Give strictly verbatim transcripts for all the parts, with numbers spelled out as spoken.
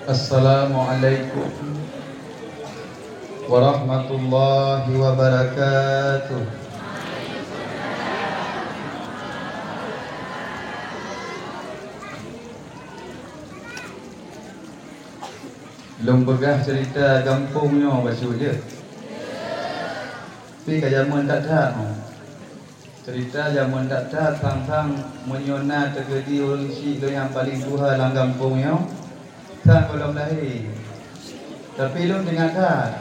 Assalamualaikum warahmatullahi wabarakatuh. Lôn peugah cerita gampông nyoe bacut jeuet. Tapi ka jameun that-that nyoe. Cerita jameun that-that, sang-sang meunyoe na teukeudi ureuëng syiek lôn nyang paleng tuha lam gampông nyoe, sang gohlom lahé. Tapi lôn teuingat that.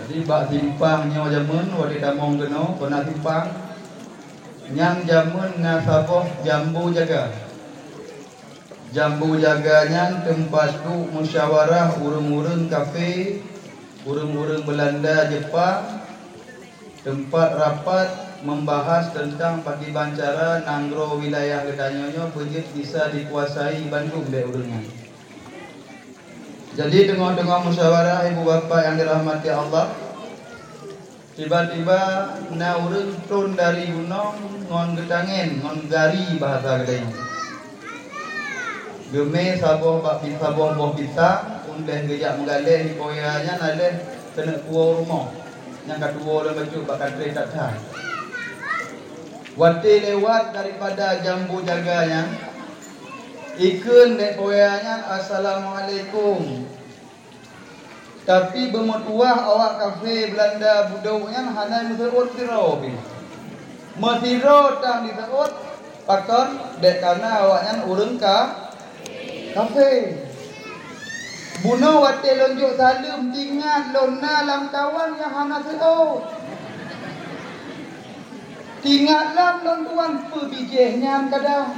Jadi bak simpang nyoe jameun, watée tamong keunoe, kona simpang. Nyang jameun na saboh jambu jaga. Jambu jaga nyan teumpat duek musyawarah ureuëng-ureuëng kafé, ureuëng-ureuëng Beulanda, Jeupang, teumpat rapat membahas teuntang pakriban cara nanggroe wilayah geutanyoe nyoe beujeuet bisa dikuasai bandum lé ureuëng nyan. Jadi, teungoh-teungoh musyawarah, ibu bapak nyang dirahmati Allah, tiba-tiba na ureuëng tron dari gunong ngon geutangen, ngon gari bahasa geutanyoe. Geumé saboh bak pi-, saboh boh pisang, 'oh lheueh geujak meugaleh di poya nyan, 'oh lheueh keuneuk tuwoe u rumoh, nyang ka tuwoe lom bacut bak kantri that-that. Watée lewat daripada jambu jaga nyan, ikheun lé poya nyan, "Assalamualaikum." Tapi beumeutuwah awak kafé Beulanda budok nyan hana meuseuôt sidroe pih. Meusidroe tan jiseuôt, pakon? Bék kana awaknyan ureuëng ka, kafé. Bunoe watée lôn jok saleuem, teuingat lôn na lamkawan nyang hana seuôt. Teuingat lom lôn tuan peubijéh nyan kadang.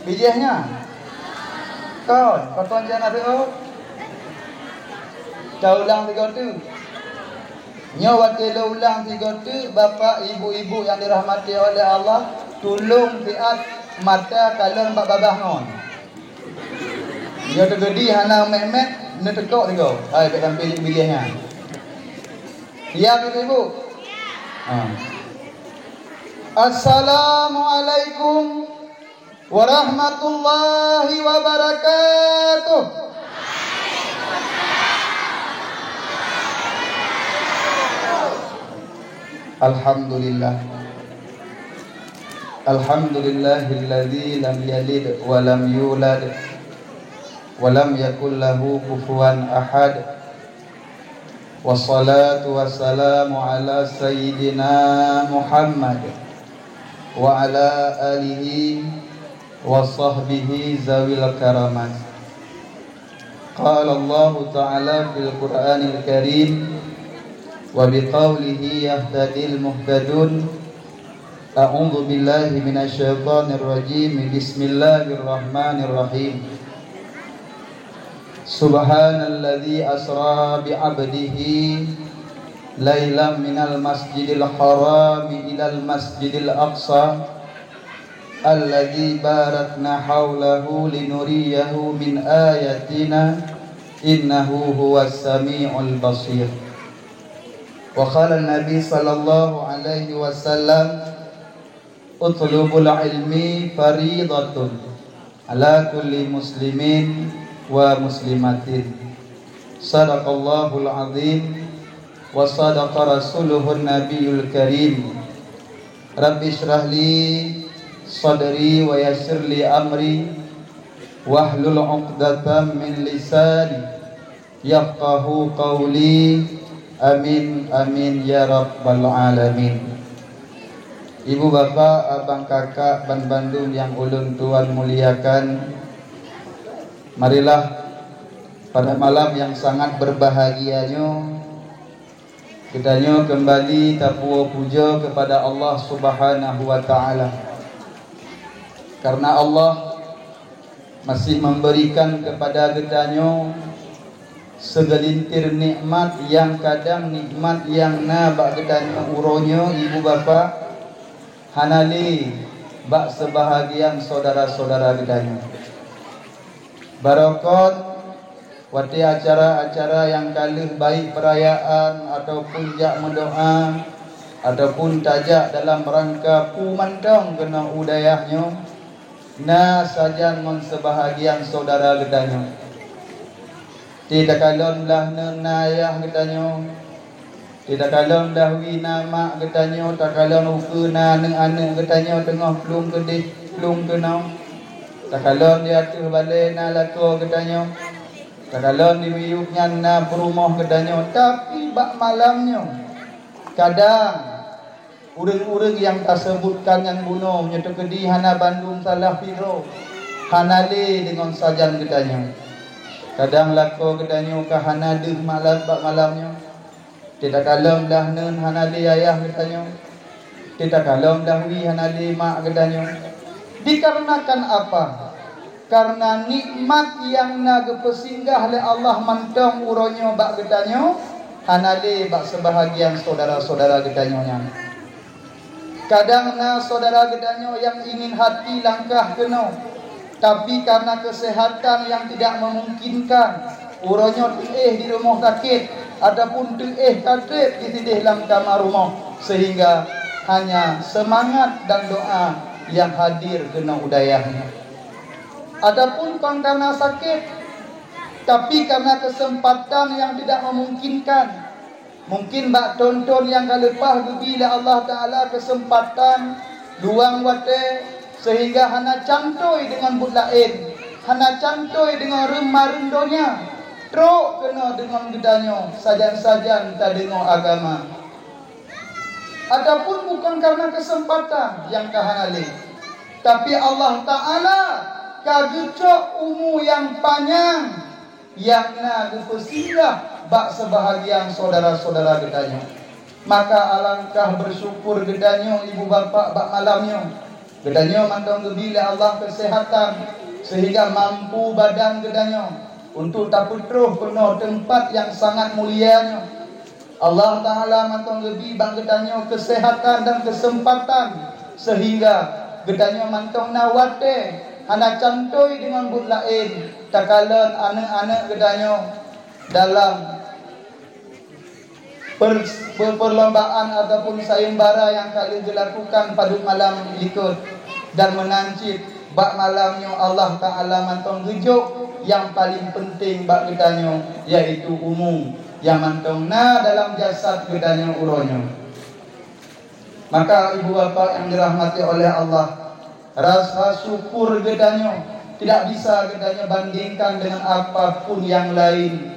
Bijéh nyan. Kon, pakon jih hana seuôt? Taulang sigoe teuk. Nyoe watée lôn ulang sigoe teuk, bapak, ibu-ibu nyang dirahmati oleh Allah, tulông siat mata kalon bak babah ngon. Nyoe teukeudi hana mét-mét, neuteukok sigoe. Hai, bék sampoe bijéh nyan. Siap, ibu-ibu? Ha. Assalamualaikum warahmatullahi wabarakatuh. Alhamdulillah. Alhamdulillahilladzi lam yalid wa lam yulad wa lam yakul lahu kufuwan ahad. Wassalatu wassalamu ala sayyidina Muhammad wa ala alihi wa sahbihi zawil karamat. Qala Allahu ta'ala fil Qur'anil Karim wa biqaulihi yahtadil muhtadun. A'udzu billahi minasy syaithanir rajim. Bismillahirrahmanirrahim. Subhanalladzi asra bi 'abdihi lailam minal masjidil harami ilal masjidil aqsa alladzi barakna haulahu linuriyahu min ayatina innahu huwas samiul basir. Wa qala Nabi sallallahu alaihi wasallam, "Utlubul ilmi faridatun ala kulli muslimin wa muslimatin." Sadaqallahul azim wa sadaqa rasuluhun nabiyul karim. Rabbi shrah li sadri wa yassir li amri wahlul 'uqdatam min lisani yafqahu qauli. Amin, amin, ya rabbal alamin. Ibu, bapak, abang, kakak, ban bandum nyang ulôn tuan muliakan, marilah pada malam yang sangat berbahagia nyoe, geutanyoe keumbali tapuwoe pujoe keupada Allah Subhanahu wa Ta'ala. Karena Allah masih memberikan kepada geutanyoe segelintir nikmat nyang kadang nikmat nyang na bak geutanyoe uroe nyoe, ibu bapak, hana lé bak seubahagian syedara-syedara geutanyoe. Barokot watée acara-acara nyang ka lheueh, baik peurayaan ataupun jak meudoá ataupun tajak dalam rangka peue mantong keunoe u dayah nyoe, Na sajan ngon seubahagian syedara geutanyoe. Di takalon blah neun na ayah geutanyoe. Di takalon blah wie na mak geutanyoe, takalon ukeue na aneuëk-aneuëk geutanyoe teungoh plueng keudeh, plueng keunoe. Takalon di ateueh balée na lakoe geutanyoe. Takalon di miyueb nyan na peurumoh geutanyoe, tapi bak malam nyoe, kadang ureuëng-ureuëng nyang taseubutkan nyan bunoe, nyoe teukeudi hana bandum salah sidroe, hana lé deungon sajan geutanyoe. Kadang lakoe geutanyoe ka hana deuh malam bak malam nyoe. Di takalon blah neun hana lé ayah geutanyoe. Di takalon blah wie hana lé mak geutanyoe. Dikarenakan apa? Kareuna nikmat nyang na geupeusinggah lé Allah mantong uroe nyoe bak geutanyoe, hana lé bak seubahagian syedara-syedara geutanyoe nyan. Kadang na syedara geutanyoe nyang ingin hati langkah keunoe, tapi kareuna keuseuhatan nyang tidak meumungkinkan, uroe nyoe teuéh di rumoh sakét ataupun teuéh ka treb jisideh lam kama rumoh, seuhingga hanya seumangat dan doá nyang hadir keunoe u dayah nyoe. Ataupun kon kareuna sakét, tapi kareuna keuseumpatan nyang tidak meumungkinkan. Mungken bak thon-thon nyang ka leupah geubi lé Allah Taala keuseumpatan, luwang watée, seuhingga hana cantôi deungon buet laén, hana cantôi deungon reumareueng donya, trok keunoe deungon geutanyoe sajan-sajan tadeungoe agama. Ataupun bukon kareuna keuseumpatan nyang ka hana lé, tapi Allah Taala ka geucok umu nyang panyang nyang na geupeusinggah bak seubahagian syedara-syedara geutanyoe. Maka alangkah beusyukur geutanyoe ibu bapak bak malam nyoe. Geutanyoe mantong geubi lé Allah keuseuhatan, seuhingga mampu badan geutanyoe untuk tapeutroh keunoe teumpat nyang sangat mulia nyoe. Allah Taala mantong geubi bak geutanyoe keuseuhatan dan keuseumpatan, seuhingga geutanyoe mantong na watée hana cantôi deungon buet laén takalon aneuëk-aneuëk geutanyoe dalam per-, pe-, perlombaan ataupun sayembara nyang ka lheueh geulakukan padub malam likot. Dan meunan cit bak malam nyoe Allah Taala mantong geujok nyang paleng peunteng bak geutanyoe, yaitu umu nyang mantong na dalam jasad geutanyoe uroe nyoe. Maka ibu bapak nyang dirahmati oleh Allah, rasa syukur geutanyoe tidak bisa geutanyoe bandingkan dengan apapun nyang laén.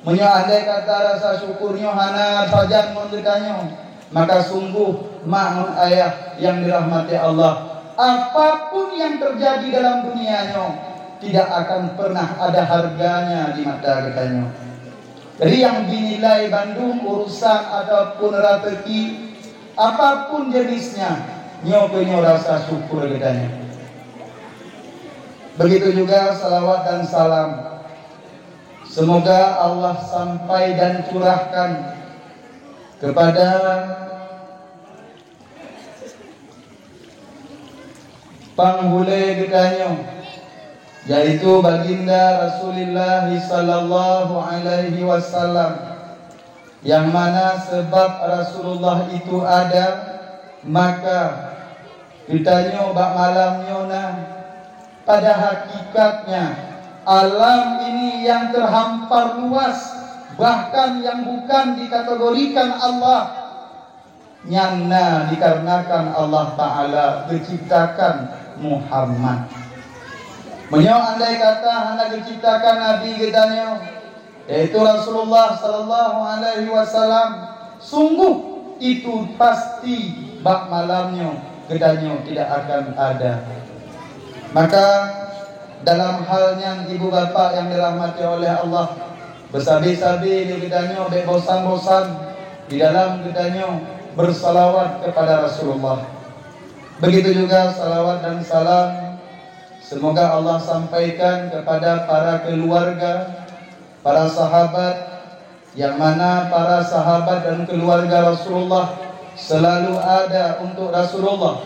Meunyoe andai kata rasa syukur nyoe hana sajan ngon geutanyoe, maka sungguh mak ngon ayah nyang dirahmati Allah, apapun nyang teujadi dalam dunia nyoe tidak akan pernah ada harganya di mata geutanyoe. Jadi nyang dinilai bandum urusan ataupun rezeki, apapun jenisnya, nyoe keuh nyoe rasa syukur geutanyoe. Begitu juga salawat dan salam. Semoga Allah sampai dan curahkan kepada panghulée geutanyoe, yaitu Baginda Rasulullah sallallahu alaihi wasallam, nyang mana sabab Rasulullah itu ada, maka geutanyoe bak malam nyoe na. Pada hakikatnya, alam ini yang terhampar luas, bahkan yang bukan dikategorikan Allah, nyan na dikarenakan Allah Taala geuciptakan Muhammad. Meunyoe andai kata hana geuciptakan Nabi geutanyoe, yaitu Rasulullah sallallahu alaihi wasallam, sungguh itu pasti bak malam nyoe geutanyoe tidak akan ada. Maka dalam hal nyan ibu bapak nyang dirahmati oleh Allah, beusabe-sabe lé geutanyoe bék bosan-bosan di dalam geutanyoe beusalawat keupada Rasulullah. Begitu juga salawat dan salam semoga Allah sampaikan kepada para keluarga, para sahabat, yang mana para sahabat dan keluarga Rasulullah selalu ada untuk Rasulullah,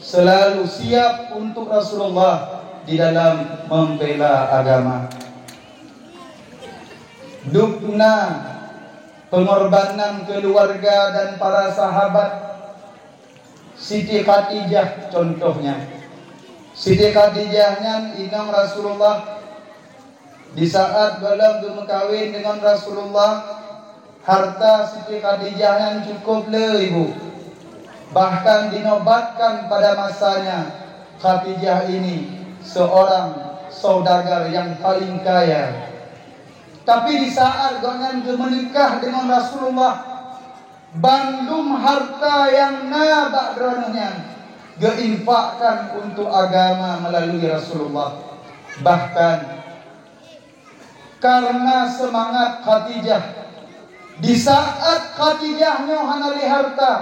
selalu siap untuk Rasulullah di dalam membela agama. Dukna pengorbanan keluarga dan para sahabat, Siti Khadijah contohnya. Siti Khadijah nyan inong Rasulullah. Di saat gohlom geumeukawen deungon Rasulullah, harta Siti Khadijah nyan cukup le, Ibu. Bahkan dinobatkan pada masanya, Khadijah ini seorang saudagar yang paling kaya. Tapi di saat gobnyan geumeunikah deungon Rasulullah, bandum harta nyang na bak droeneuh nyan geuinfakkan untuk agama melalui Rasulullah. Bahkan karena semangat Khadijah, di saat Khadijah nyoe hana lé harta,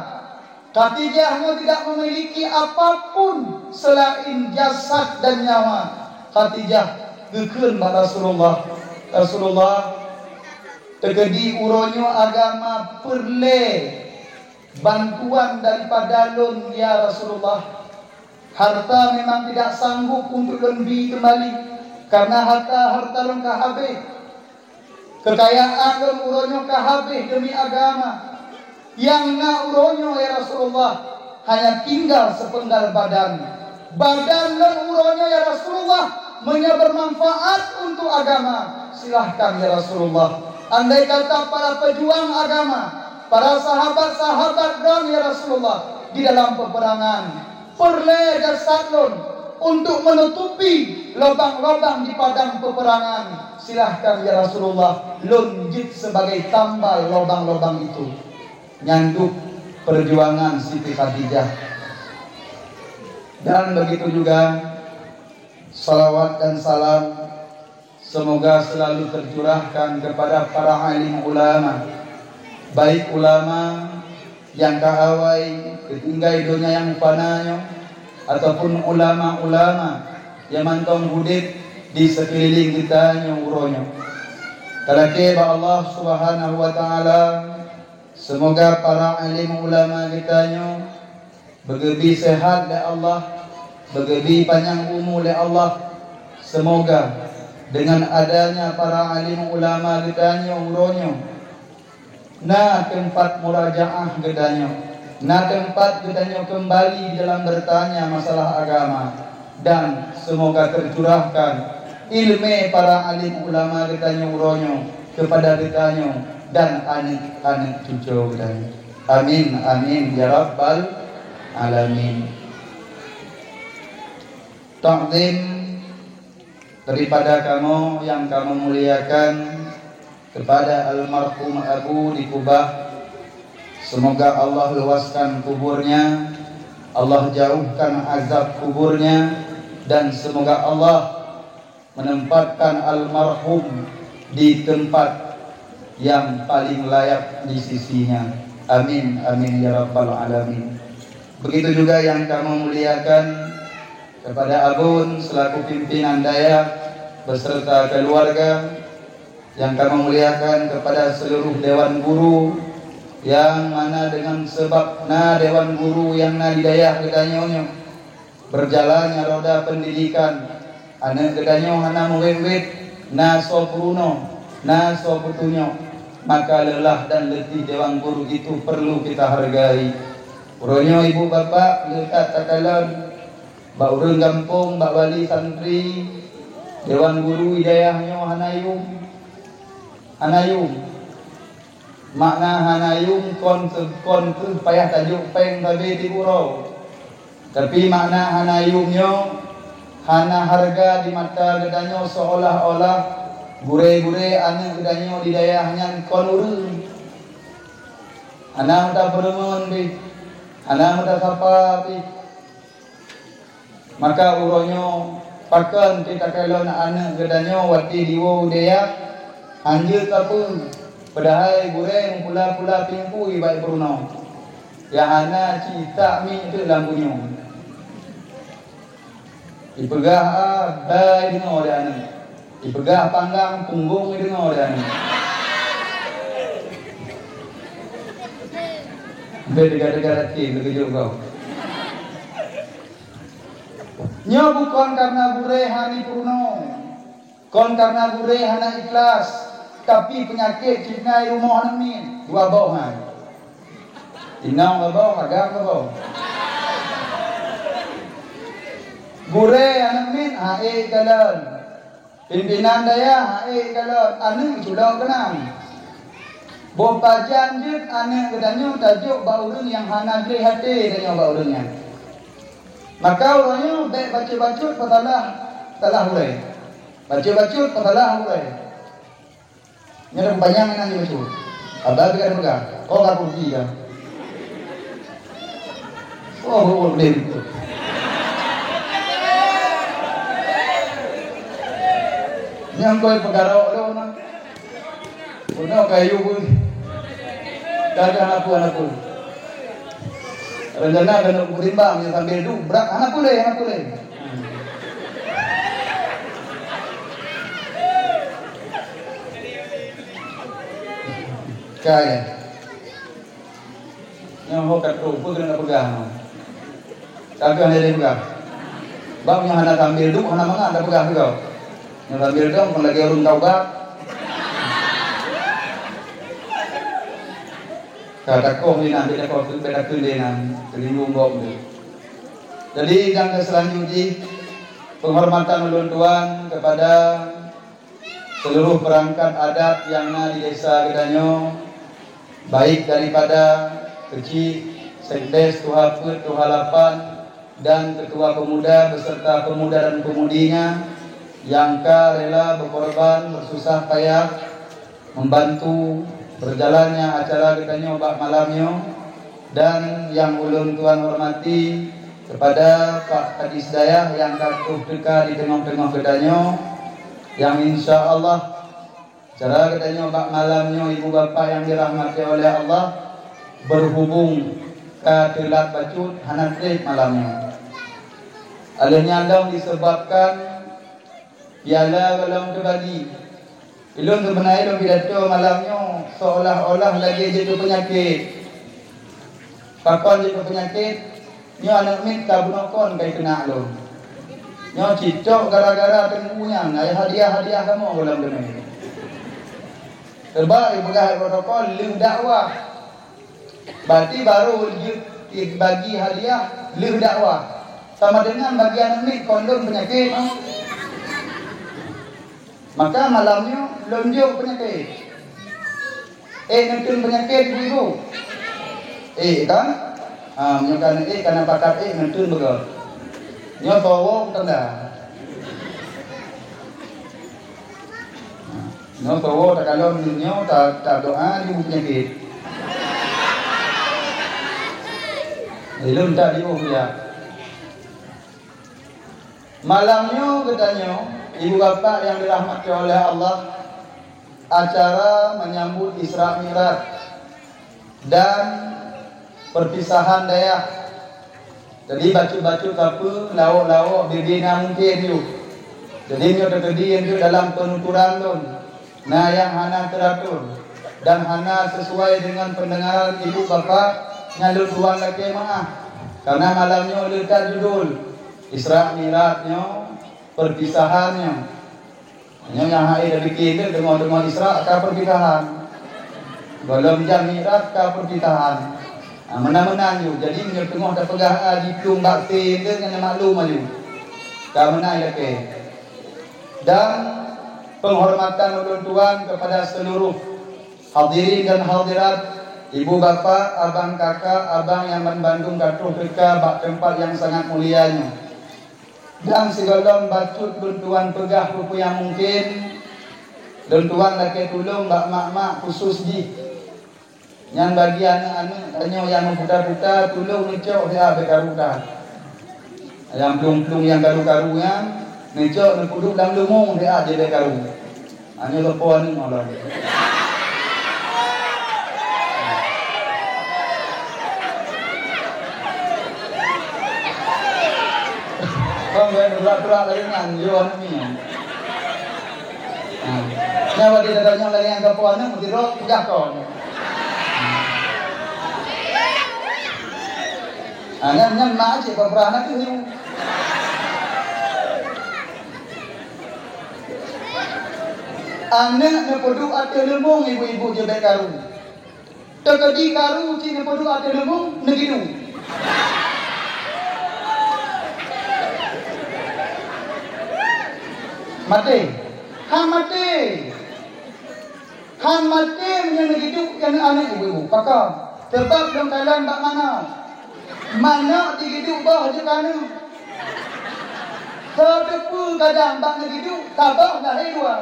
Khadijah nyoe tidak memiliki apapun selain jasad dan nyawa. Khadijah geukheun bak Rasulullah, "Rasulullah, teukeudi uroe nyoe agama peureulée bantuan daripada lôn, ya Rasulullah. Harta memang tidak sanggup untuk lôn bi keumbali, karena harta-harta lôn ka habéh. Keukayaan lôn uroe nyoe ka habéh demi agama. Nyang na uroe nyoe, ya Rasulullah, hanya tinggal sepeunggal badan. Badan lôn uroe nyoe, ya Rasulullah, meunyoe beumanfaat untuk agama, silahkan, ya Rasulullah. Andai kata para pejuang agama, para sahabat-sahabat droen, ya Rasulullah, di dalam peperangan, peureulée jasad lôn untuk menutupi lobang-lobang di padang peperangan, silahkan, ya Rasulullah, lôn jeuet sebagai tambal lobang-lobang itu." Nyan dum perjuangan Siti Khadijah. Dan begitu juga salawat dan salam semoga selalu tercurahkan kepada para alim ulama, baik ulama nyang ka awai geutinggai donya nyang fana nyoe, ataupun ulama-ulama nyang mantong udeb di seukeuliléng geutanyoe uroe nyoe. Talakée bak Allah Subhanahu wa Ta'ala, semoga para alim ulama geutanyoe beugeubi seuhat lé Allah, beugeubi panyang umu lé Allah. Semoga dengan adanya para alim ulama geutanyoe uroe nyoe, na teumpat murajaah geutanyoe, na teumpat geutanyoe keumbali dalam beurtanya masalah agama, dan semoga tercurahkan ilmé para alim ulama geutanyoe uroe nyoe keupada geutanyoe dan aneuk-aneuk cucoe geutanyoe. Amin, amin, ya rabbal alamin. Takzim daripada kamoe nyang kamoe muliakan kepada almarhum Abu di Kubah. Semoga Allah luaskan kuburnya, Allah jauhkan azab kuburnya, dan semoga Allah menempatkan almarhum di tempat yang paling layak di sisinya. Amin, amin, ya rabbal alamin. Begitu juga yang kami muliakan kepada Abon selaku pimpinan dayah beserta keluarga, yang kami muliakan kepada seluruh dewan guru, yang mana dengan sebab na dewan guru yang na di dayah geutanyoe nyoe, berjalannya roda pendidikan, aneuk geutanyoe hana meuwét-wét, na soe peurunoe, na soe peutunyok, maka lelah dan letih dewan guru itu perlu kita hargai. Uroe nyoe ibu bapak leukat takalon bak ureuëng gampông, bak wali santri, dewan guru di dayah nyoe hana yum, hana yum. Makna hana yum kon, kon kheueh payah tajok péng sabe tieb uroe. Tapi makna hana yum nyoe hana hareuga di mata geutanyoe, seolah-olah gurée-gurée aneuk geutanyoe di dayah nyan kon ureuëng. Hana meuteupeurumeuen pih, hana meuteusapa pih. Maka uroe nyoe, pakon teuh takalon aneuk geutanyoe watée jiwoe u dayah, hanjeuet sapeue, padahai gurée meupula-pula pimpui bak peurunoe, nyang hana cit itak miet teuk lam bunyong. Ipeugah a, bai deungoe lé aneuk. Ipeugah panggang, punggong deungoe lé aneuk. Bèk teuga-teuga até, teukeujot gob. Nyoe bukon kareuna gurée hana peurunoe, kon kareuna gurée hana ikhlas, tapi peunyakét cit na i rumoh aneuk miet, dua boh hai. Inong saboh, agam saboh. Gurée aneuk miet, han ék kalon. Pimpinan dayah, han ék kalon. Aneuk culok keunan. Boh pajan jeuet aneuk geutanyoe tajok bak ureuëng nyang hana gleh até tanyoe bak ureuëng nyan. Maka uroe nyoe bék bacut-bacut peusalah, salah gurée. Bacut-bacut peusalah gurée. Nyan panyang nan jeuet bacut. Abah ka peugah, "Oh, ka peugi dah." Oh, oh, oh, boleh betul. Nyang koi peugarok lom na. Bunoe kayu pun. Ka ada apa-apa. Rencana keuneuk beurimbang nyang sambil duek brat hana puléh, hana puléh. Ka ya. Nyang ho ka trok, peue keuneuk peugah? Ka keuh hana lé peugah. Bak nyang hana sambil duek, hana mangat tapeugah sigoe. Nyang sambil dong kon lagée ureuëng taubat. Ka takoh lé nan, beda koh tu, beda keu lé nan, teulingung gob tu. Jadi, nyang keu seulanjut jih, penghormatan ulôn tuan kepada seluruh perangkat adat nyang na di desa geutanyoe, baik daripada keuchik, sekdes, tuha peuet, tuha lapan, dan ketua pemuda beserta pemuda dan pemudinya nyang ka rela berkorban, bersusah payah membantu berjalannya acara geutanyoe bak malam nyoe, dan nyang ulôn tuan hormati kepada Pak Kadis Dayah nyang ka troh teuka di teungoh-teungoh geutanyoe, nyang insya Allah Cara geutanyoe bak malam nyoe, ibu bapak nyang dirahmati oleh Allah, berhubung ka teulat bacut hana treb malam nyoe. Aleuh nyan lom disebabkan piala golom teubagi. Ilôn seubeuna ilôn pidato malam nyoe seolah-olah lagée jeuet peunyakét. Pakon jeuet peunyakét? Nyoe aneuk miet ka bunoe kon ka ikeunak lôn. Nyoe cicok gara-gara teungku nyan, ai hadiah-hadiah kamoe gohlom keunoe. Sebab ipeugah protokol lheueh dakwah. Berarti barô jeuet bagi hadiah lheueh dakwah. Sama dengan bagi aneuk miet kon lôn peunyakét. Maka malam nyoe lôn jok peunyakét. Ék neuteun peunyakét ibu-ibu? Ék kan? Ha, meunyoe ka ék, ka na pakat ék neuteun beugöt. Nyoe soe woe tanda. Nyoe soe woe takalon nyoe ta, tadoa di peunyakét. Ilôn ta di oh ya. Malam nyoe geutanyoe, ibu bapak nyang dirahmati oleh Allah, acara menyambut Isra Mi'raj dan perpisahan dayah. Jadi bacut-bacut sapeue, lawok-lawok, bibi na mungken yôh. Jadi nyoe teukeudi nyoe dalam penuturan lôn. Na nyang hana teuratur dan hana sesuai dengan pendengaran ibu bapak, nyan lôn tuan lakée meu'ah. Karena malam nyoe le that judul Isra Mi'raj nyoe, perpisahan nyoe. Nyoe nyang hai tabikin deh, teungoh-teungoh Isra ka perpisahan. Gohlom jak Mi'raj ka perpisahan. Ha, meunan-meunan ju. Jadi meunyoe teungoh tapeugah a jitueng bak te deh, nyan maklum aju. Ka meunan lakée. Dan penghormatan ulôn tuan kepada seluruh hadirin dan hadirat, ibu bapak, abang kakak, abang nyang banmandum ka troh teuka bak teumpat nyang sangat mulia nyoe. Dan sigohlom bacut lôn tuan peugah peue-peue nyang mungken, lôn tuan lakée tulông bak mak-mak khusus jih. Nyan bagi aneuk-aneuk tanyoe nyang meuputa-puta, tulông neucok siat bék karu that. Nyang plueng-plueng nyang karu-karu nyan, neucok neupeuduek lam leumong siat jih bék karu. Nyoe soe po aneuk ngon lôn. Kon bék meusurak-surak lagée nyan, yo aneuk nyan. Ha. Nyan watée tatanyong lagée nyan keu po aneuk, meusidroe peugah kon. Ha, nyan, nyan mak cit peugah na teuh. Aneuk neupeuduek ateueh leumong ibu-ibu jeuet bék karu. Teukeudi karu cit neupeuduek ateueh leumong, neugidu. Maté. Han maté. Han maté meunyoe neugiduek aneuk-aneuk ibu-ibu. Pakon? Sabab lôn kalon bak manok. Manok digiduek boh jeuet keu aneuk. Soe teupeue kadang bak neugiduek saboh lahé dua.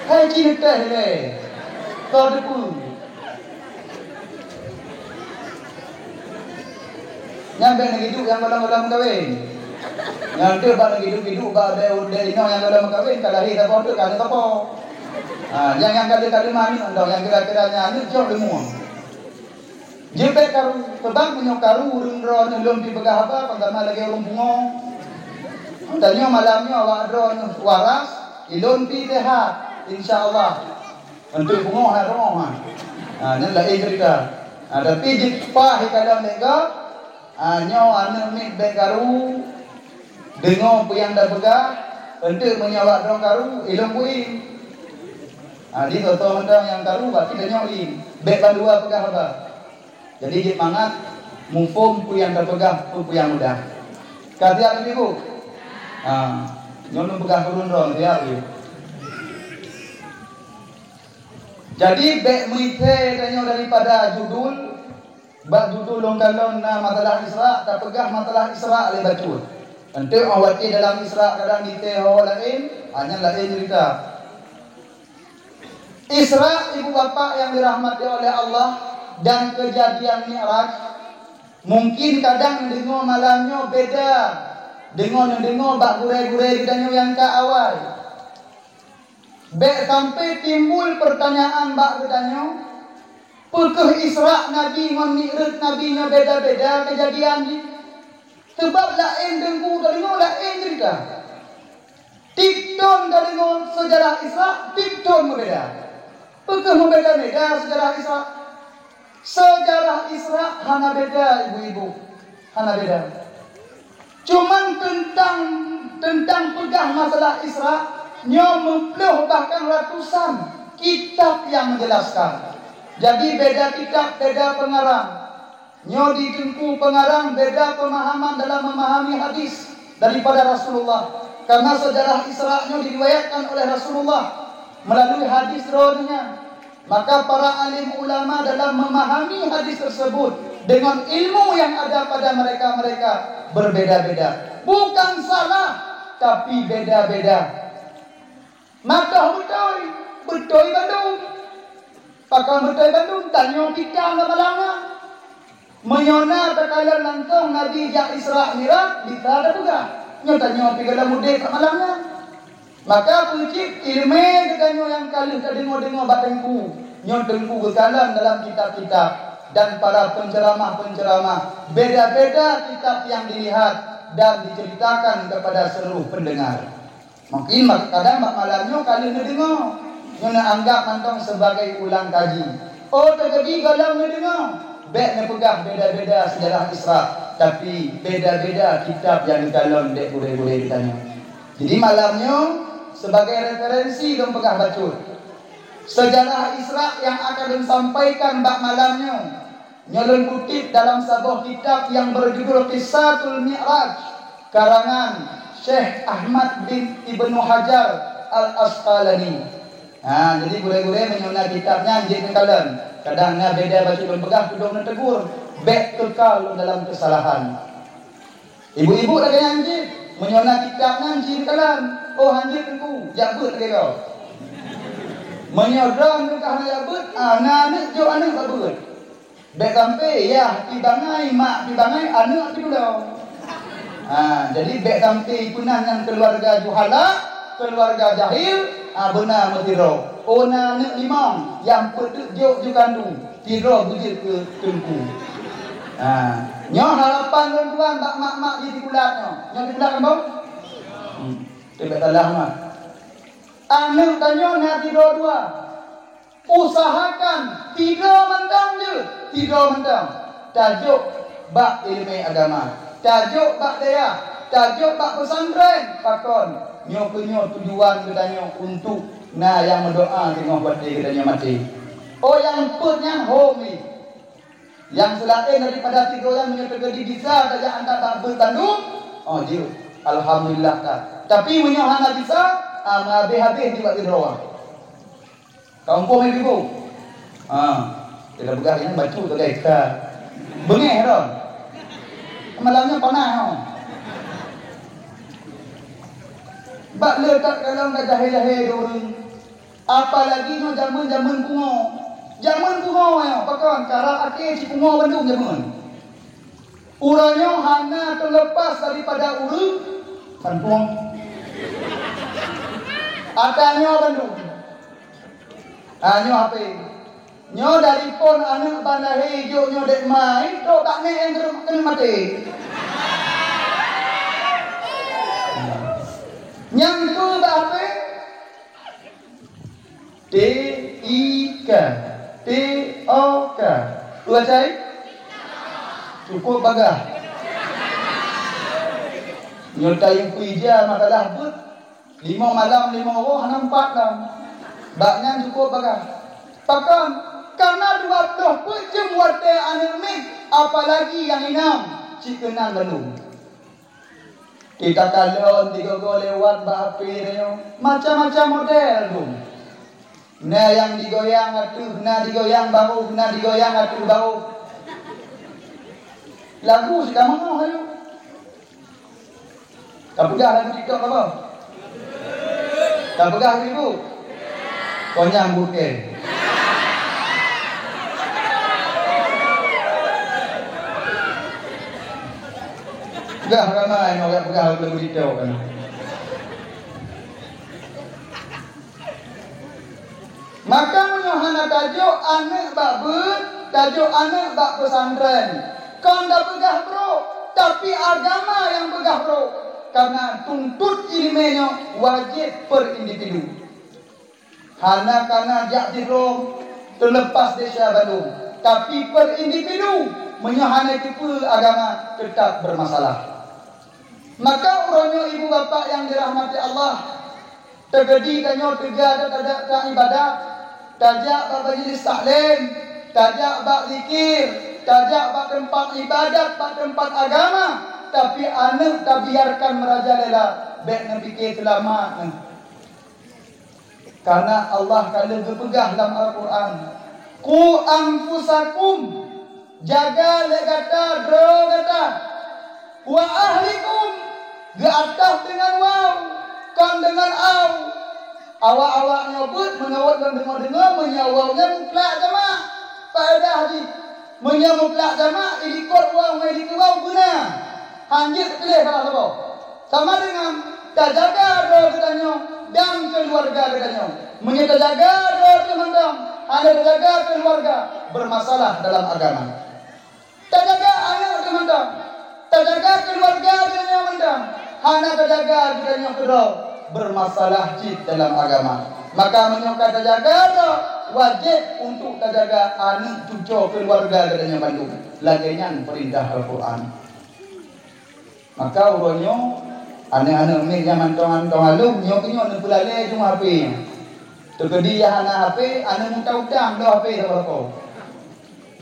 Hai ci neuteh lé. Soe teupeue. Nyan bèk neugiduek nyang gohlom-gohlom meukawen. Nyang deuh bak neugiduek-giduek bak dèk, dèk inong nyang gohlom meukawen, ka lahé saboh teuk ka neusoe. Ha, nyang, nyang ka lheueh, ka lheueh manyueng dong, nyang kira-kira nyan aneuk jok leumo. Jeuet bèk karu, sabab meunyoe karu ureueng droeneuh lôn pih peugah haba, kon sama lagèe ureueng pungo. Tanyoe malam nyoe awak droeneuh waras, ilôn pih sehat, insya Allah. Enteuk pungoh na pungoh, ha. Ha, nyan laén cerita. Ha, tapi jeuet paih ikalon lé gob, ha, nyoe aneuk miet bèk karu, deungoe peue nyang tapeugah, enteuk meunyoe awak droe karu, ilôn pih. Ha, di soe-soe mantong nyang karu, berarti tanyoe in. Bèk bandua peugah haba. Jadi jeuet mangat muphom peue nyang tapeugah, peue-peue nyang mudah. Ka siap, Ibu? Ha, nyoe lôn peugah turun droe, siap, Ibu? Jadi, bèk meuisé tanyoe daripada judul. Bak judul lôn kalon na masalah Isra, tapeugah masalah Isra lé bacut. Enteuk 'oh watèe dalam Isra kadang jiteuho laén, ha, nyan laén cerita. Isra, ibu bapak yang dirahmati oleh Allah, dan kejadian Mi'raj, mungkin kadang neudeungoe malam nyoe beda deungon neudeungoe bak gurèe-gurèe geutanyoe nyang ka awai. Bèk sampai timbul peurtanyaan bak geutanyoe, peu kheueh Isra Nabi ngon Mi'raj Nabi nyoe beda-beda keujadian jih? Sabab laén teungku tadeungoe laén cerita. Tiep thon tadeungoe seujarah Isra, tiep thon meubeda. Peu kheueh meubeda-beda seujarah Isra? Seujarah Isra hana beda, ibu-ibu. Hana beda. Cuman teuntang, teuntang peugah masalah Isra, nyoe meuploh bahkan ratusan kitab nyang menjelaskan. Jadi, beda kitab, beda pengarang. Nyoe di teungku pengarang beda pemahaman dalam memahami hadis daripada Rasulullah. Karena sejarah Isra nyoe diriwayatkan oleh Rasulullah melalui hadis droeneuh nyan. Maka para alim ulama dalam memahami hadis tersebut dengan ilmu yang ada pada mereka-mereka berbeda-beda. Bukan salah, tapi beda-beda. Maka beutôi, beutôi bandum. Pakon beutôi bandum, tanyoe pih ka ngon malam nyan. Meunyoe na takalon langsong Nabi jak Isra Mi'raj, bisa tapeugah. Nyoe tanyoe pih gohlom udép bak malam nyan. Maka peue cit ileumèe geutanyoe nyang ka lheueh tadeungoe-deungoe bak teungku, nyoe teungku geukalon dalam kitab-kitab dan para penceramah-penceramah, beda-beda kitab yang dilihat dan diceritakan kepada seluruh pendengar. Mungkin mak-, kadang bak malam nyoe ka lheueh neudeungoe, nyoe neuanggap mantong sebagai ulang kaji. Oh, teujadi gohlom neudeungoe, bèk neupeugah beda-beda seujarah Isra, tapi beda-beda kitab nyang geukalon dek gurèe-gurèe geutanyoe. Jadi malam nyoe, sebagai referensi lôn peugah bacut, seujarah Isra nyang akan lôn sampaikan bak malam nyoe, nyoe lôn kutip dalam saboh kitab nyang beujudul Qissatul Mi'raj, karangan Syekh Ahmad bin Ibnu Hajar Al-Asqalani. Ha, jadi gurèe-gurèe meunyoe na kitab nyan jeuet neukalon. Kadang na beda bacut lôn peugah, peudong neutegur, bèk keukal lôn dalam keusalahan. Ibu-ibu lagèe nyan cit, meunyoe na kitab nyan ci neukalon, oh, han jeuet teungku, jak beuet lagèe gob. Meunyoe droeneuh ka hana jak beuet, ah, na aneuk jok aneuk bak beuet. Bèk sampai yah pih bangai, mak pih bangai, aneuk pih tulông. Ah, jadi bèk sampai peunan nyan keuluarga juhala, keuluarga jahil, ah, beuna meusidroe. Oh, na aneuk limong, nyang peuet teuk jok ju kandung. Sidroe beujeuet keu teungku. Ha, nyoe harapan lôn tuan bak mak-mak di Tikulat nyoe. Nyoe Tikulat kan, Bang? Hmm. Teubiet salah mak. Aneuk tanyoe na sidroe dua. Usahakan sidroe mantong jeuet, sidroe mantong. Tajok bak ileumèe agama, tajok bak dayah, tajok bak pesantren. Pakon? Nyoe keuh nyoe tujuan geutanyoe untuk na nyang meudoa teungoh watèe geutanyoe maté. Oh, nyang peuet nyan hom jih. Nyang seulaén daripada tiga nyan meunyoe teukeudi bisa tajak antat bak beuet bandum, oh jeuet. Alhamdulillah ka. Tapi meunyoe hana bisa, ah, meuhabéh-habéh jih bak sidroe. Ka muphom, Ibu? Ha. Kita peugah ini bacut sagai ka. Beungéh dah. Malam nyoe panas, oh. Bak le that kalon ka jahé-jahé di ureueng. Apalagi nyoe jameun-jameun pungo. Jameun pungo nyoe, pakon, karab até cit pungo bandum jameun. Uroe nyoe hana teulepas daripada ureueng kantong. Ata nyoe bandum. Ah, nyoe H P. Nyoe dari phon aneuk ban lahé jok nyoe dek ma, eh, trok bak nèk nyang keuneuk, keuneuk maté. Nyang tu bak H P, T I K, T O K. Peue cai? Cukup bagah. Nyoe tayue peue ija masalah beuet. Lima malam, lima uroe, hana empat lam. Bak nyan cukup bagah. Pakon? Karena dua ploh peuet jeuem watèe aneuk miet, apalagi nyang inong, cit keunan bandum. Kita kalon tiga-tiga lewat bak H P nyoe, macam-macam model dum. Na nyang digoyang ateueh, na digoyang bawôh, na digoyang ateueh bawôh. Lagu si ka mangoh ayue. Ka peugah lagu TikTok apa? Ka peugah ibu? Konyang buke. Peugah ramai, nak peugah lagu TikTok kan. Maka meunyoe hana tajok aneuk bak beuet, tajok aneuk bak pesantren, kon tapeugah brok, tapi agama nyang peugah brok. Karena tuntot ileumèe nyoe wajéb per individu. Hana kana jak sidroe teulepas desya bandum, tapi per individu meunyoe hana teupeue agama teutap bermasalah. Maka uroe nyoe ibu bapak nyang dirahmati Allah, teukeudi tanyoe teuga that-that ibadat, tajak bak majlis taklim, tajak bak zikir, tajak bak teumpat ibadat, bak teumpat agama, tapi aneuk tabiarkan meurajalela, bèk neupike seulamat neuh. Karena Allah ka lheueh geupeugah lam Al-Qur'an, "Qu anfusakum," jaga lé gata droe gata, "wa ahlikum," geuataf deungon waw, kon deungon aw. Awak-awak nyoe beuet meunurot lôn deungoe-deungoe, meunyoe waw nyan mutlak jamak, faedah jih. Meunyoe mutlak jamak, ilikot waw ngon ilikeue waw beuna. Hanjeuet teutuléh salah saboh. Sama deungon tajaga droe geutanyoe dan keuluwarga geutanyoe. Meunyoe tajaga droe teuh mantong, hana tajaga keuluwarga, bermasalah dalam agama. Tajaga aneuk teuh mantong, tajaga keuluwarga geutanyoe mantong, hana tajaga geutanyoe keudroe, bermasalah cit dalam agama. Maka meunyoe ka tajaga droe, wajéb untuk tajaga aneuk cucoe keuluwarga geutanyoe bandum. Lagèe nyan peurintah Al-Qur'an. Maka uroe nyoe, aneuk-aneuk miet nyang mantong-mantong along, nyoe keuh nyoe neupeulalè jeuet H P nyan. Teukeudi nyang hana H P, aneuk meuutang-utang bloe H P saboh lakoe.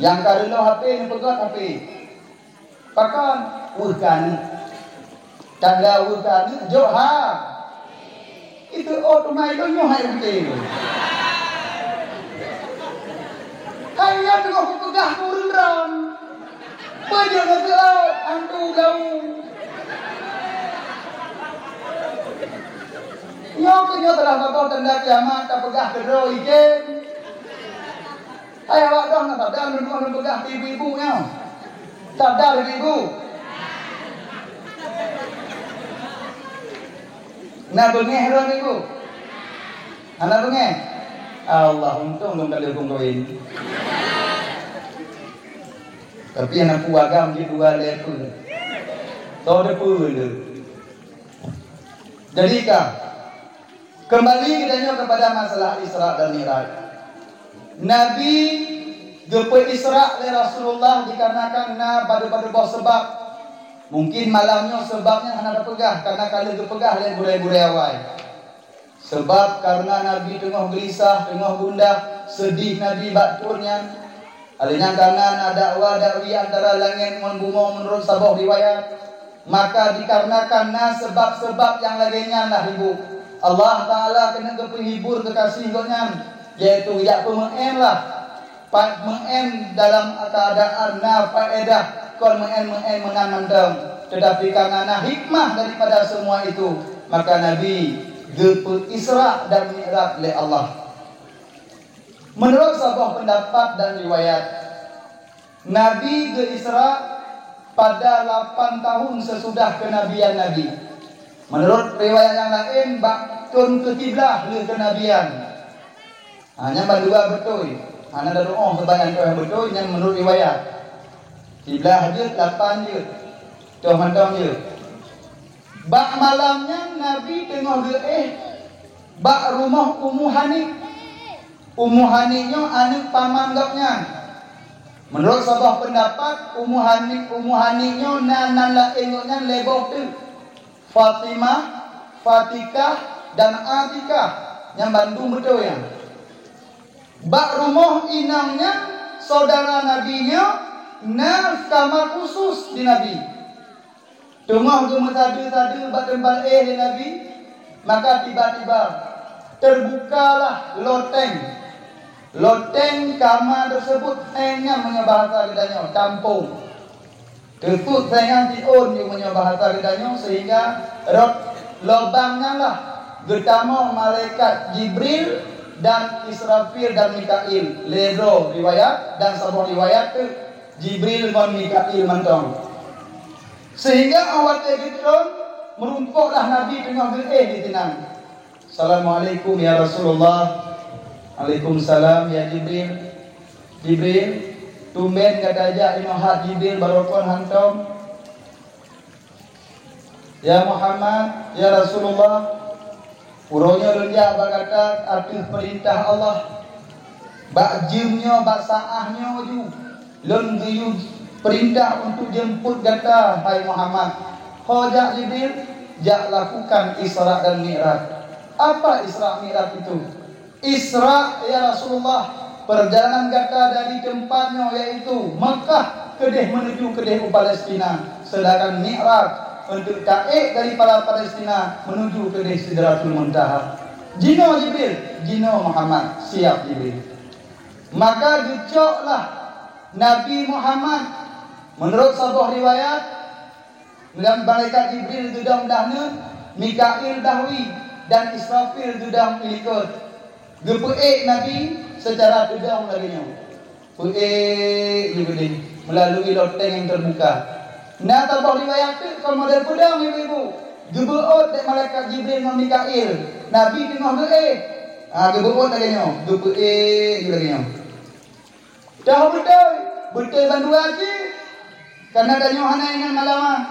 Nyang ka reuloh H P, neupeugöt H P. Pakon? Weueh keu aneuk. Tanda weueh keu aneuk, jok ha. Itu oh teuma ilôn nyoe hai ute. Hai nyan teungoh kupeugah keu ureueng droen. Peue jeuet neukeuôt hantu blau. Nyoe keuh nyoe salah saboh tanda kiamat tapeugah keudroe ideh. Hai awak droe na sadar meunurot lôn peugah keu ibu-ibu nyoe. Sadar ibu-ibu. Na beungéh droe ibu? Hana beungéh? Allah, untông lôn ka lheueh kawén. Tapi hana peue agam jih dua lé peue. Toh deue peue le. Jadi ka, kembali geutanyoe kepada masalah Isra dan Mi'raj. Nabi geupeu Isra lé Rasulullah dikarenakan na padub-padub boh seubab. Mungkin malam nyoe seubab nyan hana tapeugah, karena ka lheueh geupeugah lé gurée-gurée awai. Seubab karena Nabi teungoh geulisah, teungoh gundah, seudeh Nabi bak toh nyan. Alèh nyan, kareuna na dakwa-dakwi antara langèt ngon bumoe meunurot saboh riwayat, maka dikarenakan na seubab-seubab nyang lagèe nyan lah ibu, Allah Taala keuneuk geupeuhibur keukaséh Gobnyan, yaitu jak peumeu'en lah. Pat meu'en dalam keuadaan na faedah, kon meu'en-meu'en meunan mantong, teutapi kareuna na hikmah daripada seumua itu, maka Nabi geupeu-Isra dan Mi'raj lé Allah. Meunurot saboh peundapat dan riwayat, Nabi geu-Isra pada lapan tahun seusudah keunabian Nabi. Meunurot riwayat nyang laén, bak thôn keusiblaih lheueh keunabian. Ha, nyan bandua beutôi. Hana tatu'oh sabab nyang toh nyang beutôi, nyan meunurot riwayat. Siblaih jeuet, lapan jeuet, toh mantong jeuet. Bak malam nyan Nabi teungoh geuéh bak rumoh Ummu Hani. Ummu Hani nyoe aneuk paman gobnyan. Meunurot saboh peundapat, Ummu Hani, Ummu Hani nyoe na nan laén gobnyan lhèe boh teuk, Fatimah, Fatikah, dan Atikah. Nyan bandum beutôi nyan. Bak rumoh inong nyan, syedara Nabi nyoe na kamar khusus di Nabi. Teungoh geumeusadeue-sadeue bak teumpat éh lé Nabi, maka tiba-tiba teubukalah loteng. Loteng kama teuseubut seng nyan meunyoe bahasa geutanyoe, tampông. Teuseubut seng nyan siôn meunyoe bahasa geutanyoe, sehingga rot lubang nyan lah geutamong malaikat Jibril dan Israfil dan Mikail. Lhèe droe riwayat, dan saboh riwayat teuk Jibril ngon Mikail mantong. Sehingga 'oh watèe geutron, meurumpoklah Nabi teungoh geuéh disinan. "Assalamualaikum ya Rasulullah." "Waalaikumsalam ya Jibril." "Jibril, tumben gata jak inoe hat Jibril, barokon hantom." "Ya Muhammad, ya Rasulullah, uroe nyoe lôn jak bak gata ateueh peurintah Allah. Bak jeuem nyoe, bak saát nyoe ju, lôn geuyue peurintah untuk jeumpot gata, hai Muhammad." "Ho jak Jibril, jak lakukan Isra dan Mi'raj." "Apa Isra Mi'raj itu?" "Isra, ya Rasulullah, peurjalanan gata dari teumpat nyoe, yaitu Meukah, keudeh meunuju keudeh u Palestina, seudangkan Mi'raj untuk taék daripada Palestina meunuju keudeh Sidratul Muntaha." "Jinoe Jibril." "Jinoe Muhammad." "Siap Jibril." Maka geucoklah Nabi Muhammad. Meunurot saboh riwayat, dan malaikat Jibril geudong blah neuk, Mikail blah wie, dan Israfil geudong ilikot. Geupeuék Nabi seucara teudong lagèe nyoe. Peuék lé beudeh meulalui loteng nyang teubuka. Na saboh riwayat teuk kon model peudong, ibu-ibu. Geubeuôt lé malaikat Jibril ngon Mikail. Nabi teungoh geuéh. Ha, geubeuôt lagèe nyoe, geupeuék lagèe nyoe. Toh beutôi, beutôi bandua cit. Karena tanyoe hana ingat malam ah.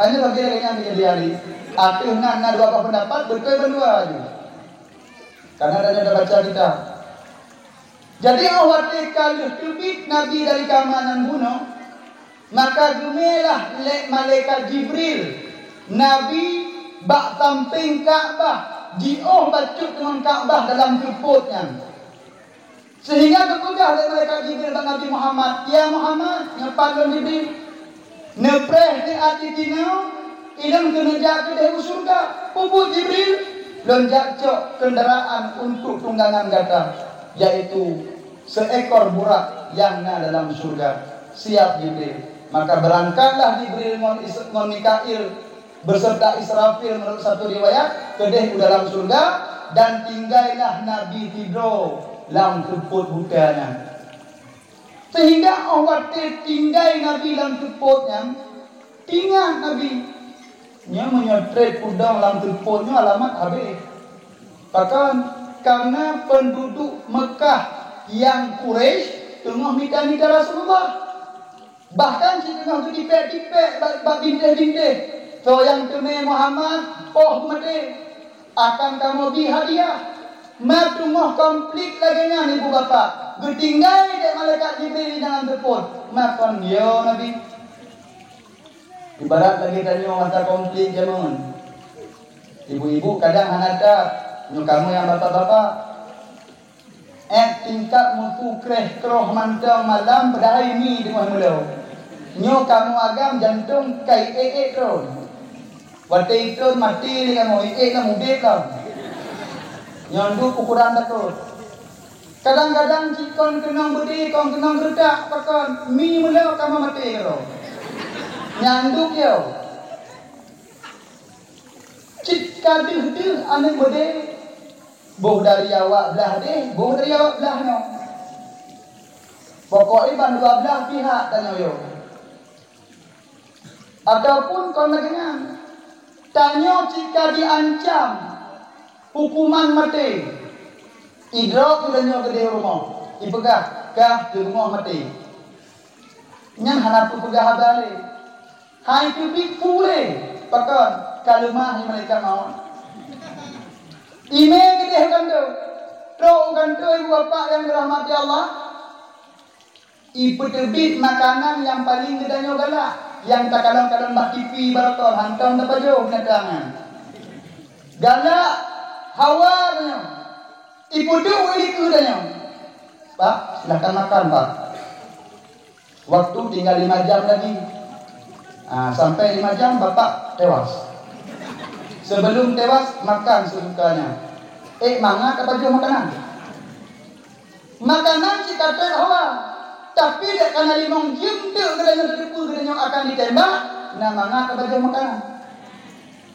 Hanya bagi lagèe nyan jadi hari. Ateueh nan na dua boh peundapat, beutôi bandua cit. Karena tanyoe dah baca kitab. Jadi, 'oh watèe ka lheueh teubiet Nabi dari kama nan bunoe, maka geumèlah lé malaikat Jibril Nabi bak sampéng Ka'bah, jiôh bacut deungon Ka'bah dalam seupôt nyan. Sehingga geupeugah lé malaikat Jibril bak Nabi Muhammad, "Ya Muhammad," nyoe pat lôn Jibril, "neupreh siat jinoe, ilôn keuneuk jak keudeh u syeuruga." "Peue buet Jibril?" "Lôn jak cok keundaraan untuk tunggangan gata, yaitu seekor burak nyang na dalam syeuruga." "Siap Jibril." Maka beurangkatlah Jibril ngon Is-, ngon Mikail, beserta Israfil meunurot satu riwayat, keudeh u dalam syeuruga, dan tinggailah Nabi sidroe lam seupôt buta nyan. Sehingga 'oh watèe tinggai Nabi lam seupôt nyan, teuingat Nabi, "Nyoe meunyoe trép udong lam seupôt nyoe alamat habéh." Pakon? Karena penduduk Meukah nyang Quraisy teungoh mita-mita Rasulullah. Bahkan cit teungoh geutipék-tipék bak, bak bintéh-bintéh, "Soe nyang teumé Muhammad, poh geumaté, akan kamoe bi hadiah." Ma teungoh konflik lagèe nyan, ibu bapak, geutinggai lé malaikat Jibril di dalam seupôt. Makon yo Nabi. Ibarat lagèe tanyoe masa konflik jameun. Ibu-ibu kadang hana that, nyoe kamoe nyang bapak-bapak. Eh, Kat mutu kreh kroh mantong malam, padahai mi teungoh meulom. Nyoe kamoe agam jantong kai ék-ék tron. Watèe itron maté lé kamoe, ék-ék lam udép lom. Nyoe duek ukuran takot. Kadang-kadang cit kon keunong beudé, kon keunong geuredak, pakon mi meulom kamoe maté keudroe. Nyan duek yo. Cit ka deuh-deuh aneuk beudé, boh dari awak blah déh, boh dari awak blah nyoe. Pokok nyan ban dua blah pihak tanyoe yo. Ataupun kon lagèe nyan, tanyoe cit ka jiancam hukuman maté, idroe keu tanyoe keudéh rumoh, ipeugah, "Kah teuh beungoh maté." Nyan hana peupeugah haba lé. Hai teubiet peue lé, pakon ka leumah nyan malaikat mawöt. Imé keudéh u kantô, trok u kantô ibu bapak nyang dirahmati Allah. Ipeuteubiet makanan nyang paleng geutanyoe galak, nyang takalon-kalon bak T V baroe kon, hantom tapajoh binatang nyan. Galak hawa tanyoe. Ipeuduek u likôt tanyoe. "Pak, silahkan makan, Pak." Waktu tinggal lima jam lagi. Ah, sampai lima jam, bapak tewas. Sebelum tewas, makan sesukanya. Eh, mangat tapajoh makanan. Makanan cit ka trép hawa, tapi dek kana limong jeuem teuk geutanyoe tateupeue geutanyoe akan ditembak, na mangat tapajoh makanan.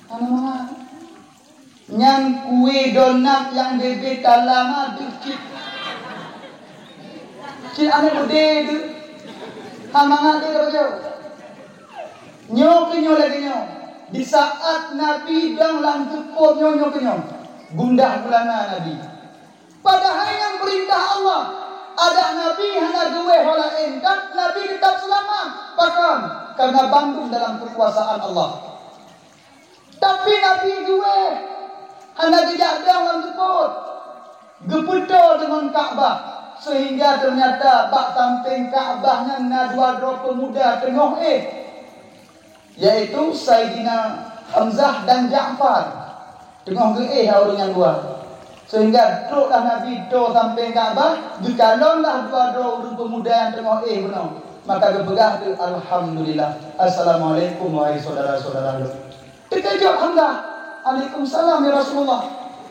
Hana mangat. Nyan kue donat nyang bebe talama deuh cit. Cit aneuk beudé deuh. Hana mangat deuh tapajoh. Nyoe keuh nyoe lagèe nyoe. Di saat Nabi dong lam seupôt nyoe, nyoe keuh nyoe. Gundah gulana Nabi. Padahai nyan peurintah Allah. Adak Nabi hana geuwéh ho laén, dan Nabi teutab seulamat. Pakon? Karena bandum dalam keukuasaan Allah. Tapi Nabi geuwéh, hana geujak dong lam seupôt. Geupeutoe deungon Ka'bah, seuhingga teunyata bak sampéng Ka'bah nyan na dua droe peumuda teungoh éh. Yaitu Saidina Hamzah dan Ja'far, teungoh geuéh ureuëng nyang dua. Seuhingga troklah Nabi toe sampéng Ka'bah, geukalonlah dua droe ureuëng peumuda nyang teungoh éh bunoe. Maka geupeugah kheueh, "Alhamdulillah. Assalamualaikum, wahai syedara-syedara lôn." Teukeujot Hamzah, "Waalaikumsalam, ya Rasulullah.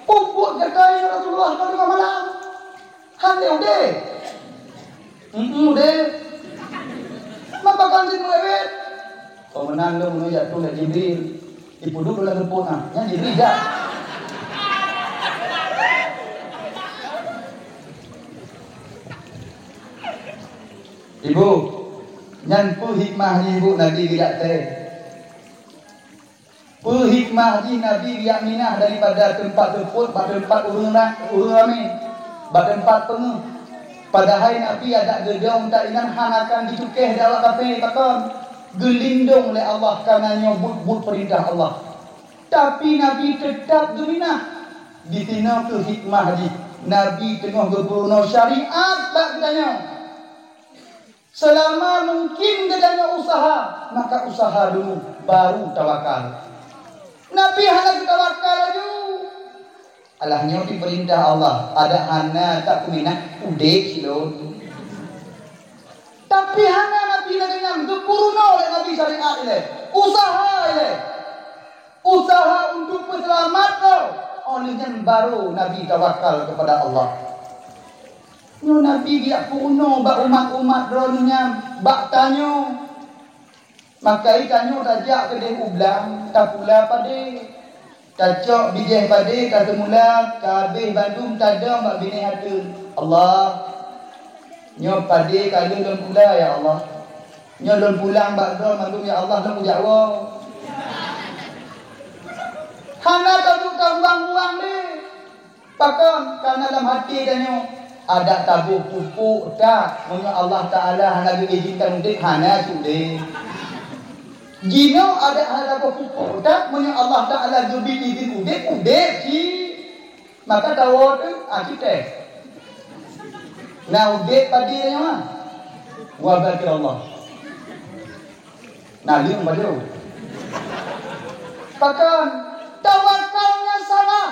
Peue buet gata, ya Rasulullah, ka teungoh malam?" "Han lé udeb?" "Heeh, udeb." "Mapa kon jeuet meuwét?" "Oh, meunan lôn meunyoe jak tueng lé Jibril, ipeuduek lôn lam seupôt na, nyan Jibril jak." Ibu, nyan peue hikmah jih, Ibu, Nabi geujak tée? Peue hikmah jih Nabi geujak Minah daripada teumpat seupôt bak teumpat ureuëng ra-, ureuëng ramé, bak teumpat peungeuh? Padahai Nabi adak geudong that inan hana akan jitukéh di awak kafé, pakon? Geulindong lé Allah kareuna nyoe buet-buet peurintah Allah. Tapi Nabi teutab geuminah. Disinoe kheueh hikmah jih. Nabi teungoh geupeurunoe syariat bak geutanyoe. Seulama mungkin geutanyoe useuha, maka useuha dulu, baru tawakal. Nabi hana geutawakal laju. Alah, nyoe pih peurintah Allah, adak hana that peuminah udeb silôn. Tapi hana Nabi lagée nyan, geupeurunoe lé Nabi syariat ilée, useuha ilée. Useuha untuk peuseulamat droe, óh lheueh nyan baru Nabi tawakal keupada Allah. Nyoe Nabi geujak peurunoe bak umat-umat droeneuh nyan, bak tanyoe. Makai tanyoe tajak keudeh u blang, tapula padé. Tacok bijéh padé, taseumula, ka habéh bandum tadong bak binéh ateueh. Allah, nyoe padé ka lheueh lôn pula, ya Allah. Nyoe lôn pulang bak Droe mandum, ya Allah, lôn kujak woe. Hana taduek tabuang-buang lé. Pakon? Kareuna lam até tanyoe adak taboh pupuk that, meunyoe Allah Taala hana geuizinkan udeb, hana udeb. Jinoe adak hana taboh pupuk that, meunyoe Allah Taala geubri izin udeb, udeb cit. Maka tawoe teuh, ah, cit teuh. Na udeb padé nyoe, ah. Wa dzakirallah. Na leueng padé. Pakon? Tawakal nyang salah.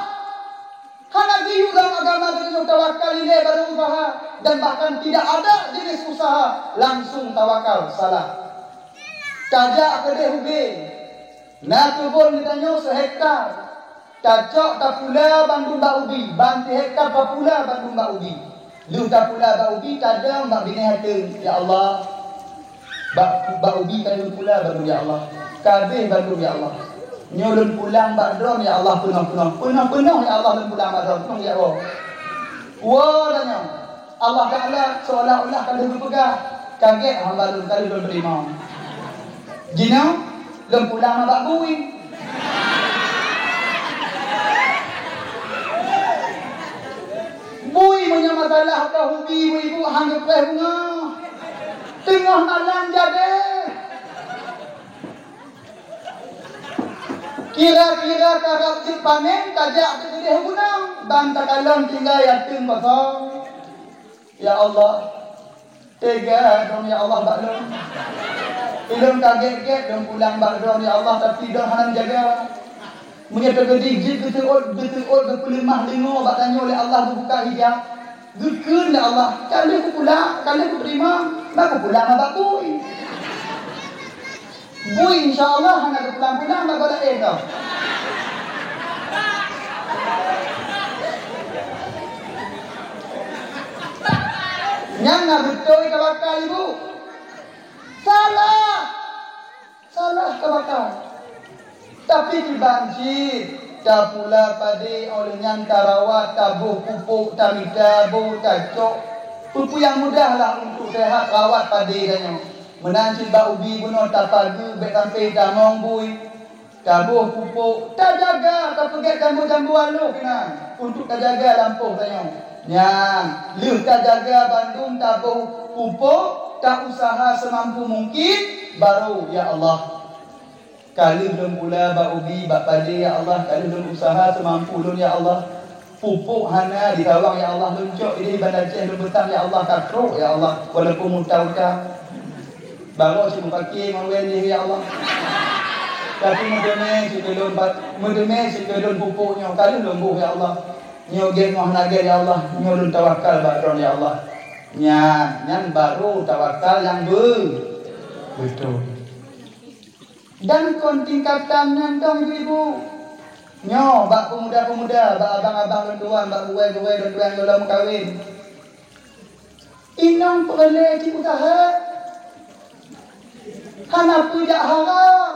Hana geuyue lam agama geutanyoe Tawakal ilée baru usaha, dan bahkan tidak ada jenis usaha langsung tawakal, salah. Tajak keudeh ubé, na keubon geutanyoe seuhektar, tacok tapula bandum bak ubi, ban sihektar tapula bandum bak ubi. Lheueh tapula bak ubi, tadong bak binéh ateueng, "Ya Allah, bak, bak ubi ka lôn pula bandum, ya Allah. Ka abéh bandum, ya Allah. Nyoe lôn pulang bak Droeneuh, ya Allah, peunoh-peunoh. Peunoh-peunoh, ya Allah, lôn pulang bak Droeneuh, peunoh, ya Allah." Woe tanyoe, Allah Taala seolah-olah ka lheueh geupeugah, "Ka gét hamba lôn, ka lheueh lôn teurimong. Jinoe lôn pulang bak bui." Bui meunyoe masalah ka ubi, ibu-ibu, han geupreh beungoh. Teungoh malam jadeh. Kira-kira karab jeuet panen, tajak teukeudeh u gunong, ban takalon tinggai ateueng kosong. Ya Allah, teuga Droeneuh, ya Allah, bak lôn. Ilôn ka gét-gét lôn pulang bak Droeneuh, ya Allah, tapi Droeneuh hana jaga. Meunyoe teukeudeh jeuet geuteuôt, geuteuôt geupeuleumah deungoe bak tanyoe lé Allah, geubuka hijab. Geukheun lé Allah, "Ka lheueh kupulang, ka lheueh kuteurimong, bah kupulang bak bui." Bui, insya Allah, hana geupulang-pulang bak gola éh tau. Nyan na beutôi tawakal, ibu. Salah. Salah tawakal. Tapi kiban cit, tapula padé, óh lheueh nyan tarawat, taboh pupuk, tamita, boh, tacok. Peue-peue nyang mudah lah untuk sehat, rawat padé tanyoe. Meunan cit bak ubi bunoe tapageue, bék sampai tamong bui. Taboh pupuk, tajaga, tapeugét jambu-jambu aloh keunan untuk tajaga lampôh tanyoe. Nyan, lheueh tajaga bandum, taboh pupuk, tausaha seumampu mungkin, baru, "Ya Allah, ka lheueh lôn pula bak ubi, bak padé, ya Allah, ka lheueh lôn usaha seumampu lôn, ya Allah." Pupuk hana di Tawang, ya Allah, lôn cok idéh Banda Aceh lôn peusang, ya Allah, ka trok, ya Allah, walaupun meuta-uta. Baroe cit meupaké ngon wén jih, ya Allah. Tapi meuteumé cit keu lôn, meuteumé cit keu lôn pupuk nyoe, ka lheueh lôn boh, ya Allah. Nyoe gét ngon hana gét, ya Allah, nyoe lôn tawakal bak Droeneuh, ya Allah. Nyan, nyan baru tawakal nyang beu-, beutôi. Dan kon tingkatan nyan dong ibu-ibu. Nyoe bak peumuda-peumuda, bak abang-abang lôn tuan, bak gurée-gurée lôn tuan nyang lom meukawen. Inong peureulée cit useuha. Hana peue jak harab.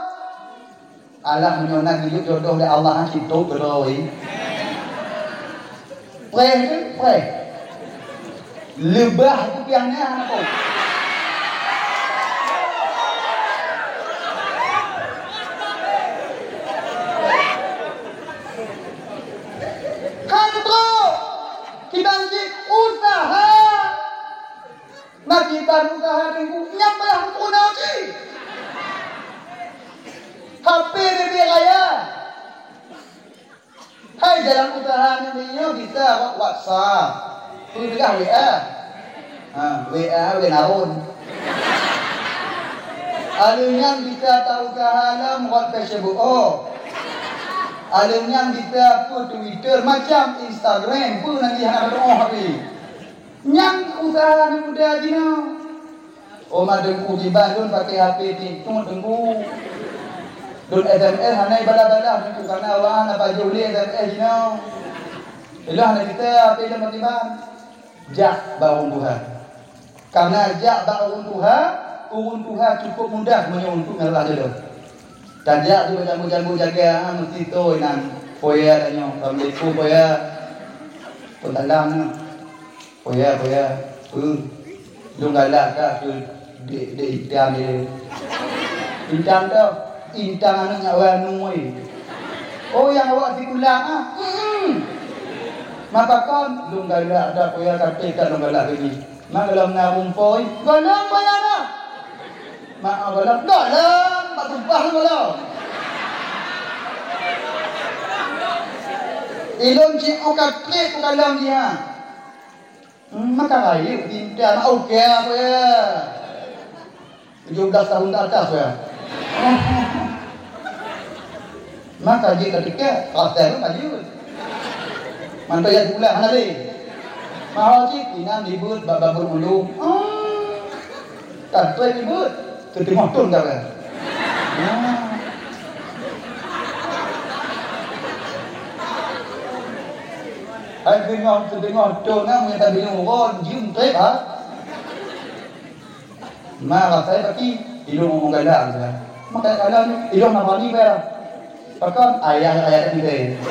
Alah, meunyoe na geujok jodoh lé Allah, cit tôb keudroe. Preh teuh, preh. Leubah kupiah nyan hana po. Kan trok, kiban jih useuha. Makiban useuha teungku, nyang payah meutunoe jih. H P leubeh raya. Hai, jalan useuha nyoe, nyoe bisa wa-, WhatsApp. Peue teuka W A. Ha, W A, W A naon. Aleuh nyan bisa ta useuha lom rot Facebook. Oh. Aleuh nyan bisa peue Twitter, macam Instagram, peue nan jih hana teu'oh tapi. Nyan useuha aneuk muda jinoe. Oma teungku, kiban lôn pakai H P TikTok teungku. Lôn S M S hana ibalah-balah teungku, karena awak hana pajoh lé S M S jinoe. Ilôn hana geutem H P lôn pakai ban. Jak bak ureueng tuha. Karena jak bak ureueng tuha, ureueng tuha cukup mudah meunyoe untuk ngeurah jodoh. Tajak di jambu-jambu jaga, ha, meusti toe nan. Poya tanyoe, "Assalamualaikum, Poya." Peusalam nyoe. Poya, Poya. Peue? Lôn galak that keu dek, dek Intan nyoe. Intan toh? Intan aneuk nyak wai anu, wai. Oh, nyang awak sikulah, ah? Hmm. Mapa kon? Lôn galak that, Poya, katé that lôn galak keu jih. Mak, gohlom na rumpoi. Gohlom, Poya, na. Mak, gohlom. Gohlom, bak tumpah lôn gohlom. Ilôn cit u katrek u gohlom jih, ha. Hmm, maka rayeuk pinta, mak, oke, Poya. Tujuh belas tahun ke atas, Poya. Maka jeuet ka tiket, hotel pun ka jeuet. Mantong jak sikulah hana lé. Maho cit inong dibeuet bak babeuet ulu. Ah. Ka trép dibeuet, keu teungoh thon ka beuet. Ah. Hai teungoh, keu teungoh thon na meunyo tabileueng uroe jeuem trép ha. Ma rasai pati, ilôn ngomong galak saja. Maka kalau ilôn na bani bela. Pakon ayah ayah kita.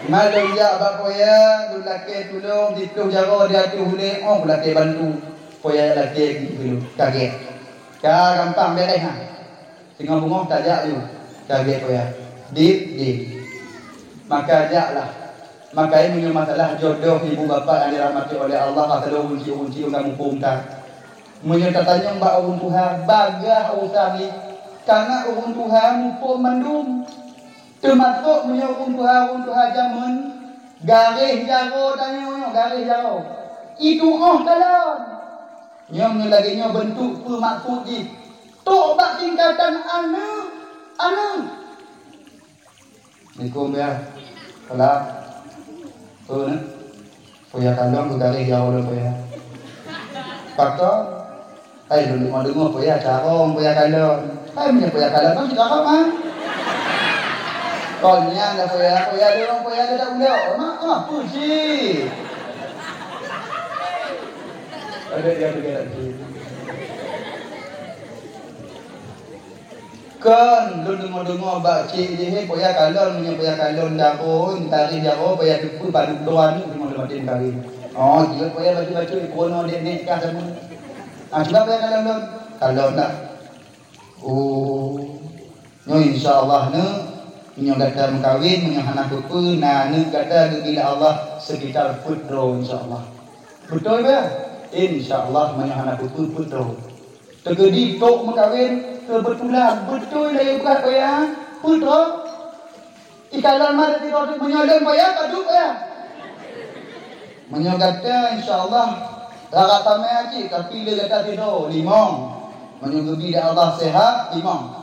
Ma lôn jak bak poya, lôn lakée tulông, siploh jaroe di ateueh ulée, oh, lôn lakée bantu. Poya lakée gitu, kaget. Ka gampang beres ha. Singoh beungoh tajak yue, ka gét poya. Dit, dit. Maka jaklah. Maka meunyoe masalah jodoh ibu bapak nyang dirahmati oleh Allah, atra ureueng ciek-ureueng ciek ka muphom that. Meunyoe tatanyong bak ureueng tuha, bagaih urusan jih, karena ureueng tuha muphom mandum. Teumasok meunyoe ureueng tuha-ureueng tuha jameun, garéh jaroe tanyoe nyoe, garéh jaroe. Itu'oh kalon. Nyoe meunyoe lagée nyoe beuntuk peue maksud jih. Trok bak tingkatan aneuk, aneuk. Assalamualaikum, ya. Salam. Peue na? Poya kalon keu garéh jaroe lôn poya. Pakon? Hai, lôn deungoe-deungoe poya carông, poya kalon. Hai, meunyoe poya kalon, kan cit carông, ha? Kon nyan dah poya, poya lôn, poya lôn dak ulok. Mak, mak, peue cit? Ada dia pergi lagi. Kon, lôn deungoe-deungoe bak cék jih, eh, poya kalon, meunyoe poya kalon jaroe, meutareh jaroe, poya teupeue padub droe aneuk, deungoe lôn maté meutareh. Oh, jeuet poya bacut-bacut, eh, peurunoe dek nek kah sama. Ah, cuba poya kalon lôn. Kalon dah. Oh. Nyoe insya Allah neuk, meunyoe gata meukawen, meunyoe hana peue-peue, na aneuk gata geubri lé Allah sekitar peuet droe insya Allah. Beutôi bah? Insya Allah meunyoe hana peue-peue, peuet droe. Teukeudi trok meukawen, keubeutulan beutôi lagée peugah poya, peuet droe. Ikalon ma teuka meunyoe lôn poya, padub poya. Meunyoe gata insya Allah rara tamé cit, tapi lé gata sidroe, limong. Meunyoe geubri lé Allah sehat, limong.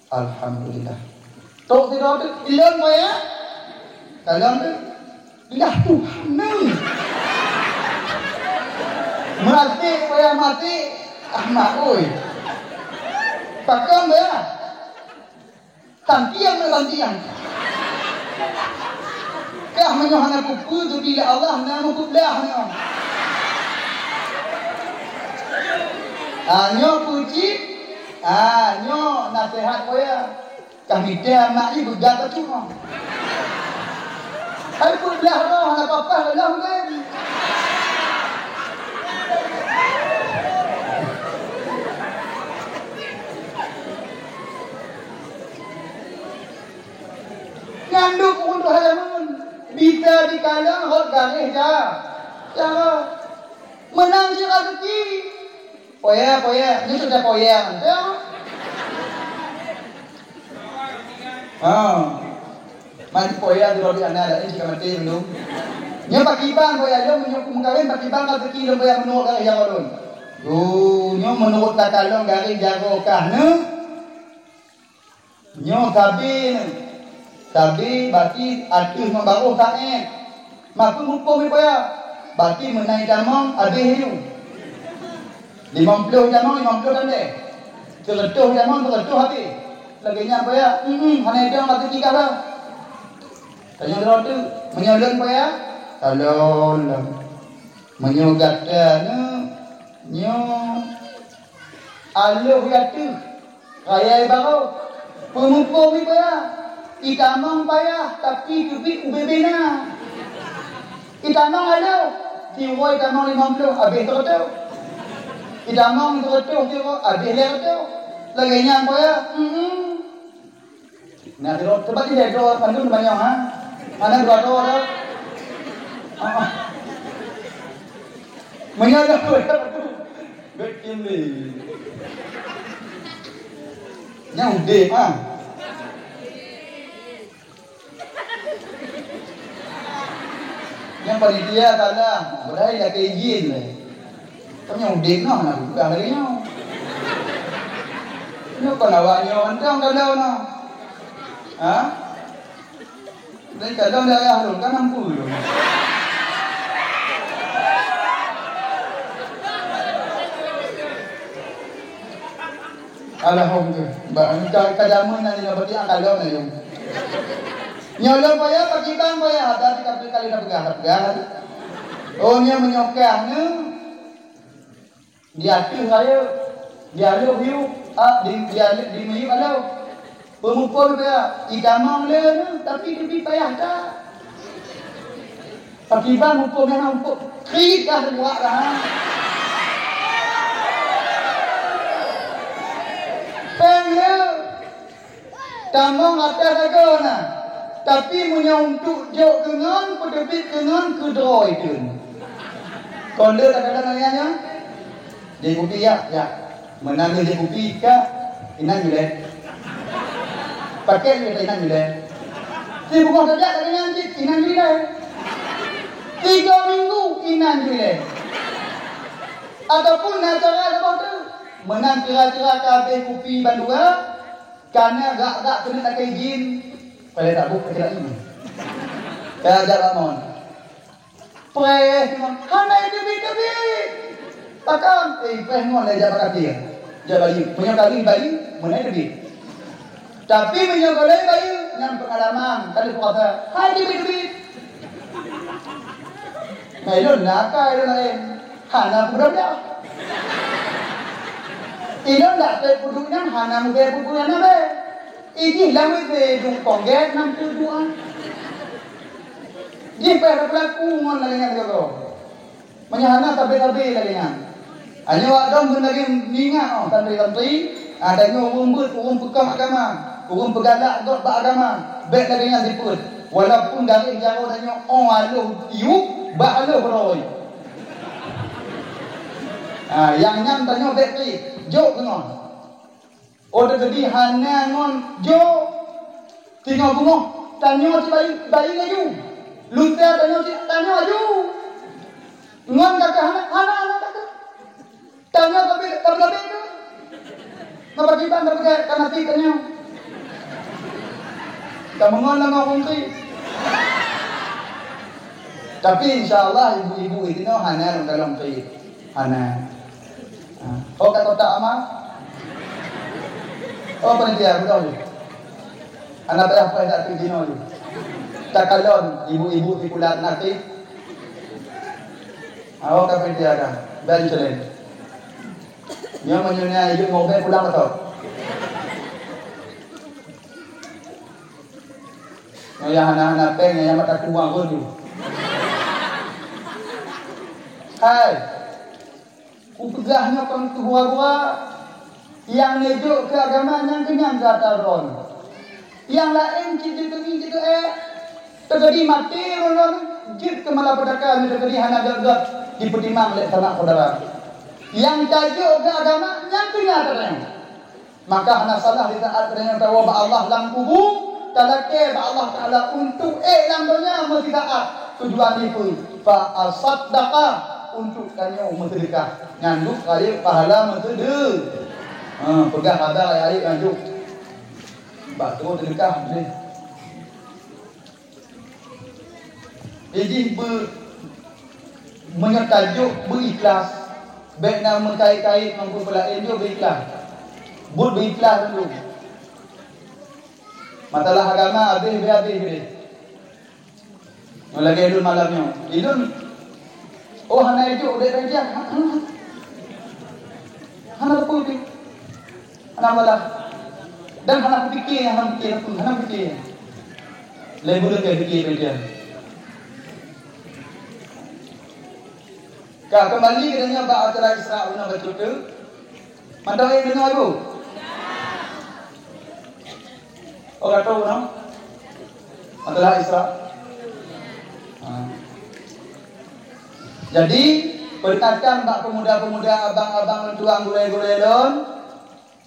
Alhamdulillah. Trok sidroe teuk, ilôn poya. Kalon teuk. Ilah Tuhan neu. Meuasék poya meuasék. Ahmak, oi. Pakon poya? Tantiang na tantiang. Kah meunyoe hana peue-peue geubri lé Allah, na meupeublah nyoe. Ah, nyoe peue cit? Ah, nyoe naseuhat poya. Kah mita mak jih beugat bacut nyoe. Hai peublah roh, hana papah lom kan. Nyan duek ureueng tuha jameun, bisa jikalon rot garéh ja-, jaroe. Meunan cit raseuki. Poya, poya, nyoe sudah poya mantong. Ha. Mari poya di roti anak dak ni jika mati dulu. Nyoe pakriban poya lôn, meunyoe ku meukawen pakriban raseuki lôn poya meunurot garéh jaroe lôn. Oh, nyoe meunurot takalon garéh jaroe kah nyoe. Nyoe sabe nyoe. Sabe bati ateueh ngon barôh taék. Mapeue muphom ipoya? Bati meunan itamong abéh nyoe. Limong ploh itamong, limong ploh tandai. Seureutôh itamong, seureutôh abéh. Lagée nyan poya, hmm, hana idong bati tika lah. Tanyoe droe tu, meunyoe lôn poya, kalon lom. Meunyoe gata nyoe, nyoe aloh ateueh. Raya barô, peumuphom ipeue? Itamong payah, tapi teubiet ubé-bé na. Itamong aloh, siuroe itamong limong ploh, abéh seureutôh. Itamong seureutôh siuroe, abéh lhèe reutôh. Lagée nyan payah, hmm. Nah, sidroe, coba jih droe mandum teumanyong, ha? Hana dua droe dah. Ah, ah. Meunyoe dah Beutôi. Nyang udeb, ha. Nyang panitia salah, padahai dak keu izin lé. Tapi nyang udeb noh hana geupeugah lagée nyoe. Nyoe kon awak nyoe mantong ka lôn noh. Ha? Dan kadang daerah tu kan ampu tu. Alhamdulillah. Ba, ka, ka jameun na nyoe berarti akalon na nyoe. Nyoe lôn payah pakriban payah, tapi ka kali dah peugah, dah peugah. Oh, nyoe meunyoe kah ni, di ateueh rayeuk, di alôh yub, ah, di, di alôh, di miyub alôh. Peumupon payah, itamong le ni, tapi teubiet payah that. Pakriban muphom nyang na muphom kriet kah teubuak kah, ha? Péng le tamong ateueh lagoe na. Tapi meunyoe untuk jok keu ngon, peuteubiet keu ngon, keu droe teun. Kon le kadang-kadang nyan, nyan. Jép kupi, ya, ya. Meunan lé jép kupi, ka, inan julée. Pakét lé inan julée. Sibeungoh tajak lagée nyan cit, inan julée. Tiga minggu, inan julée. Ataupun na cara saboh teuk. Meunan kira-kira ka habéh kupi bandua, kana gak-gak keuneuk lakée jin, padahai tabôh kira ini. Kaya jak bak mon. Preh, hana teubiet-teubiet. Pakon? Eh, preh ngon lé jak bak kafé. Jak bayeue. Meunyoe kali bayeue, meunan teubiet. Tapi meunyoe gohlom bayeue, nyan peungalaman. Kali puasa, hai teubiet-teubiet. Nah, ilôn na ka ilôn laén. Hana peugah-peugah. Ilôn dak peuduek nyan hana mubée peue-peue nyang na bée. Ijih lam W C dum konggét nam peue dua. Jih payah tapeulaku ngon lagée nyan sigoe. Meunyoe hana sabe-sabe lagée nyan. Nyoe awak dong keuneuk lagée ngingat, oh, santri-santri, ah, tanyoe ureuëng beuet, ureuëng peukong agama, ureuëng peugalak gob bak agama, bék lagée nyan sifeuet. Walaupun garéh jaroe tanyoe 'oh alôh yub, bak alôh roi. Ah, nyang nyan tanyoe bék kriet, jok keunong. Oh, teukeudi hana ngon jo, singoh beungoh tanyoe cit bayeue, bayeue laju. Lusa tanyoe cit, tanyoe laju. Ngon ka hana, hana, hana ka. Tanyoe tapi, tapi, tapi tu. Napa kiban tapi ka, ka nasib tanyoe. Ka meungon lam ureueng tu. Tapi insya Allah ibu-ibu itu hana dalam tu. Hana. Ha. Oh, ka kotak amal? Oh, panitia, beutôi. Hana payah preh dak tu jinoe. Takalon ibu-ibu sikulat nakis. Ha, oh, ka panitia dah. Ban celeng. Nyoe meunyoe na ijuk mobil pulang beutôi. Nyoe nyang hana-hana péng, nyang mata kuang pun tu. Hai. Kupeugah nyoe kon keu hua-hua, nyang neujok keu agama nyang keunyan gata droe. Nyang laén cit jeuet keu ngieng jeuet keu ék. Teukeudi maté droeneuh jeuet keu malapetaka, nyoe teukeudi hana gét-gét jipeutimang lé sanak syedara. Nyang tajok keu agama nyang keunyan gata droe. Maka hana salah di saat geutanyoe tawoe bak Allah lam kubu, talakée bak Allah Taala untuk ék lam donya meusisaat. Tujuan jih peue? Fa asaddaqa, untuk tanyoe meuseudeukah. Nyan duek rayeuk pahala meuseude-, ha, peugah haba rayeuk-rayeuk lanjut. Bak tu seudeukah deh. Ijih beu-, meunyoe tajok beu-ikhlas, bék na meukait-kait ngon peue-peue laén, jok beu-ikhlas. Buet beu-ikhlas dulu. Masalah agama habéh-habéh deh. Nyoe lagée lôn malam nyoe. Ilôn, oh, hana ijok udeb raja. Ha, ha. Hana teupeu pih. Hana malah. Dan hana kupike, hana kupike, hana kupike. Lé buleuen ka pike pih dia. Ka keumbali geutanyoe bak acara Isra uroe bacut tu. Mantong eh deungoe lagu. Oh, ka tahu, no? Masalah Isra. Ha. Jadi, peuringatan bak pemuda-pemuda, abang-abang, lôn tuan, gurée-gurée lôn,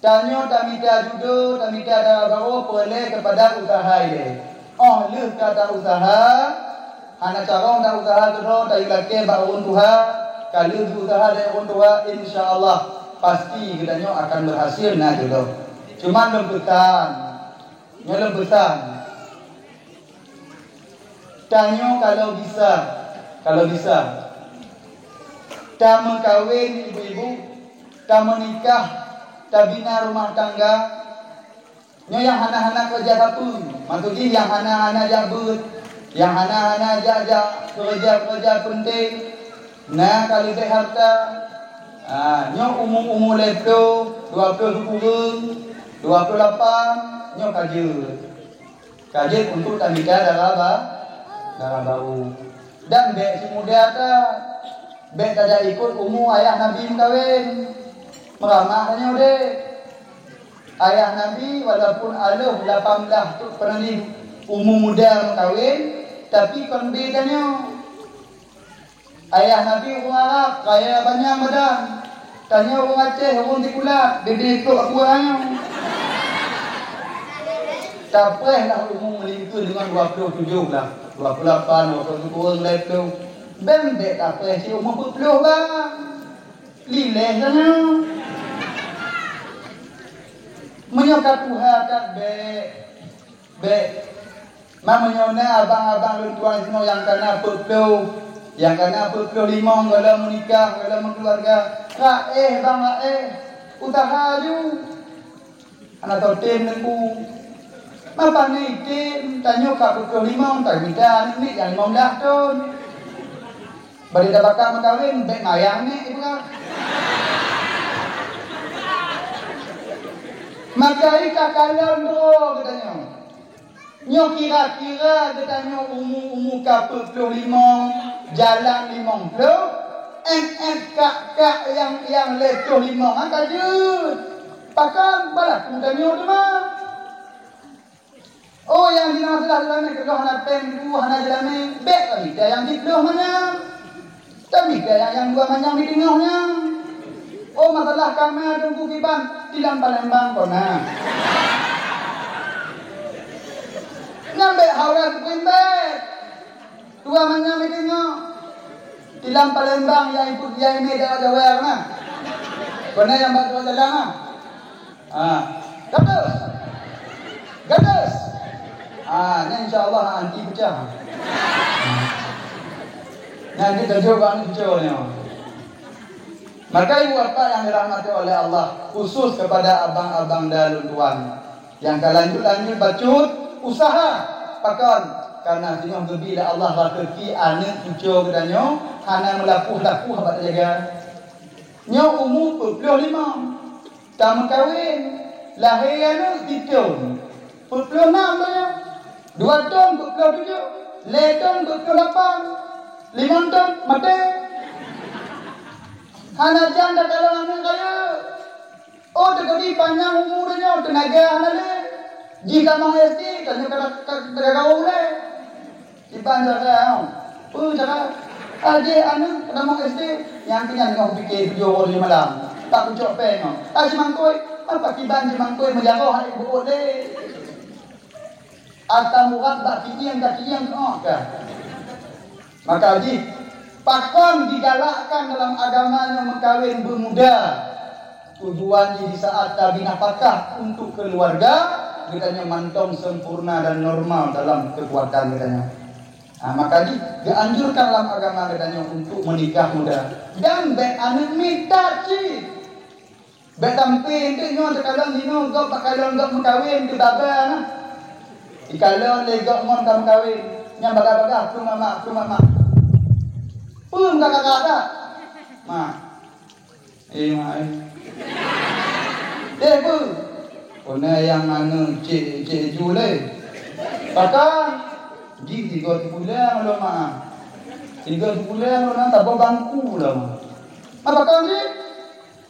tanyoe tamita judo, tamita dara barô peureulée keupada usaha ilée. Óh lheueh ka ta-usaha, hana carông ta-usaha keudroe, tayue lakée bak ureuëng tuha, ka lheueh jiusaha lé ureuëng tuha, insya Allah, pasti geutanyoe akan berhasil na jodoh. Cuma lôn peusan, Nyoe lôn peusan. Tanyoe kalau bisa, kalau bisa, tameukawen ibu-ibu, tameunikah, tabina rumah tangga. Nyoe nyang hana-hana keureuja sapeue, maksud jih nyang hana-hana jak beuet, nyang hana-hana jak-jak keureuja-keureuja peunteng, na ka leubeh harta. Ah, nyoe umu-umu lhèe ploh, dua ploh sikureueng, dua ploh lapan, nyoe ka jeuet. Ka jeuet untuk tamita dara ba-, dara barô. Dan bèk simuda that, bèk tajak ikot umu ayah Nabi meukawen. Meuramah tanyoe deh. Ayah Nabi walaupun aleuh lapan blah tu peureulèe umu muda meukawen, tapi kon beda nyoe. Ayah Nabi ureueng Arab, kaya banyak badan. Tanyoe ureueng Aceh, ureueng sikulat, bebe ikot aku ayah. Tapreh lah umu meulingkeue deungon dua ploh tujoh lah, dua ploh lapan, dua ploh sikureueng, lhèe ploh. Bèk, bèk tapreh cit umu peuet ploh bang. Lileh tanyoe. Meunyoe ka tuha that bèk. Bèk. Ma meunyoe na abang-abang lôn tuan sinoe nyang kana peuet ploh, nyang kana peuet ploh limong gohlom meunikah, gohlom meukeuluwarga, raéh bang, raéh. Useuha ju. Hana soe tem Teungku. Ma pane tem, tanyoe ka peuet ploh limong, tamita aneuk miet nyang limong blah thon. Bari tabaka meukawen, bèk mayang nèk ipeugah. Maka i takalon droe geutanyoe. Nyoe kira-kira geutanyoe umu-umu ka peuet ploh limong, jalan limong ploh, ék-ék kak-kak nyang, nyang lhèe ploh limong, ha, ka jeuet. Pakon balaku tanyoe teuma? Oh, nyang jinoe masalah jeulamen, keudroe hana péng, bu hana jeulamen, bèk tamita nyang siplôh manyam. Tamita nyang, nyang dua manyam di teungoh nyan. Oh, masalah kama Teungku kiban, di lam Palembang kona. Nyan bèk hawa supreme bèk. Dua manyam di teungoh. Di lam Palembang nyang ipeujiak imè dakwah Jawa na. Kona nyang bak jalan na. Ah, gadis. Gadis. Ah, nyan insya Allah anti pecah. Nyan kita coba ni cucuknya. Maka ibu bapak yang dirahmati oleh Allah, khusus kepada abang-abang dan lôn tuan. Nyang ka lanjut-lanjut bacut useuha. Pakon? Karena singoh geubri lé Allah raseuki aneuk cucoe geutanyoe hana meulapoh-lapoh bak teujaga. Nyoe umu peuet ploh limong, tameukawen, lahé aneuk sithon, peuet ploh nam tanyoe, dua thon peuet ploh tujoh, lhèe thon peuet ploh lapan, limong thon maté. Hana jan takalon aneuk rayeuk. Oh, teukeudi panyang umu tanyoe, teunaga hana lé. Jih tamong S D, tanyoe ka, ka, ka, ka ulèe. Kiban cara, oh. Peue cara? Aje aneuk ka tamong S D, nyang keu nyan teungoh pike tujoh uroe malam. Tak kucok péng, oh. Ah, si Mangkui, apa kiban si Mangkui meujaroe hai buet lé. Ata murat bak kieng ka kieng oh ka. Maka jih, pakon digalakkan dalam agama nyoe meukawen beumuda? Tujuan jih di saat tabi nafakah untuk keluarga, geutanyoe mantong sempurna dan normal dalam kekuatan geutanyoe. Ha, maka jih, geuanjurkan dalam agama geutanyoe untuk menikah muda. Dan bèk aneuk miet cit. Bèk sampé eunteuk nyoe teukalon jinoe gob bak kalon gob meukawen keu baba na. Ikalon lé gob ngon ka meukawen, nyan bagah-bagah, "Peue mamak, peue mamak." "Peue meuka-ka that?" "Ma." "Eh, ma, eh." "Eh, peue?" "Kona nyang aneuk cék, cék ju lé." "Pakon?" "Jih tiga sibuleuen lom, Ma." "Tiga sibuleuen lom, na saboh bangku lom." "Ma, pakon jih?"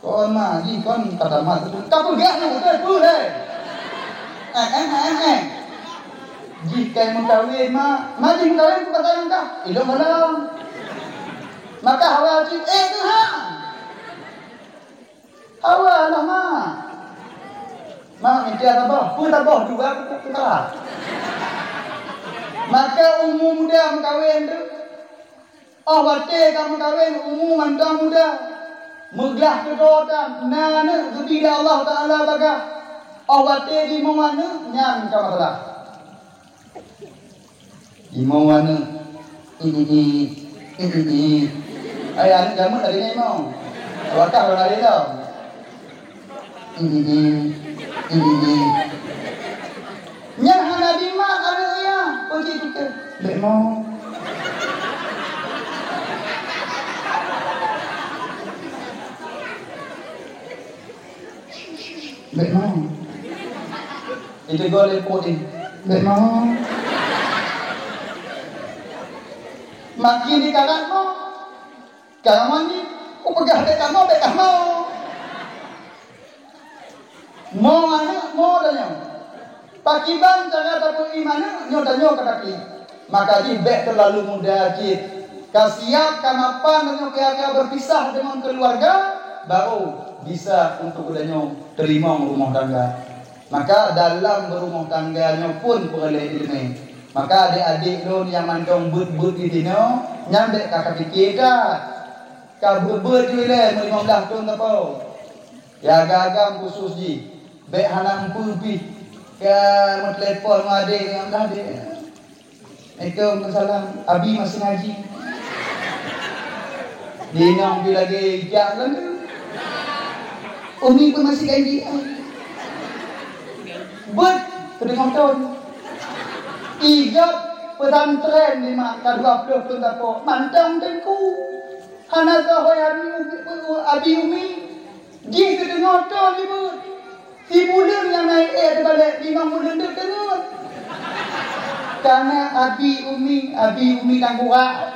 "Kon ma, jih kon ka tamat." "Ka peugah nyoe beutôi peue lé?" "Eh, eh, eh, eh, eh. Jih kai meukawen, Ma." "Ma jih meukawen, peue pasai meukawen?" "Ilôn gohlom." "Maka hawa cit, eh, teuhah." "Hawa lah, Ma." "Ma, mita saboh." "Peue saboh dua, peue, peue, peue salah?" Maka umu muda meukawen tu, oh watèe ka meukawen, umu mantong muda, meuglah keudroe tan, na aneuk geubri lé Allah Taala bagah. Oh watèe jimong aneuk nyan ka masalah. Jimong aneuk, ini, ini, ini. Ai aneuk jameun lagèe nyan jimong. Awak kah orang lain tau. Ini, ini, ini. Nyan hana jimat aneuk nyan, pergi tukang. Bèk mo. Bèk mo. Itu gol lé putih. Bèk mo. Makin dikarat mo. Kamoe nyoe, kupeugah bèk kamoe, bèk kamoe. Mo aneuk, mo tanyoe. Pakiban cara tapeuiman aneuk, nyoe tanyoe ka tapi. Maka jih bèk teulalu muda cit. Ka siap, ka mapan tanyoe kira-kira berpisah dengan keluarga, baru bisa untuk tanyoe teurimong rumoh tangga. Maka dalam beurumoh tangga nyoe pun peureulèe ileumèe. Maka adék-adék lôn nyang mantong beuet-beuet di sinoe, nyan bèk ka tapike that. Ka beuet-beuet ju ilèe meulimong blaih thôn sapo. Ya agam-agam khusus jih, bèk hana eumpeue pih ka meutelepon ngon adék nyan dah deh. Assalamualaikum, salam. Abi masih ngaji. Di inong pi lagèe ijak lom tu. Umi pun masih ngaji. Beuet, keudeungoe thôn. Ijak pesantren lima ka dua ploh thôn sapo. Mantong teungku. Hana sohoi abi, abi umi. Jih keudeungoe thôn jibeuet. Sibuleuen nyang na ék teubalek, limong buleuen deuek teungeut. Kana abi umi, abi umi nyang burak.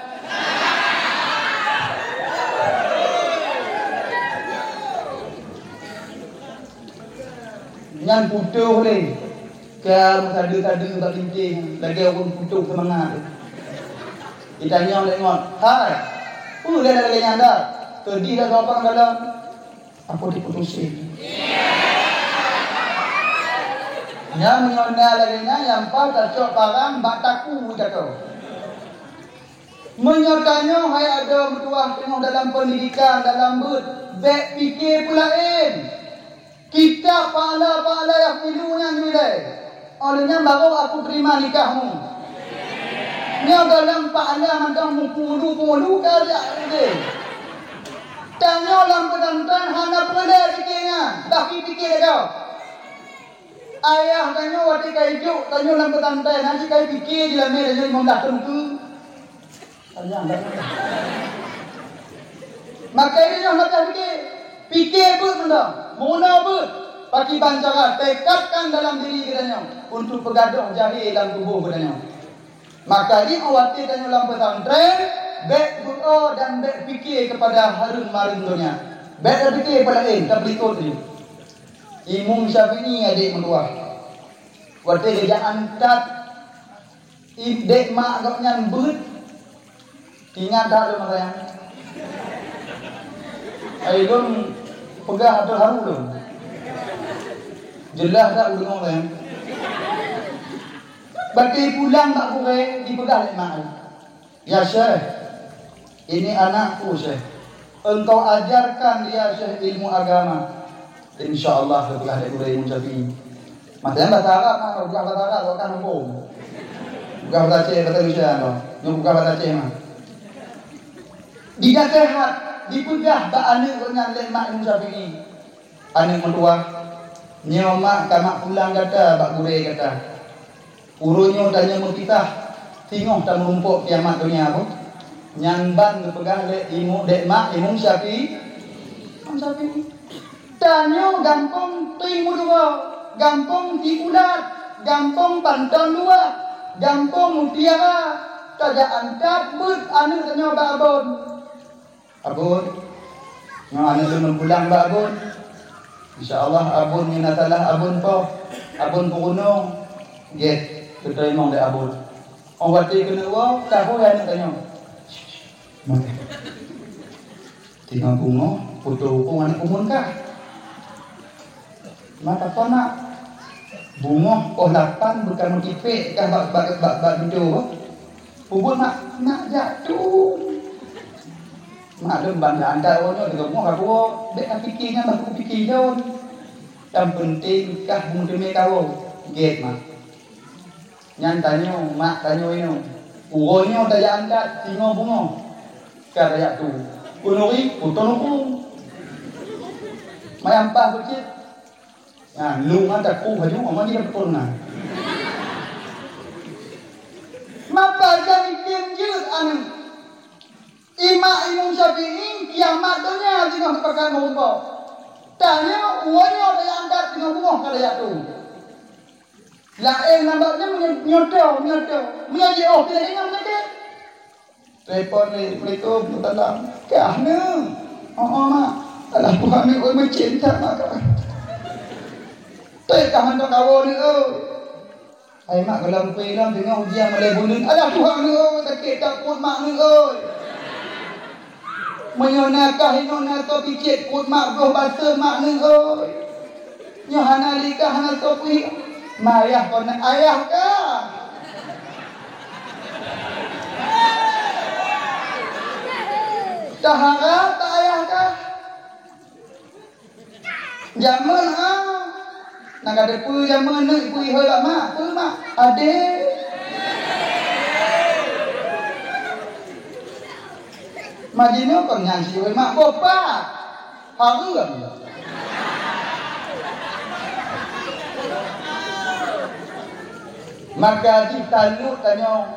Nyan putôh lé. Ka meusadeue-sadeue bak linté, lagèe ureueng putôh seumangat. Jitanyong lé ngon, "Hai, peue lé lagèe nyan dah? Keudéh dah soe pang dalam?" Apo diputusin? Nyan meunyoe na lagèe nyan, nyang paih tacok parang bak taku tato. Meunyoe tanyoe hai adoe meutuwah teungoh dalam peundidikan, dalam beuet, bèk pike peulaén. Kitab pahala-pahala nyang pilu nyan jilai. Óh lheueh nyan barô aku terima nikahmu. Nyoe gohlom pahala mantong meupulu-pulu ka jak udeh. Tanyoe lam pesantren hana peureulèe pike nyan, bah pike lé gob. Ayah tanyoe watèe ka ijok tanyoe lam pesantren, hana jih ka jipike jilamé tanyoe limong blaih thôn keu. Maka nyoe maka pike, pike beuet mantong, meurunoe beuet, pakiban cara tekadkan dalam diri geutanyoe untuk peugadôh jahé lam tuboh geutanyoe. Maka jih watèe tanyoe lam pesantren, bèk beuo dan bèk pike keupada hareuem-mareuem donya. Bèk tapike peulaén, tapeulikot laju. Imam Syafi'i adék meutuwah. Watèe geujak antat I-, dék mak gobnyan beuet. Ingat that lôn masa nyan. Ai lôn peugah atoe haru lôn. Jeulaih that ulôn nyan. Bak pulang bak gurèe jipeugah lé mak, "Ya Syekh, ini anakku, Syekh. Engkau ajarkan dia, Syekh, ilmu agama." "Insya Allah," geupeugah lé gurèe Imam Syafi'i. Maksudnya bahasa Arab mah, bukan bahasa Arab, bukan hukum. Bukan bahasa Aceh, bahasa Indonesia tu. Nyoe bukan bahasa Aceh mah. Dinaseuhat, dipeugah bak aneuk geuh nyan lé mak Imam Syafi'i. Aneuk meutuwah, nyoe mak ka mak pulang gata bak gurèe gata. Uroe nyoe tanyoe meupisah, singoh tameurumpok kiamat donya boh. Nyan ban geupeugah lé imu-, dék mak Imam Syafi'i. Imam Syafi'i. Tanyoe gampông Teungku Dua, gampông Siulat, gampông Panton Luwah, gampông Mutiara, tajak angkat beuet aneuk tanyoe bak Abon. Abon, nyoe aneuk lôn pulang bak Abon. Insya Allah Abon nyoe na salah Abon poh, Abon peurunoe, gét, geuteurimong lé Abon. Óh watèe keuneuk woe, tahu ya aneuk tanyoe. Tinggai bungoh, putôh hukôm aneuk umum kah? Mata kona bungoh poh lapan bukan meutipék kah bak, bak, bak, bak bintu. Peubuet mak, nak jak tu. Mak lôn banda anda woe nyoe deungon bungoh ka tuwoe, bèk ka pike nyan bah kupike lôn. Nyang peunteng kah beumeuteumé kawoe, gét mak. Nyan tanyoe mak, tanyoe inong. Uroe nyoe tajak angkat, singoh beungoh ka tajak tu. Keuneuri, putôh nukung. Mayang pah beucit. Nah, lu mata ku haju, mama dia pun nah. Maka jadi jeuet aneuk. Imak Imam Syafi'i, kiamat donya singoh teupakat meurumpok. Tanyoe, uroe nyoe tajak angkat, singoh beungoh ka tajak tu. Laén lam bab nyan meunyoe, nyoe tho, nyoe tho. Meunyoe jiôh pih lagèe nyan meunyoe. Telepon lé, "Assalamualaikum, salam." "Kah neu?" "Oh, oh, mak." "Alah, Tuhan neu, oi, meucen that, mak." "Teuka mantong kawoe neu, oi." Hai mak, gohlom kui lom teungoh ujian malèe buleuen. Alah Tuhan neu, sakét that pruet mak neu, oi. Meunyoe na kah inong na soe picet pruet mak, goh baseue mak neu, oi. Nyoe hana lé kah, hana soe pih. Mayah kon na ayah kah. Taharap bak ayah kah. Jameun, ha. Nak kata peue jameun neu, peue ihôi bak mak, peue mak? Adé. Majinoe kon nyang sihôi mak boh pat. Hareuem. Maka jih talut tanyoe.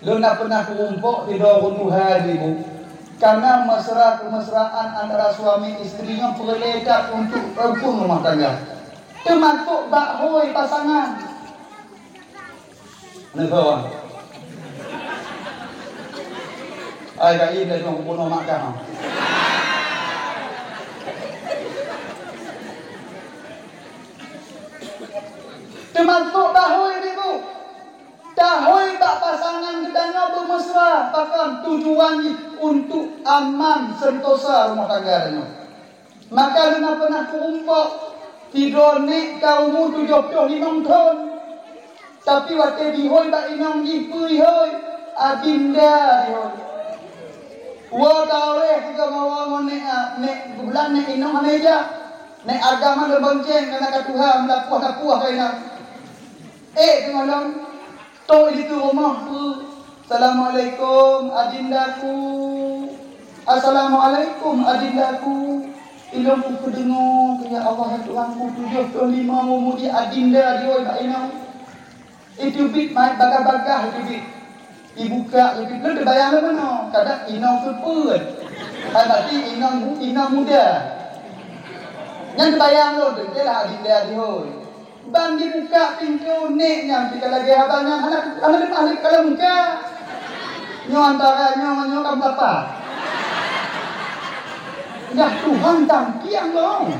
Lôn na peunah kurumpok sidroe ureueng tuha di ibu, kana mesra keumeusraan antara suami istri nyoe peureulée that untuk rukun rumoh tangga, teumasok bak hôi pasangan. Neusoe. Ai, ka im laju kubunoe mak kah. Teumasok bak hôi di ibu. Tahôi bak pasangan geutanyoe beumeusra, pakon tujuan jih untuk aman sentosa rumoh tangga tanyoe. Maka lôn na peunah kurumpok sidroe nék ka umu tujoh ploh limong thon, tapi watée jihôi bak inong jih peue jihôi, adinda jihôi. Woe taweh sigoe mawö ngon nék, a, nék geubulan nék inong hana ijak. Nék agam lôn bonceng kana ka tuha meulapuah-lapuah keu inong. Eh, teungoh lom, trok di dikeue rumoh tu. "Assalamualaikum, adindaku. Assalamualaikum, adindaku." Ilôn kupeudeungoe, ya Allah, ya Tuhanku, tujoh ploh limong umu di adinda jihôi bak inong. Iteubiet meuet bagah-bagah iteubiet. Ibuka iteubiet. Lôn teubayang lom meunoe, kadang inong seupôt. Hai, berarti inong, inong muda. Nyan teubayang lôn, teuntée lah adinda jihôi. Ban jibuka pintoe nék nyan, pih ka lagée haba nyan, hana, hana leupah lé kala muka. Nyoe antara nyoe ngon nyoe ka meulapa. Yah Tuhan tangkiang lom.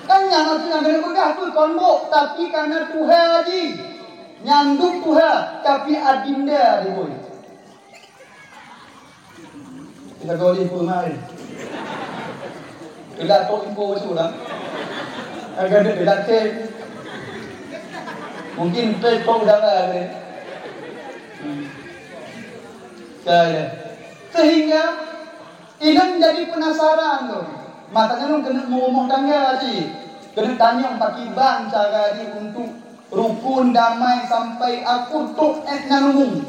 Kan nyan maksud nyang keuneuk peugah peue kon brok, tapi kana tuha jih. Nyan duek tuha, tapi adinda jihôi. Kita goli pun mai. Kita tok info macam orang. Agak ada kita cek. Mungkin trade tok udara ni. Hmm. Kaya. Sehingga Inong jadi peunasaran lom. Makanya lôn keuneuk meurumoh tangga cit. Keuneuk tanyong pakriban cara jih untuk rukon damai sampai akur trok ék nan umu.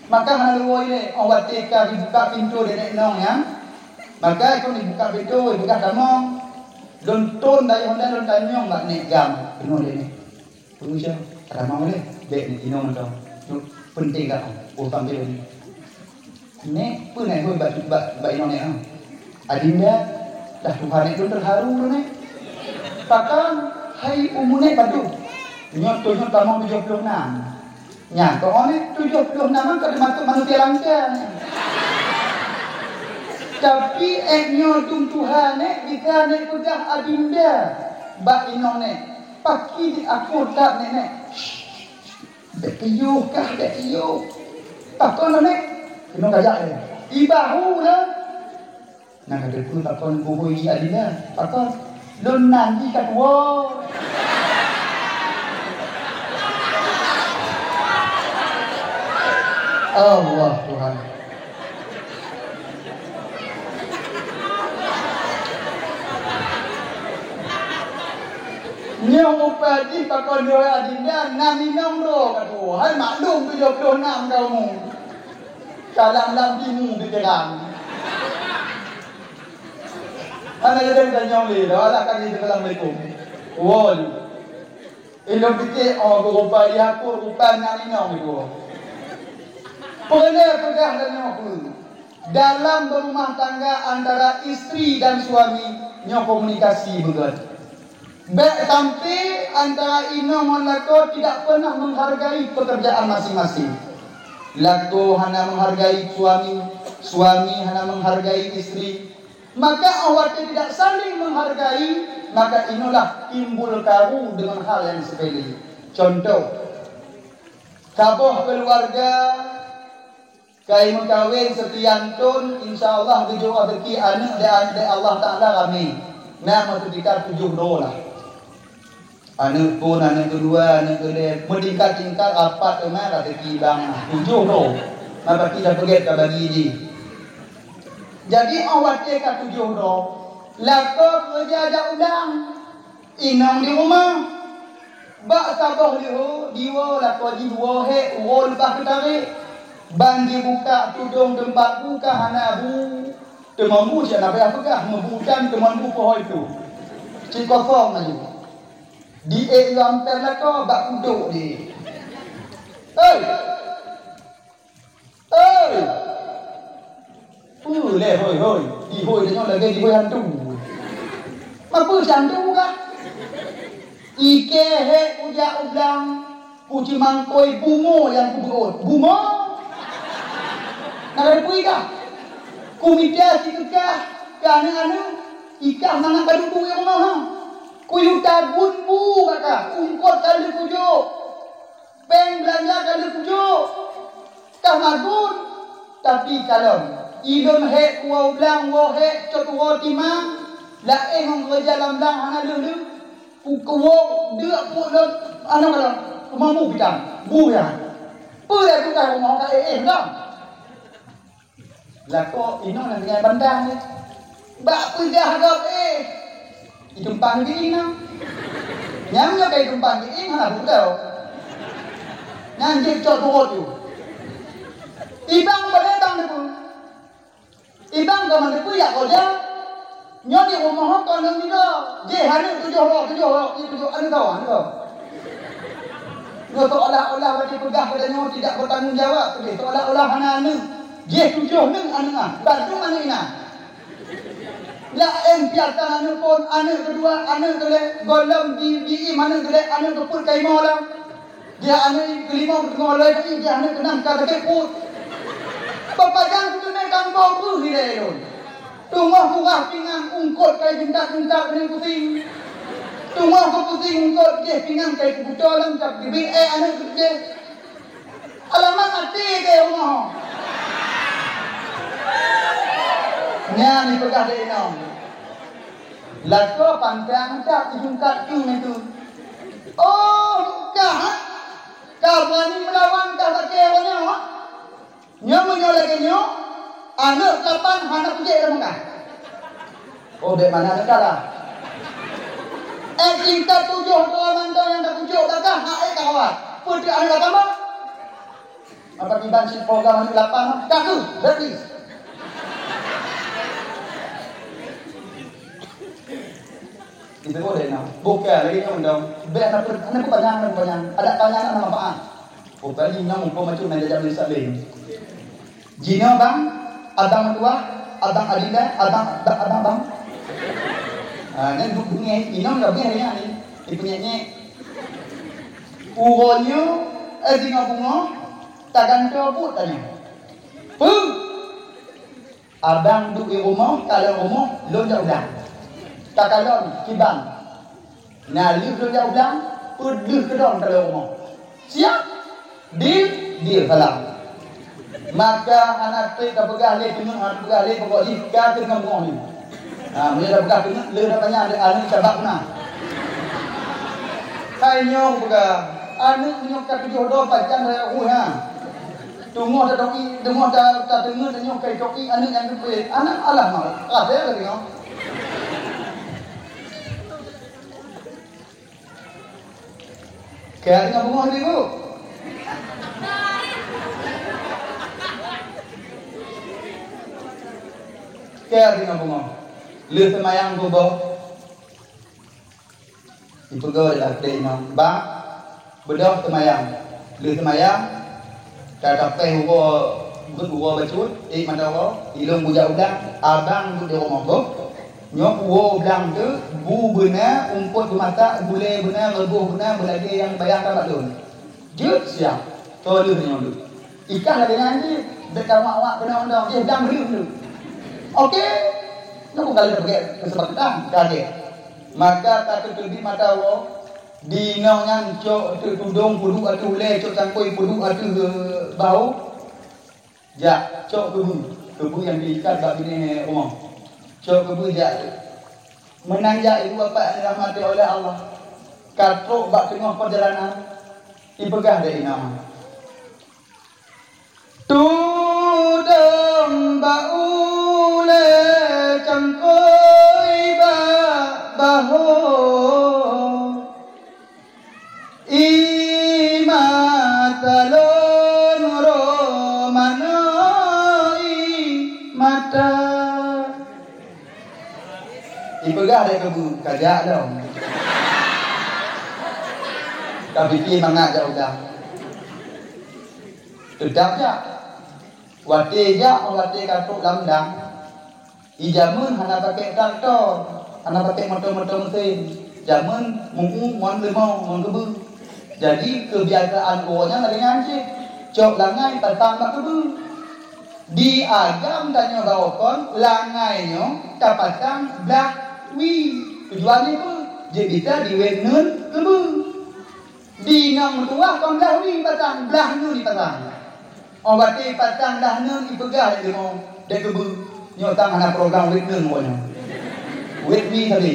Maka hana lé woe lé, óh watée ka jibuka pintoe lé nék inong nyan. Maka ikon jibuka pintoe, jipeugah tamong. Lôn ton dayah honda lôn tanyong bak nék gam keunoe lé nék. Peue jih, ka tamong lé, bék inong mantong. Nyoe peunteng gata, urusan beude nyoe. Nék, peue nék hôi bak, bak, bak inong nék, ha? Adinda, dah tuha nék lôn teuharu lôn nék. Pakon, hai umu nék padub? Nyoe tujoh tamong tujoh ploh nam. Nyan, keuh nék tujoh ploh nam ka teumasuk manusia langka nyan. Tapi ék nyoe dum tuha nék, bisa nék peugah adinda bak inong nék. Paki di akur that nenek. Bék piôh kah, bék piôh. Pakon nenek? Keunoe kajak lé. Ibahu lé. Nah, ka teupeue pakon buhu i adina. Pakon? Lôn nan jih ka tuwoe. Allah Tuhan. Nyoe rupa jih pakon nyoe adinda, na inong droe ka tuwoe. Hai maklum tujoh ploh nam ka umu. Ka lam-lam timu pikiran. Hana jadi tanyong lé, dah lah kami Assalamualaikum. Woi. Ilôn pike, oh, rupa jih aku, rupa na inong itu. Peureulée peugah lagée nyoe peue? Dalam berumah tangga antara istri dan suami, nyoe komunikasi beugét. Bék sampai antara inong ngon lakoe tidak pernah menghargai pekerjaan masing-masing. Lakoe hana menghargai suami, suami hana menghargai istri. Maka, oh, watée tidak saling menghargai, maka inilah timbul karu dengan hal yang sepele. Contoh, saboh keluarga Kai meukawen seutian thon, insya Allah geujok raseuki aneuëk lé, lé Allah Taala ramé. Na meutingkat tujoh droe lah. Aneuëk phon, aneuëk keudua, aneuëk keulhée, meutingkat-tingkat rapat teuma raseuki bang tujoh droe. Maka kita peugét ka bagi jih. Jadi, óh watée ka tujoh droe, lakoe keureuja jak ulang. Inong di rumoh. Bak saboh leuho, jiwoe lakoe jih woe hék uroe leubeh teutarek. Ban jibuka tudong teumpat bu ka hana bu. Teuma bu cit na payah peugah, meubu dan teuma bu poho itu. Cit kosong laju. Di ék lam pèng lakoe bak kudok di. Hei! Oi! Peue lé hoi-hoi? Di hoi tanyoe lagée di hoi hantu. Ma peue si hantu kah? Ikée hék kujak u blang, kucimangkôi bumoe nyang kubeuôt. Bumoe? Na ka teupeue kah? Kumita sikeukah keu aneuëk-aneuëk, ikah mangat ka dudu nyang meunoh. Kuyue tagun bu kakah, ungkot ka lheueh kujok. Péng beulanja ka lheueh kujok, ka magun, tapi kalon. Ilôn hék kuwoe u blang, woe hék cot uroe timang, laén ngon keureuja lam blang hana lheueh-lheueh. Ku, kuwoe deuk peuet lôn, aneuëk kalon, kumamu pitang, bu nyan. Peue lé tugaih rumoh ka éh-éh lom? Lakoe inong nyang tinggai bandang nyan. Bak peugah gob éh, itumpang geuieng na. Nyang nyoe ka itumpang geuieng hana peugah. Nyan jeuet cok turot tu. Ibang boleh bang debu. Ibang ka meudebu yak koja. Nyoe di rumoh kon lôn nyoe. Jih aneuëk tujoh droe, tujoh droe, tujoh aneuëk droe, aneuëk droe. Nyoe seolah-olah bagi peugah pada nyoe tidak bertanggung jawab, seolah-olah hana aneuëk. Jih tujoh neueng aneuëk ah, bandum aneuëk inong. Laén piatan aneuëk phon, aneuëk keudua, aneuëk keulhée, gohlom di, di im aneuëk keulhée, aneuëk keupeuet ka imoe lom. Jih aneuëk keulimong teungoh lhée, jih aneuëk keunam ka sakét pruet. Peupajang keuteumé kambong beuh ilée lôn. Teungoh murah pingan ungkot kai jungkat-jungkat keuneuk pusing. Teungoh keu pusing ungkot jih pingan kai peukuto lom cap geubiet éh aneuëk keu jih. Alamat até keu rumoh. Nyan jipeugah lé inong. Lakoe pantang that jungkat keu itu. Oh, ka, ha? Ka beurani meulawan ka lagée awak nyoe, ha? Nyoe meunyoe lagée nyoe, aneuëk kapan hana kujék lam Mekah. Oh, bék mana ada salah. Eh, tingkat tujoh droe mantong nyang takujok gagah, hak ék ka awak. Peue teuk aneuëk agama? Apa kiban cit program aneuëk lapan, ka keuh, gratis. Itu boleh, nah. Bukan lagi nyoe dong. Bék aneuk, aneuk panyang, aneuk panyang. Ada panyang, ada manfaat. Oh, tadi nyoe mumpung macam nak jajak beli sableng. Jinoe bang, abang tuah, abang adinda, abang, abang, abang, bang. Ah, nyan bu-, bunyi inong ka bunyi hari ni. Ipunyek-nyek. Uroe nyoe, eh, singoh bungoh, tagantoe buet tanyoe. Peue? Abang duek di rumoh, kalon rumoh, lôn jak ulang. Takalon, kiban. Na lheueh lôn jak ulang, peudeuh keudong kalon rumoh. Siap? Deal? Deal, salam. Maka hana trép tapeugah lé, teungeut hana tapeugah lé, pokok jih ka teungoh bungoh nyoe. Ha, meunyoe tapeugah teungeut, le dak panyang dek aneuëk cabak na. Hai nyoe peugah, aneuëk meunyoe ka tujoh droe pajan raya ruh ha. Teungoh tatoki, teungoh ta-, tateungeut tanyoe kai toki aneuëk nyang geupeu. Aneuëk alah mau. Rasa ka teungoh. Kaya deungon beungoh, Ibu? Kaya deungon beungoh. Lheueh seumayang suboh, ipeugah lé inong, "Bang, beudôh seumayang." Lheueh seumayang, ka tapéh uroe, beuet uroe bacut, ék mata uroe, ilôn bujak u blang, "Abang duek di rumoh, boh." Nyoe uroe blang teuh, bu beuna, umpot beumasak, gulée beuna, reubôh beuna, beulagée nyang bayang ka bak lôn. Jeuet siap, toh lheueh nyoe lheueh. Ikah lagée nyan jih, bék ka wak-wak keunoe-keunoe, jih blang lheueh lheueh. Oke. Nyoe ka lheueh keu seupakatan, ka lheueh. Maka ka teuteubiet mata uroe, di inong nyan cok teuk tudong, peuduek ateueh ulée, cok cangkôi, peuduek ateueh, eh, bahu. Jak, cok keubeue, keubeue nyang teuikat bak binéh rumoh. Cok keubeue jak. Meunan jak, ibu bapak nyang dirahmati oleh Allah. Ka trok bak teungoh peujalanan, ipeugah lé inong, "Tudong bak ulée, cangkôi bak bahu." "I mata lôn, roh manoe i mata." Ipeugah lé keubeue, "Ka jak lom." Ka pike mangat jak u blang. Teutap jak. Watée jak, watée ka trok lam blang. Di jameun hana pakai traktor, hana pakai moto-moto meusén. Jameun meu-uem ngon leumo, ngon keubeue. Jadi, keubiasaan uroe nyan lagée nyan cit. Cok langai pasang bak keubeue. Di agam tanyoe barokon, langai nyoe tapasang blah wie. Tujuan jih peue? Jeuet bisa diwét neun keubeue. Di inong meutuwah kon blah wie pasang, blah neun jipasang. Óh watée pasang blah neun, ipeugah lé leumo, "Dek keubeue, nyoe tan hana program wét neun uroe nyoe. Wét wie sabe."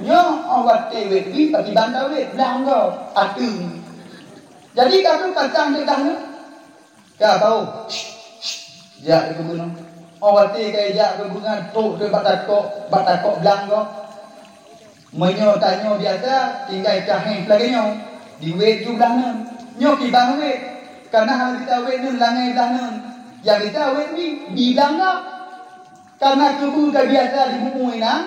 Nyoe óh watée wét wie, pakriban tawét, blah gob, ateueng. Jadi, ka kheueh pasang dek blah neun. Ka bau. Jak keu keubeue nyoe. Óh watée ka jak keu keubeue nyan, trok teuk bak takok, bak takok blang gob. Meunyoe tanyoe biasa, tinggai tahéh lagée nyoe, diwét ju blang neun. Nyoe kiban wét, kareuna hana bisa wét neun langai blang neun. Nyang bisa wét wie, di blang gob. Kareuna keubeue ka biasa di bumoe inan,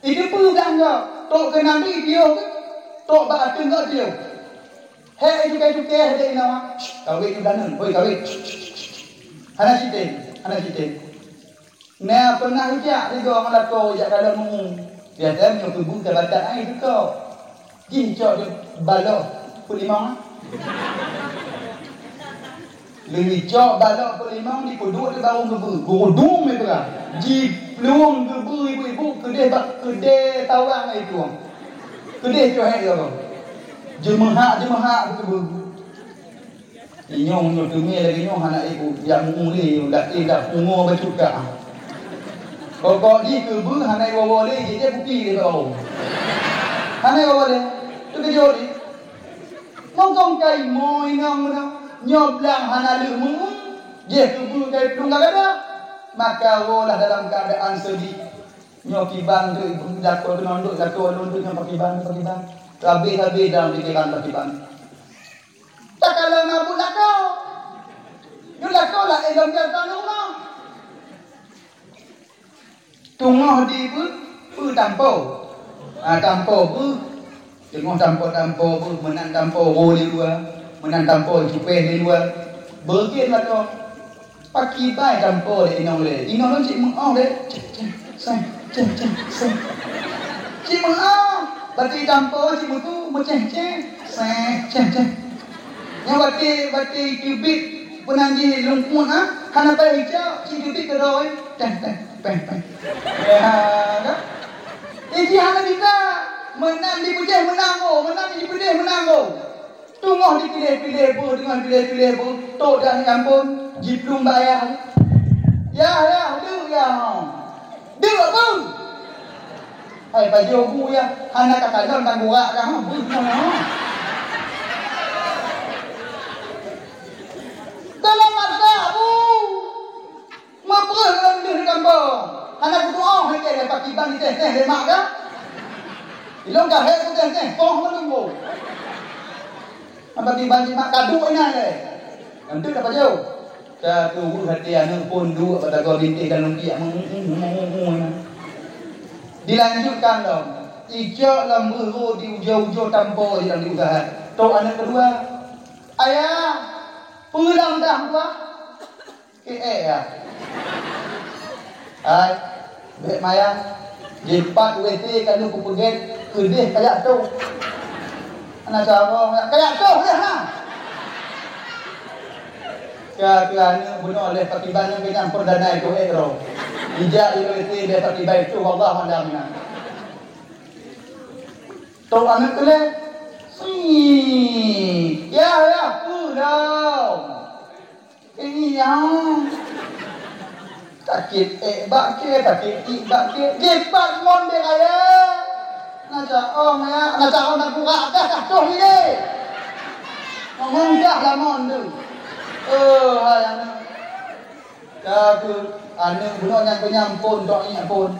Iteupeue blang gob, trok keunan deh piôh, trok bak ateueng gob piôh. Hék icukai-cukai lé inong, "Kawét ju blang neun, hôi kawét." Hana sitém, hana sitém. Na peunah jak sigoe ngon lakoe jak kalon meu-uem. Biasa meunyoe keubeue ka batat ai teuka. Jih cok di balok peulimong. Leuwi cok balok peulimong, jipeuduek di barong keubeue. Gurudong lé peurang. Jiplueng keubeue ibu-ibu keudeh bak keudeh tawang ai tueng. Keudeh cok hék lom. Jeumeuhak-jeumeuhak keubeue. Inyong nyoe teumé lagée nyoe hana ibu, jak meu-uem lé, dak éh dak pungo bacut ka. Pokok jih keubeue hana iwoe-woe lé, jih jeh kupi lé bak awong. Hana iwoe-woe lé. Teukeujot jih. Mongkong kai mo inong meunoe, nyoe blang hana lheueh meu-uem, jih keubeue kai plueng gagada. Maka woe lah dalam keuadaan seudeh. Nyoe kiban tu ibu lakoe keunoe nduk lakoe lôn tu nyoe pakiban, pakiban. Habéh-habéh dalam pikeran pakiban. Takalon mabuk lakoe. Nyoe lakoe laén lom jalan rumoh. Teungoh di peu, peu tampo. Ah, tampo peu. Teungoh tampo-tampo peu, meunan tampo ro di luwa, meunan tampo cupéh di luwa. Beugét lakoe. Pakiban tampo lé inong lé. Inong lôn cit meu'oh lé. Ceh, ceh, seh, ceh, ceh, seh. Cit meu'oh. Bati tampo cit meutu, meuceh, ceh, seh, ceh, ceh. Nyan watée, watée teubiet peunanjih lungkuet, ha? Hana payah icok, cit teubiet keudroe. Teh, teh, peh, peh. Ya, kan? Iji hana bisa. Meunan jipeudeh meunan, oh, meunan jipeudeh meunan, oh. Teungoh jipiléh-piléh beuh, teungoh jipiléh-piléh beuh, trok dan ampôn, jiplueng bak ayah. "Yah, yah, deuk, yah." "Deuk peue?" "Hai, pajoh bu, yah, hana takalon tan gurak kah, beuh nyoe, ha." Dalam masa bu. Meubreuh lôn deuh di gampông. Hana kutu'oh lé kèe lé pakiban diteh-teh lé mak ka. Ilôn ka hék kuteh-teh, poh meulunggu. Apa tiba jimat kaduk inan lé. Nyan teuk dapat jauh. Ka tuweuh até aneuk phon duek bak tagoe bintéh dan lungkiak. Dilanjutkan lom. Icok lom beuhu di ujoe-ujoe tampo di dalam diusaha. Tok aneuk keudua. "Ayah, peue lom dah buah?" Keu ék ya. Hai, bék maya. Jipat W C ka lheueh kupeugét, keudeh kajak toh. Hana cara, kajak toh ya ha. Ka keu aneuk bunoe lé Pak Iban nyang keunyan perdana itu ék roh. Ijak di W C lé Pak Iban itu, wallahu a'lam. Toh aneuk keuleh. Si. Ya, ya, pulang. Iya. Sakét ék bak kée, sakét tiek bak kée. Jipat ngon dek ayah. Na caong ya, na caong na gurak dah, dah toh lé. Ngomong dah lamon tu. Oh, hai aneuk. Ka keu aneuk bunoe nyang keunyan phon, tok nyak phon.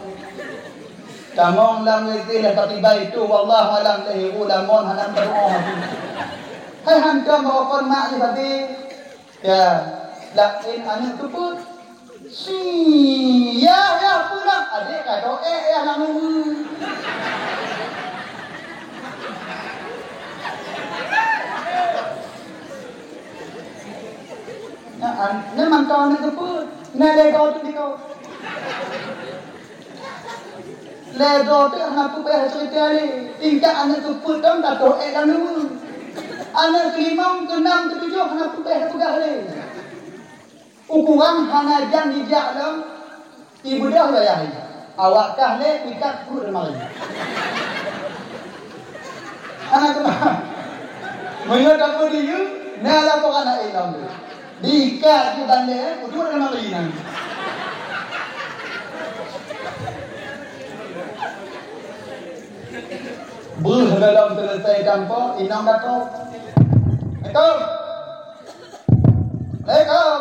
Tamong lam W C lé Pak Iban itu, wallahu a'lam, lé lamon hana teuruoh. Hai hantom bawa kon mak di Pak. Ya, laén aneuk keupeuet. Si, ya, ya, pulang. Adék ka doa, ya, aneuk nunggu. Nah, an-, nyan mantong aneuk keupeuet. Nah, lé kau tu di kau. Lé droe teuk hana peugah cerita lé. Tingkat aneuk keupeuet dong ka toh ék lam luweue. Aneuk keulimong, keunam, keutujoh hana peugah, peugah lé. Ukuran hana jan jijak lom. Ibeudôh lé ayah. Awak kah lé ikat pruet lemari. Hana keubah. Meunyoe tapeudiyeu, na laporan aneuk lom tu. Diikat di bandé, eh, uduk dalam mari nyan. Beuh golom selesai tampo, inong datang. Assalamualaikum. Waalaikum.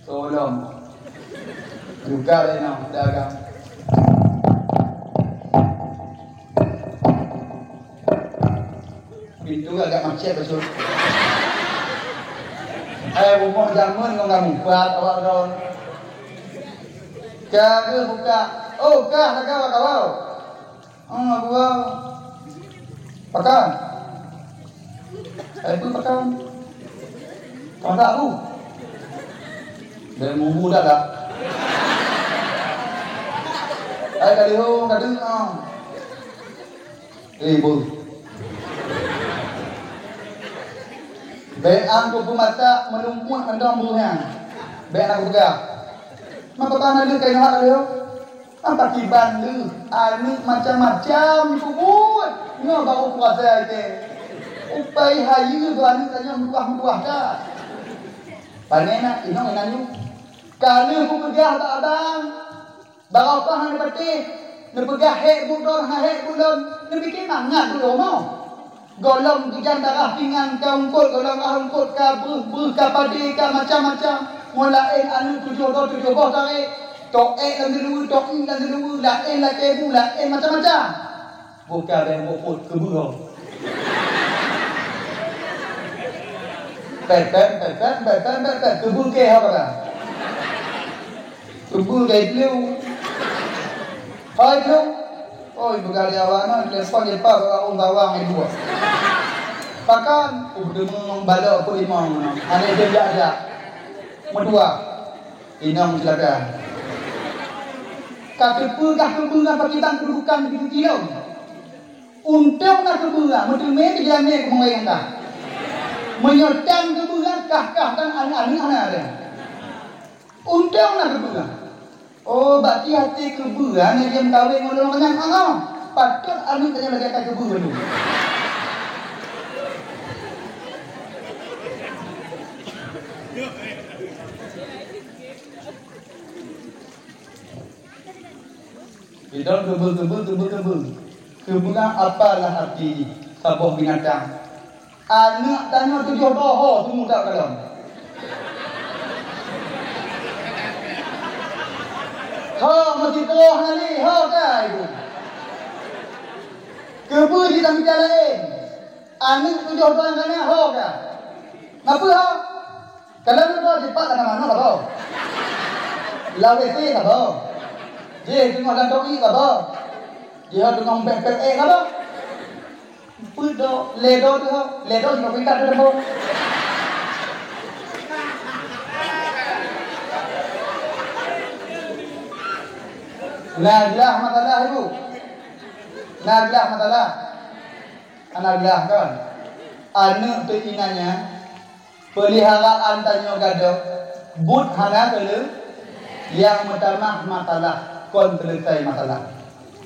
Tolong. Juga inong dagang. Pintu agak macet betul. Eh, rumoh jameun ngon kamu, buat awak ron. Ka geuh buka. Oh, ka lagak awak kawau. Ah, gua. Pakan. Eh, tu pakan. Pakan aku. Dari mumbu dah dah. Eh, kali ho, kali ah. Eh, beuh. Bék an kupeumata meulumpot mantong beuh nyan. Bék na kupeugah. Maka bang na lheueh kai nyoe lheueh. Apa kiban lheueh? Aneuk macam-macam peubuet. Nyoe baru puasa ite. Upai hayeue dua aneuk tanyoe meutuah-meutuah that. Pane na inong inan yue. Ka lheueh kupeugah bak abang. Barokah hana neupatéh, neupeugah hék buet droe hana hék buet lôn, neupike mangat buet lôn. Gohlom geujan darah pingan ka ungkot, gohlom rhah ungkot ka breuh-breuh, ka padé, ka macam-macam. Ngon laén aneuk tujoh droe tujoh boh tarék, tok ék lam diluweue, tok ié lam diluweue, laén lakée bu, laén macam-macam. Boh ka bèe boh pôt keubeuh ho. Pet, pet, pet, pet, pet, pet, pet, pet, keubeuh kée ho kata. Keubeuh dai glue. Hai glue. Oi, beugaliawa na, telepon je pa bak ong bawang ai dua. Pakan, uh, deungon balok peulimong na. Aneh dia jak-jak. Meutuah. Inong celaka. Ka teupeugah keubeuh pakriban keududukan di kilo. Untông na keubeuh, meuteumé di jalan mé keumawai ka. Meunyoe tan keubeuh, kah-kah tan aneuk-aneuk hana ada. Untông na keubeuh. Oh, bak ti até keubeuh, hana jeuem kawé ngon lôn nyan, ah, ah. Patot aneuk tanyoe lagèe ka keubeuh tu. Sidroe keubeuh-keubeuh, keubeuh-keubeuh. Keubeuh apalah arti jih? Saboh binatang. Aneuk tanyoe tujoh droe ho seumu that kalon. Ho meusidroe hana lé, ho kai bu. Keubeuh jih lam mita laén. Aneuk tujoh droe nyang ka na ho ka. Napa ho? Kalau nyoe droe jipat lam manok ka ho? Lam W C ka ho? Jih teungoh lam toilet ka ho? Jih teungoh pek-pek ék ka ho? Peue do, lé do teuh ho? Lé do singoh pingkat teuh ho? Na glah masalah ibu. Na glah masalah. Hana glah kon. Aneuk teuh inan nyan, peuliharaan tanyoe gadôh, buet hana teuleu, nyang meutamah masalah, kon seuleusoe masalah.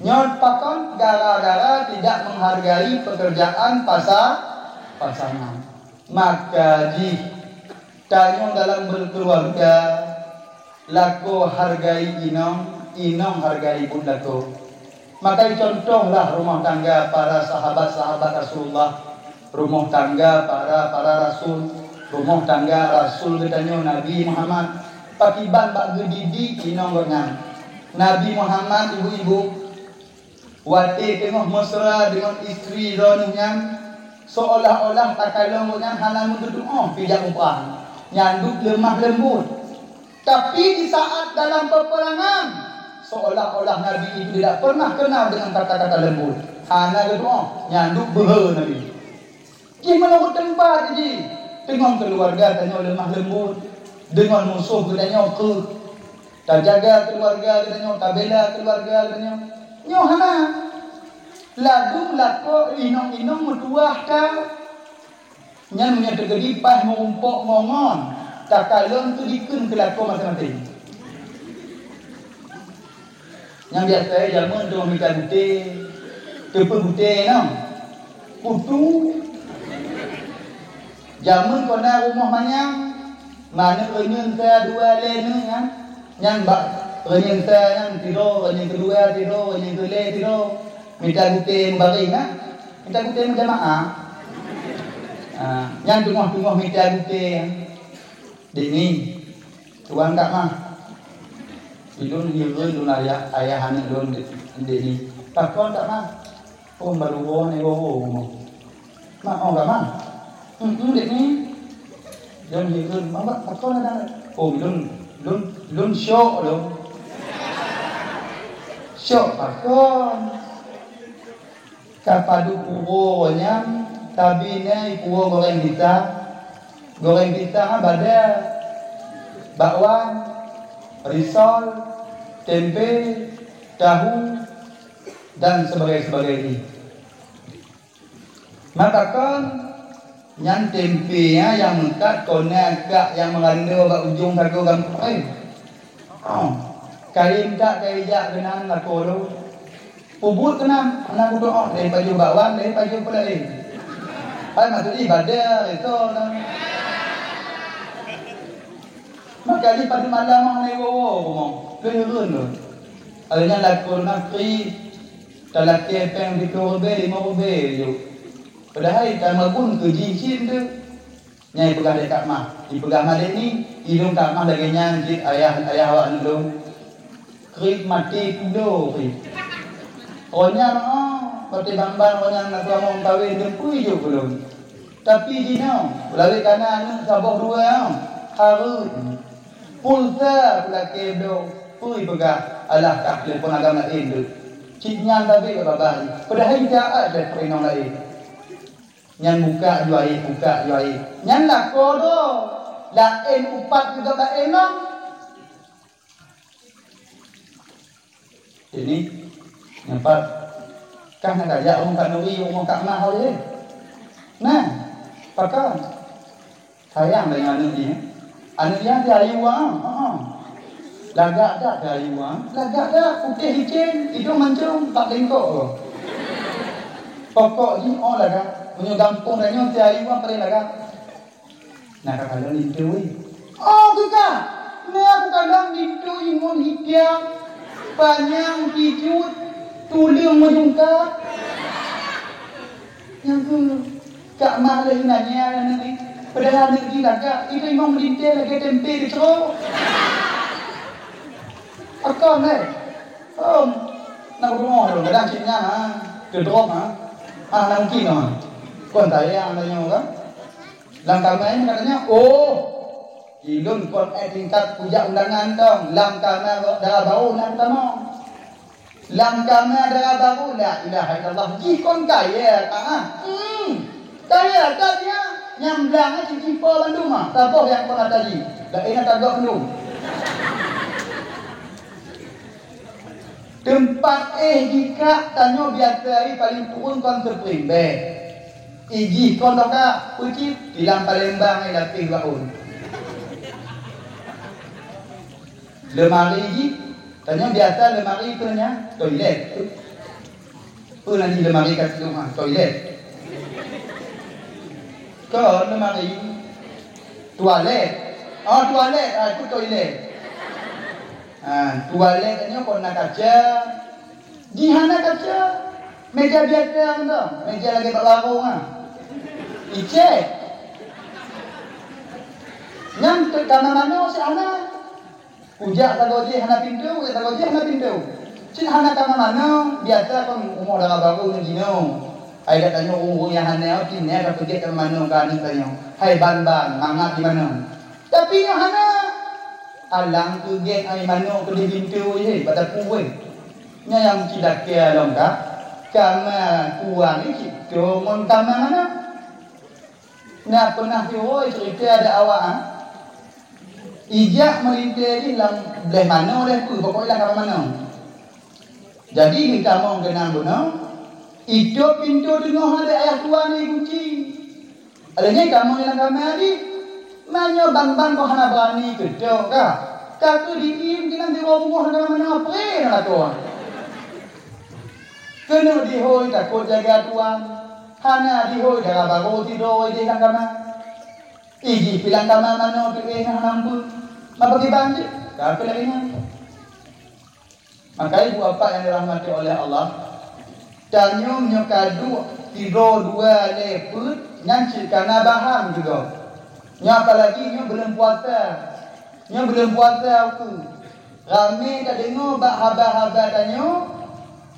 Nyoe pakon? Gara-gara tidak menghargai pekerjaan pasa-, pasangan. Maka jih tanyoe dalam berkeluarga, lakoe hargai inong, inong hargai buet lakoe. Maka contohlah rumah tangga para sahabat-sahabat Rasulullah, rumah tangga para, para rasul, rumah tangga Rasul geutanyoe Nabi Muhammad. Pakiban bak geudidik inong gobnyan. Nabi Muhammad, ibu-ibu, watée teungoh mesra deungon istri droeneuh nyan, seolah-olah takalon gobnyan hana meuteutuoh pih jak muprang, nyan duek leumah leumbot. Tapi di saat dalam peperangan, seolah-olah Nabi itu tidak pernah kenal dengan kata-kata lembut. Hana geutuoh, nyan duek beuhe Nabi. Jih meunurot teumpat jih, deungon keuluwarga tanyoe leumah leumbot, deungon musoh geutanyoe keuh. Tajaga keuluwarga geutanyoe, tabela keuluwarga geutanyoe. Nyoe hana. Ladum lakoe inong-inong meutuwah ka. Nyan meunyoe teukeudi paih meurumpok ngon-ngon, takalon keu dikeue keu lakoe maséng-maséng. Nyang biasa jameun teungoh mita gutée, teupeu gutée nyoe. Kutu. Jameun kona rumoh manyang, manök reunyeun sa dua lhée nyoe nyan. Nyan bak reunyeun sa nyan sidroe, reunyeun keudua sidroe, reunyeun keulhée sidroe. Mita gutée meubareng, ha? Mita gutée meujamaah. Ha, nyan teungoh-teungoh mita gutée. Dek ni, tuan Kak Mah. Ulôn hireuen lôn ayah, ayah aneuk lôn dek, dek ni. Pakon Kak Mah? Oh, baru woe nyoe woe rumoh. Mak, oh, Kak Mah? Hmm, hmm, dek ni. Lôn hireuen, Mak, pakon ada? Oh, lôn, lôn, lôn syok lôn. Syok pakon? Ka padub uroe nyan, tabi na i puwoe goreng pisang. Goreng pisang nyan bada, bakwan, risol, tempe, tahu, dan sebagainya, sebagainya. Maka kon, nyan tempe nyan nyang meukat, kon na kak nyang meurandô bak ujong sagoe gampông, eh. Oh, kayém that kayém jak keunan lakoe lôn. Peubuet keunan, hana kudoa, lé pajoh bakwan, lé pajoh peulaén. Hai maksud ibadah, itu nah. Maka di padub malam mah lé woe-woe rumoh, lé hireuen lôn. Awaknyan lakoe lôn na kri, talakée péng siplôh ribée, limong ribée jok. Padahai tameugun keu jih cit teuh. Nyan ipeugah lé Kak Mah, ipeugah Madé ni, ilôn Kak Mah lagée nyan cit ayah, ayah awak lôn. Kriet maté pulo kriet. Awaknyan, oh, watée ban-ban awaknyan na seulamoe meukawen, dum peue jok keu lôn. Tapi jinoe, lawét kana aneuk saboh dua, oh, hareuet. Pulsa pulakée bloe, peue ipeugah, alah kah telepon agam laén deuh. Cit nyan sabe bak babah jih, padahai jahat lé inong laén. Nyan bukak juai, bukak juai. Nyan lakoe droe. Laén upat keu gobnyan inong. Ini, nyan pat. Kah na kajak rumoh Kak Nuri, rumoh Kak Mah, oh, ye. Nah, pakon? Sayang deungon aneuk jih, eh. Aneuk nyan si ayu, ah, ah. Lagak that si ayu, ah. Lagak that, putéh licén, idong mancung, bak lengkok tu. Pokok jih, oh, lagak. Meunyoe gampông tanyoe si ayu, ah, paléng lagak. Na kakalon linto, weh. Oh, keu ka. Na kakalon linto ingon hitam, panyang kijut, tuleueng meujungka. Nyang keu Kak Mah lé nanya aneuk nyoe. Padahai aneuk jih lagak, itu imong meulintée lagée tempe di cero. Akon, eh. Om, nak rumoh dong, kadang cit nyan, ha. Keudrop, ha. Ah, nak mungkin, ha. Kon sayang tanyoe kan? Lam kamar nyan katanya, "Oh, ilôn kon ék tingkat kujak undangan dong. Lam kamar dara barô na kutamong. Lam kamar dara barô, la ilaha illallah. Jih kon kaya, ah. Hmm. Kaya, kaya. Nyang blang cit jipo bandum, ah. Saboh nyang kon ata jih. Laén ata gob bandum." Teumpat éh jikrak tanyoe biasa, ai paleng turun kon spring bed. Ijih kon toka peucit, tilam Palembang ai lapéh baun. Lemari jih, tanyoe biasa lemari peue nyan, toilet. Peue nan jih lemari ka siluman, toilet. Kon lemari. Tualet. Oh, tualet. Ah, itu toilet. Ha, tualet nyoe kon na kaca. Jih hana kaca. Meja biasa mantong. Meja lagèe bak larong, ha. Icet. Nyan teuk kama manoe cit hana. Kujak sagoe jih hana pintoe, kujak sagoe jih hana pintoe. Cit hana kama manoe, biasa kon umu dara barô ngon jinoe. Ai dak tanyoe ureueng nyang hana, pih na ka peugèt kama manoe keu aneuk tanyoe. Hai ban-ban, mangat di manoe. Tapi nyoe hana. Alang peugèt ai manok keudeh pintoe, hei, bak dapu, weh. Nyan nyang cilaka lom ka. Kama tuan ni cit ngon kama manok. Na peunah siuroe cerita adak awak, ah. Ijak meulintèe jih lam lhèe manoe lhèe peue, pokok lam kama manoe. Jadi, geutamong keunan bunoe, itôp pintoe teungoh lé ayah tuan ikunci. Lheueh nyan itamong lam kama jih. Meunyoe ban-ban kok hana beurani keudroe ka, ka keuh diiem keunan sidroe bungöh lam kama manoe, apre na lakoe. Keuneuk dihôi takot jaga tuan, hana dihôi dara barô sidroe ideh lam kama. Ijih pih lam kama manoe teuh hana meupeue. Meupakiban cit, ka keuh lagèe nyan. Maka ibu bapak nyang dirahmati oleh Allah, tanyoe meunyoe ka duek sidroe dua lhèe peuet, nyan cit ka na bahan juga. Nyoe apalagi nyoe buleuen puasa. Nyoe buleuen puasa ukeue. Ramé tadeungoe bak haba-haba tanyoe,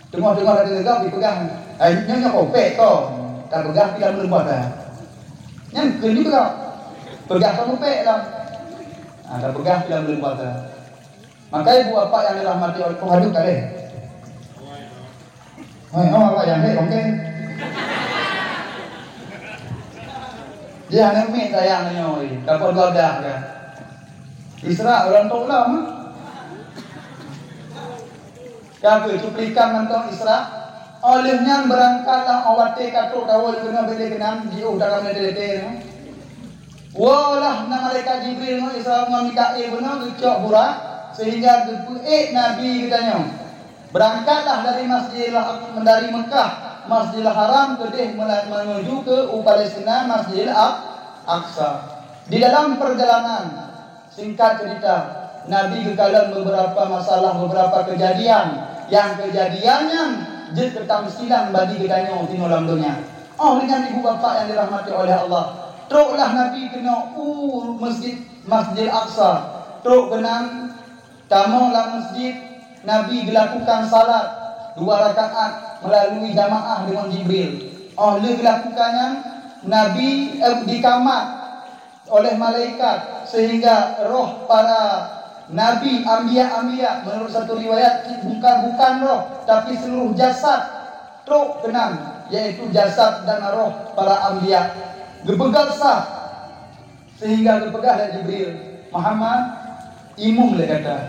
teungoh-teungoh tadeungoe jipeugah, "Hai, nyoe, nyoe kopek ko." Tapeugah pih lam buleuen puasa. Nyan keuh jipeugah. Peugah ko kopek lom. Ha, tapeugah pih lam buleuen puasa. Maka ibu bapak nyang dirahmati oleh, oh, aduh, kaleh. Hei, oh, awak nyang hei, oke. Dia aneuk miet sayang nyoe, ka peuet dua blah ka. Isra ureueng tok lom. Ka keuh cuplikan mantong Isra. Óh lheueh nyan beurangkatlah, óh watèe ka trok tawön keunoe bèk lé keunan, jiôh dalam lete-lete nyoe. Woe lah na malaikat Jibril ngon Isra ngon Mikail bunoe geucok Burak, sehingga geupeuék Nabi geutanyoe. Beurangkatlah dari Masjidil Aq-, dari Mekah, Masjidil Haram keudeh mela-, menuju ke u Palestina, Masjidil Aq-, Aqsa. Di dalam perjalanan, singkat cerita, Nabi geukalon beberapa masalah, beberapa kejadian, nyang kejadian nyan jeuet keutamsilan bagi geutanyoe sinoe lam donya. Óh lheueh nyan, ibu bapak nyang dirahmati oleh Allah, troklah Nabi keunoe u masjid, Masjidil Aqsa. Trok keunan, tamong lam masjid, Nabi geulakukan salat dua rakaat meulalu jamaah deungon Jibril. Óh lheueh geulakukan nyan, Nabi, eh, dikamat oleh malaikat, sehingga roh para nabi, anbiya-anbiya, menurut satu riwayat, bukan, bukan roh, tapi seluruh jasad trok keunan, yaitu jasad dan roh para anbiya. Geupeugah sah, sehingga geupeugah lé Jibril, "Muhammad, imum lé gata."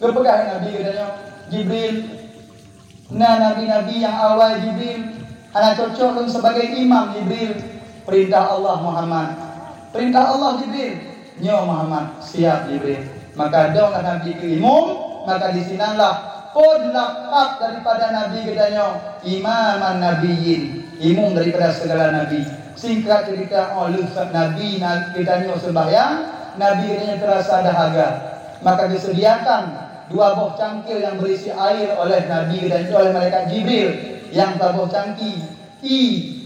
Geupeugah lé Nabi geutanyoe, "Jibril, na nabi-nabi nyang awai, Jibril, hana cocok lôn sebagai imam, Jibril." "Perintah Allah, Muhammad." "Perintah Allah, Jibril." "Nyoe, Muhammad." "Siap, Jibril." Maka donglah Nabi keu imum, maka disinanlah phon lakab daripada Nabi geutanyoe, Imaman Nabiyyin, imum daripada segala nabi. Singkat cerita, óh lheueh Nabi na-, geutanyoe sembahyang, Nabi geutanyoe teurasa dahaga. Maka geuseudiakan dua boh cangkir nyang beurisi air oleh Nabi geutanyoe, oleh malaikat Jibril, nyang saboh cangki ie,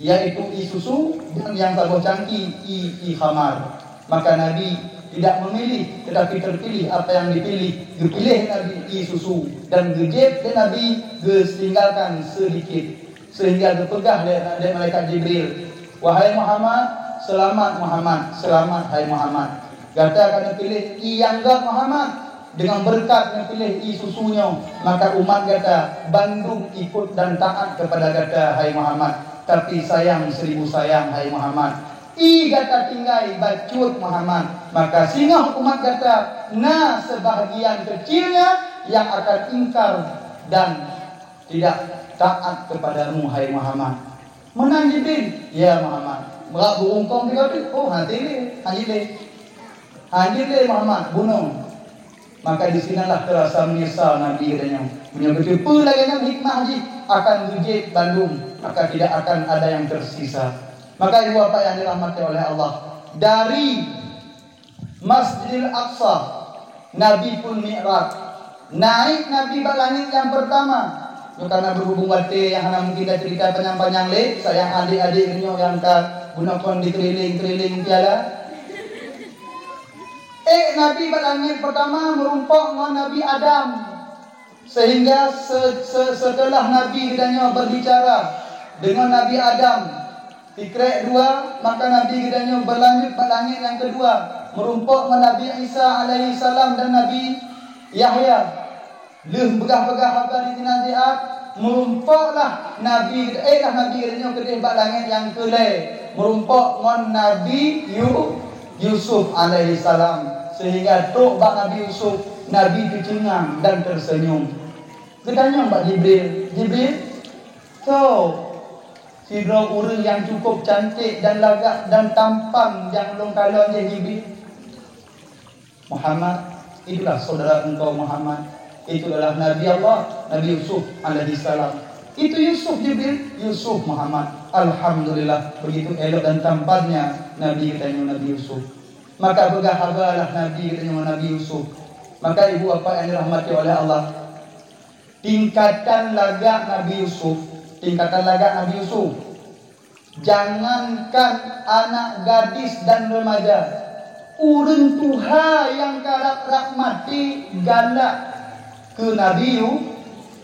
yaitu ie susu, dan nyang saboh cangki ie, ie khamar. Maka Nabi tidak memilih, tetapi terpilih apa yang dipilih. Geupiléh Nabi ie susu dan geujép lé Nabi, geutinggalkan sedikit. Sehingga geupeugah lé, lé malaikat Jibril, "Wahai Muhammad, seulamat Muhammad, seulamat hai Muhammad. Gata ka neupiléh ié nyang göt Muhammad, deungon beureukat neupiléh ié susu nyoe, maka umat gata bandum ikot dan taát keupada gata hai Muhammad. Tapi sayang seribu sayang hai Muhammad, ié gata tinggai bacut Muhammad, maka singoh umat gata na seubahgian keucilnya nyang akan ingkar dan tidak taát keupadamu hai Muhammad." Meunan Jibril, "Ya Muhammad, brat burung kong tiga teuk." "Oh, hana lé, hana lé. Hana lé Muhammad, bunoe." Maka di sinalah teurasa meunyeusal Nabi geutanyoe. Meunyoe geuteupeue lagée nyan hikmah jih, akan geujéb bandum, maka tidak akan ada yang tersisa. Maka ibu bapak yang dirahmati oleh Allah, dari Masjidil Aqsa, Nabi pun mi'raj. Naik Nabi bak langét nyang peurtama. Nyoe karena berhubung watée nyang hana mungkin tacerita panyang-panyang lé, sayang adék-adék nyoe nyang ka bunoe kon dikeliling-keliling piala. Ék Nabi bak langét peurtama meurumpok ngon Nabi Adam. Sehingga se-, se-, seuteulah Nabi geutanyoe beubicara deungon Nabi Adam, sikrek dua, maka Nabi geutanyoe beulanjut bak langét nyang keudua, meurumpok ngon Nabi Isa alaihissalam dan Nabi Yahya. Lheueh peugah-peugah haba di sinan siat, meurumpoklah Nabi, ék lah Nabi geutanyoe keudeh bak langét nyang keulhée, meurumpok ngon Nabi Yu-, Yusuf alaihissalam, sehingga trok bak Nabi Yusuf, Nabi teuceungang dan teuseunyum. Geutanyong bak Jibril, "Jibril, soe sidroe ureuëng nyang cukup cantik dan lagak dan tampan nyang lôn kalon jih, Jibril?" "Muhammad, itulah saudara engkau Muhammad. Itu adalah Nabi Allah, Nabi Yusuf alaihissalam." "Itu Yusuf, Jibril?" "Yusuf, Muhammad." Alhamdulillah, begitu elok dan tampannya Nabi geutanyoe Nabi Yusuf. Maka peugah habalah Nabi geutanyoe Nabi Yusuf. Maka ibu bapak yang dirahmati oleh Allah, tingkatan lagak Nabi Yusuf, tingkatan lagak Nabi Yusuf. Jangankan anak gadis dan remaja, ureuëng tuha nyang karab-rab maté galak keu Nabi Yu-,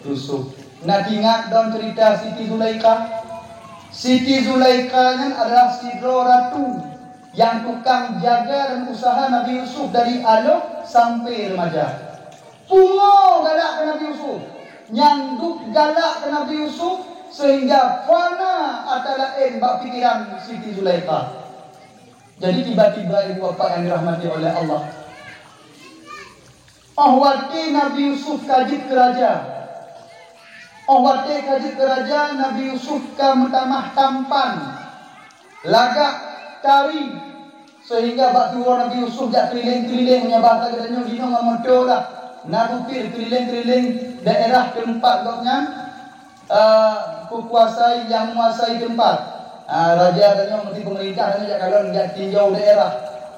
Yusuf. Na teuingat dong cerita Siti Zulaikha? Siti Zulaikha nyan adalah sidroe ratu nyang tukang jaga dan usaha Nabi Yusuf dari aloh sampai remaja. Pungo galak keu Nabi Yusuf, nyang duek galak keu Nabi Yusuf, sehingga fana atra laén bak pikiran Siti Zulaikha. Jadi tiba-tiba ibu bapak yang dirahmati oleh Allah, óh watée Nabi Yusuf ka jeuet keu raja, óh watée ka jeuet keu raja, Nabi Yusuf ka meutamah tampan, lagak, tari, sehingga bak tuwoe Nabi Yusuf jak keuliléng-keuliléng, meunyoe bahasa geutanyoe jinoe ngon moto lah. Na supir keuliléng-keuliléng daerah teumpat gobnyan, eh, keukuasai, nyang menguasai teumpat. Ah, raja tanyoe meusti peumeurintah tanyoe jak kalon, jak tinjau daerah.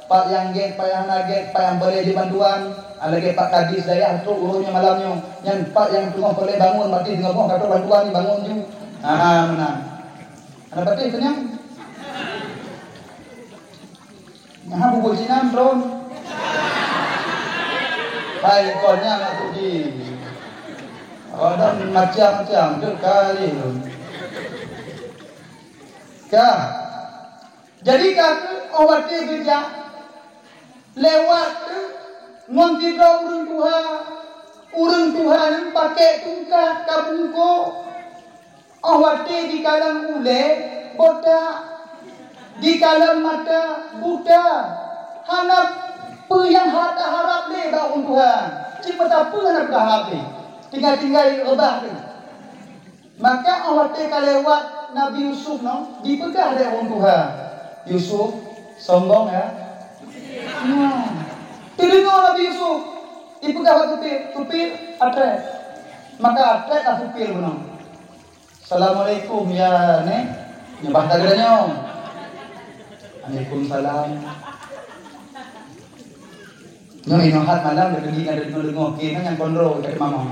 Pat nyang gét, pat nyang hana gét, pat nyang peureulée jeuet bantuan. Ah, lagée Pak Kadis dayah trok uroe nyoe malam nyoe. Nyan pat nyang teungoh peureulée bangun, berarti teungoh boh ka trok bantuan, bangun ju. Ah, meunan. Hana patéh keunyan. Nyan bubuih sinan tron. Hai, kon nyan aku di. Awak dah macam-macam tu kali tu. Ka. Jadi ka, óh watée geujak lewat tu ngon sidroe ureuëng tuha. Ureuëng tuha nyan pakai tungkat ka bungkôk. Óh watée jikalon ulée botak, jikalon mata buta, hana peue nyang hana harab lé bak ureuëng tuha. Cit meusapeue hana peue harab lé, tinggai-tinggai reubah lé. Maka óh watée ka lewat Nabi Yusuf nyoe, jipeugah lé ureuëng tuha, "Yusuf, sombong ya?" Nah, teudeungoe Nabi Yusuf jipeugah bak supir, "Supir, atrét." Maka atrét lah supir bunoe. "Assalamualaikum ya Nek." Nyoe bah tageuh nyoe. "Waalaikumsalam." Nyoe inoe hat malam, deungoe, deungoe, deungoe, keunan nyang kondro, kata mama.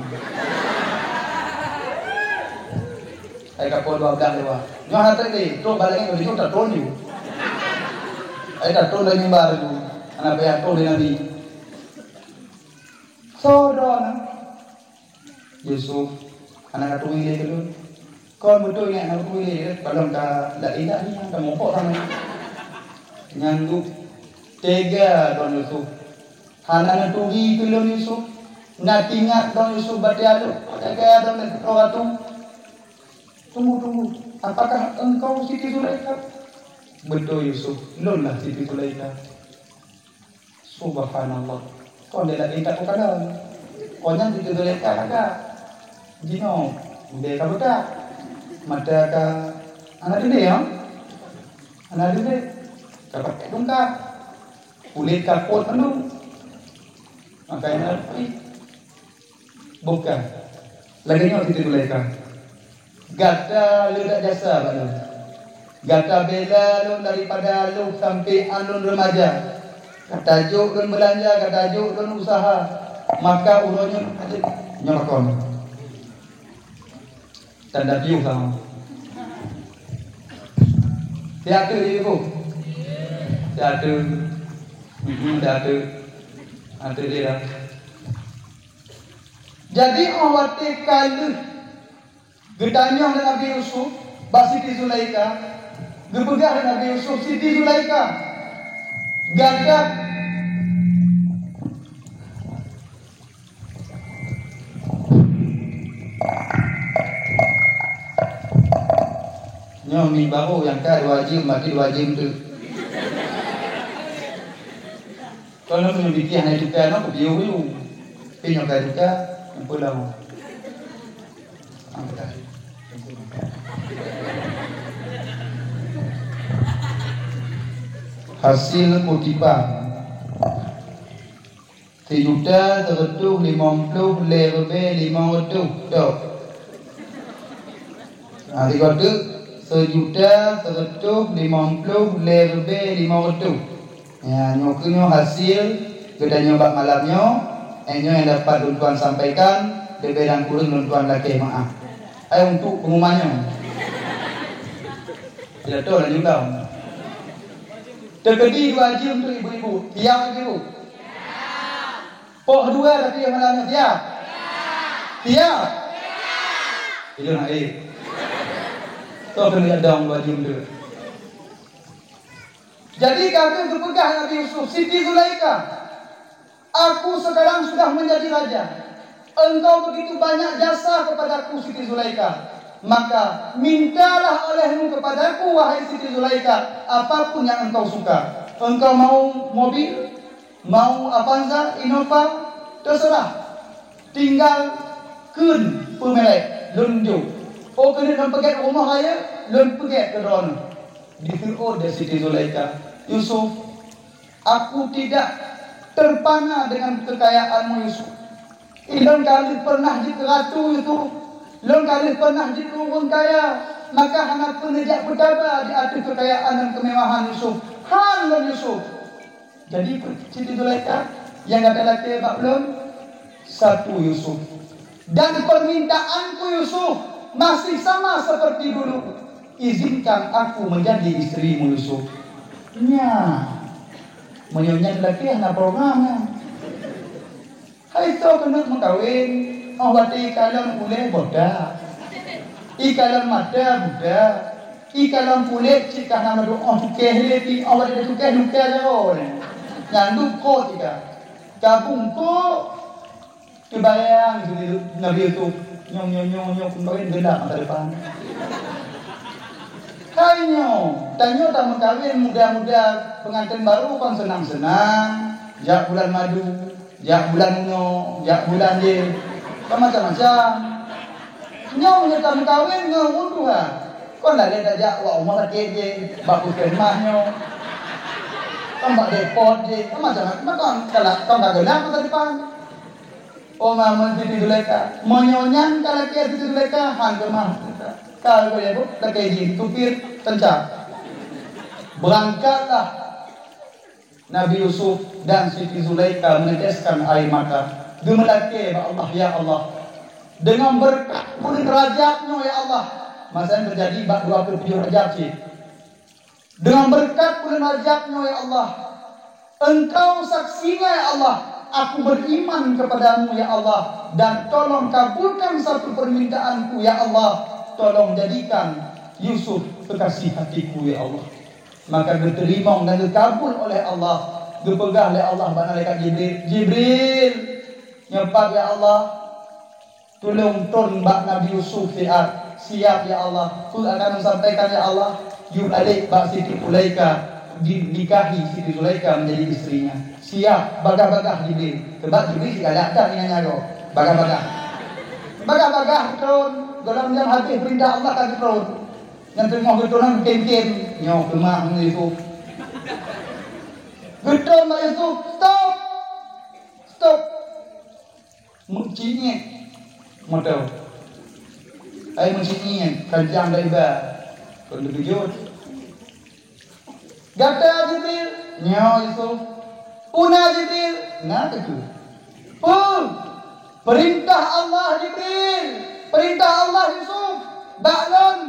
Ai kapol dua belas lewat. Nyoe hat tadi, trok balik nyoe, nyoe tak tron ju. Ai tak tron dari mimbar ju. Anak payah tron dari Nabi. Soe droeneuh? "Yusuf, hana ka tuwueng lé keu lôn." Kon beutôi nyan, na beutôi lé, kalon ka la ilaha illallah, ka mupok sama. Nyan duek tega droe Yusuf. Hana neuturi keu lôn Yusuf. Na tingat droe Yusuf batée aleuek, tega droe lé keudroe ratu. Tunggu, tunggu. Apakah engkau Siti Zulaikha? Beutôi Yusuf, lôn lah Siti Zulaikha. Subhanallah. Kon lé lagée that ukalon. Kon nyan Siti Zulaikha ka. Jinoe, udée ka beukat. Mata ka hana deuh, ya? Hana deuh. Ka pakai tungkat. Kulét ka pôt mandum. Makanya, ih, bukan. Lagée nyoe Siti Zulaikha. Gata le that jasa bak lôn. Gata bela lôn daripada lôn sampoe lôn remaja. Gata jok lôn beulanja, gata jok lôn usaha. Maka uroe nyoe, nyoe pakon. Tanda piôh sama. Siat teuk, Ibu? Siat teuk. Hmm, siat teuk. Siat teuk dia dah. Jadi, óh watée ka lheueh geutanyong lé Nabi Yusuf bak Siti Zulaikha, geupeugah lé Nabi Yusuf, "Siti Zulaikha, gata." Nyoe mi barô nyang ka dua jeuem, maté dua jeuem tu. Kalau nak tunjuk bikih hana tuka, nak kupiôh dulu. Tapi nyoe ka tuka, nampak lama. Hasil kutipan. Sijuta seureutôh limong ploh lhèe ribèe limong reutôh. Tok. Ha, sigoe teuk, sijuta seureutôh limong ploh lhèe ribèe limong reutôh. Ya, nyoe keuh nyoe hasil geutanyoe bak malam nyoe. Eh, nyoe nyang dapat lôn tuan sampaikan, leubeh dan kureueng lôn tuan lakèe meu'ah. Ai, untuk pengumuman nyoe. Tidak tahu lah juga. Teukeudi dua jeuem tu ibu-ibu. Siap ibu-ibu? Poh dua tapi malam nyoe siap? Siap? Ilôn hai. Toh keuneuk dong dua jeuem tu. Jadi ka geupeugah Nabi Yusuf, "Siti Zulaikha, aku sekarang sudah menjadi raja. Engkau begitu banyak jasa kepadaku, Siti Zulaikha. Maka mintalah olehmu kepadaku, wahai Siti Zulaikha, apapun yang engkau suka. Engkau mau mobil, mau Avanza, Innova, terserah. Tinggal kheun peue meurék, lôn jok. Oh, keuneuk lôn peugèt rumoh rayeuk, lôn peugèt keu droeneuh." Diseuôt lé Siti Zulaikha, "Yusuf, aku tidak terpana dengan kekayaanmu, Yusuf. Lôn ka lheueh pernah jeuet keu ratu, Yusuf. Lôn ka lheueh pernah jeuet keu ureueng kaya, maka hana peureulèe jak peutaba di ateueh keukayaan dan keumewahan, Yusuf. Han lôn, Yusuf." Jadi, Siti Zulaikha, nyang gata lakèe bak ulôn, satu Yusuf. Dan permintaanku, Yusuf, masih sama seperti dulu. Izinkan aku menjadi istrimu, Yusuf. Nya, meunyoe nyan lakèe hana program nyan. Hai soe keuneuk meukawen, óh watèe ikalon ulèe botak, ikalon mata buta, ikalon kulét cit ka hana meudoh, óh tukéh lé pi, óh watèe tukéh luka jaroe. Nyan dukot ika. Ka bungkôk, teubayang Nabi Yusuf, nyong, nyong, nyong, nyong, keumarin geulap masa depan. Hai nyoe, tanyoe tameukawen muda-muda, pengantin baru kon seunang-seunang, jak bulan madu. Jak bulan nyoe, jak bulan jih, kan macam-macam. Nyoe meunyoe tameukawen ngon ureueng tuha, kon lalè tajak bak rumoh sakét jih, bak puskesmas nyoe, kan bak depot jih, kan macam-macam. Kon ka, kon ka geulam masa depan. Oh, ma, Siti Zulaikha. Meunyoe nyan ka lakèe Siti Zulaikha, han keumah. Ka, ka, ya, Bu, lakèe jih, supir, teuncak. Berangkatlah Nabi Yusuf dan Siti Zulaikha meneteskan air mata, geumeulakèe bak Allah, "Ya Allah, deungon beureukat buleuen Rajab nyoe, ya Allah," masa nyan teujadi bak dua puluh tujoh Rajab cit, "deungon beureukat buleuen Rajab nyoe, ya Allah, Engkau saksinya, ya Allah, aku beriman kepadamu, ya Allah, dan tolong kabulkan satu permintaanku, ya Allah." tolong jadikan Yusuf kekasih hatiku, ya Allah." Maka geuteurimong dan geukabul oleh Allah. Geupeugah lé Allah bak malaikat Jibril, "Jibril, nyoe pat, ya Allah, tulông tron bak Nabi Yusuf siat." "Siap, ya Allah." "Peue akan sampaikan, ya Allah?" "Yue balek bak Siti Zulaikha, di-, nikahi Siti Zulaikha menjadi istrinya." "Siap, bagah-bagah, Jibril." Sebab Jibril sigalak that nyan nyoe. Bagah-bagah. Bagah-bagah tron, gohlom nyan habéh peurintah Allah ka geutron. Nyang teungoh geutron nyan kém-kém, nyoe keumak ngon Yusuf. Geutron bak Yusuf, "Stop! Stop!" Meucinyet moto. Ai meucinyet, kencang dariba. Kon teukeujot. "Gata Jibril?" "Nyoe Yusuf." "Peue na Jibril?" "Na teuh." "Peue?" "Peurintah Allah Jibril. Peurintah Allah Yusuf. Bak lôn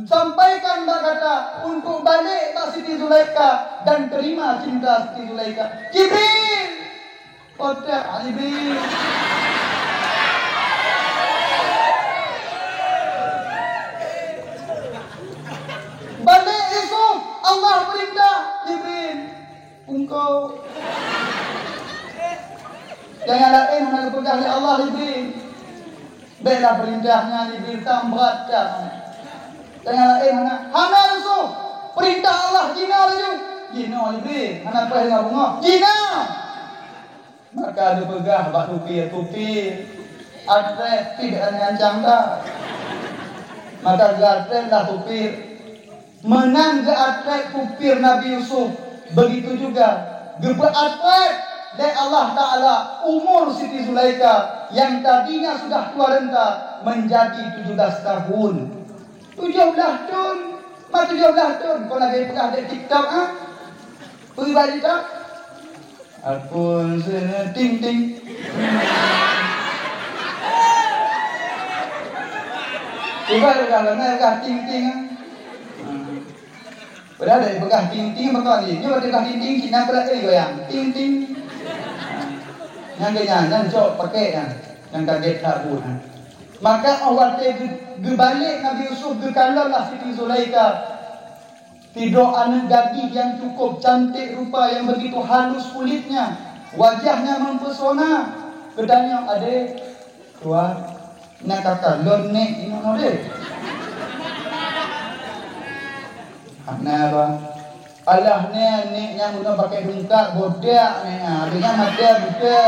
sampaikan bak gata untuk balek bak Siti Zulaikha dan terima cinta Siti Zulaikha." "Jibril!" Otak Jibril. "Balek Yusuf, Allah peurintah." "Jibril, pungko." Nyang laén hana geupeugah lé Allah, Jibril. Bèklah peurintah nyan, Jibril, tan brat that. Nyang laén hana, "Hana Yusuf, peurintah Allah jinoe laju." "Jinoe, Jibril, hana payah deungö beungoh. Jinoe!" Maka geupeugah bak supir, "Supir, atrét pih aneuk ancang that." Maka geuatrét lah supir. Meunan geuatrét supir Nabi Yusuf, begitu juga geupeuatrét lé Allah Taala umur Siti Zulaikha yang tadinya sudah tua renta menjadi tujuh belas tahun. Tujoh blaih thon, ma tujoh blaih thon, kon lagèe peugah di TikTok, ha? Peue bak TikTok? Akun se-, ting, ting. Cuba peugah lagèe peugah ting, ting, ha? Padahai dari peugah ting-ting meukawen jih. Nyoe watèe peugah ting-ting, cit na peulat goyang. Ting-ting. Nyang keu nyan, nyan cok pakèk nyan. Nyang ka gét that buet nyan. Maka 'oh watèe geu-, geubalek Nabi Yusuf geukalon lah Siti Zulaikha. Sidroe aneuk gadih yang cukup cantik rupa, yang begitu halus kulitnya, wajahnya mempesona. Geutanyong, "Adé, Tuan, na ka kalon nèk inoe deh?" "Hana, Bang." "Alah nèk, nèk nyang bunoe pakèk tungkat, bodak nèk, ah, abéh nyan mata buta.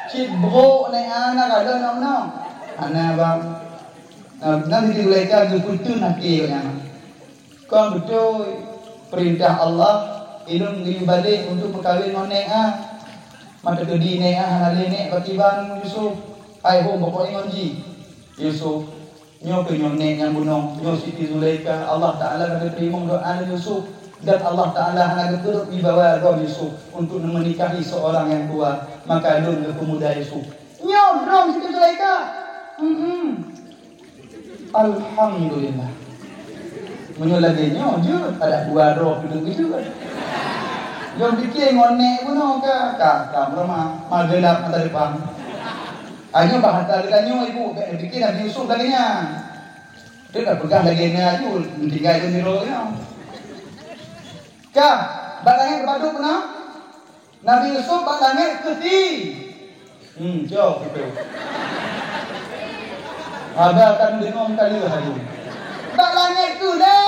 Cit brok nèk, ah, na kalon nèk bunoe?" "Hana, Bang." Nah, na Siti Zulaikha geupeuteun até nyan. "Kon beutôi, peurintah Allah, ulôn geuyue balek untuk meukawen ngon nèk, ah. Mata keudi nèk, ah, hana lé nèk pakriban Yusuf. Hai hom pokoknya ngon jih." "Yusuf, nyoe keuh nyoe nèk nyang bunoe, nyoe Siti Zulaikha, Allah Taala ka geuteurimong doa lôn Yusuf, dan Allah Taala hana geupeureuet wibawa droe Yusuf untuk meunikahi seurang nyang tua, maka lôn geupeumuda Yusuf." "Nyoe droe Siti Zulaikha?" "Hmm." Alhamdulillah. Meunyoe lagèe nyoe jeuet, adak dua droe peuduek jeuet. Lôn pike ngon nèk bunoe ka, ka, ka meureumak, meugeulap masa depan. Nyoe bahasa geutanyoe, Ibu, bèk pike Nabi Yusuf lagèe nyan. Dia dah peugah lagèe nyan aju, tinggai lôn sidroe nyoe. Ka, bak langèt padub keunoe? Nabi Yusuf bak langèt keusi. Hmm, jok itu. Haba ka deungoe ka lheueh aju. Bak langèt keuh lé,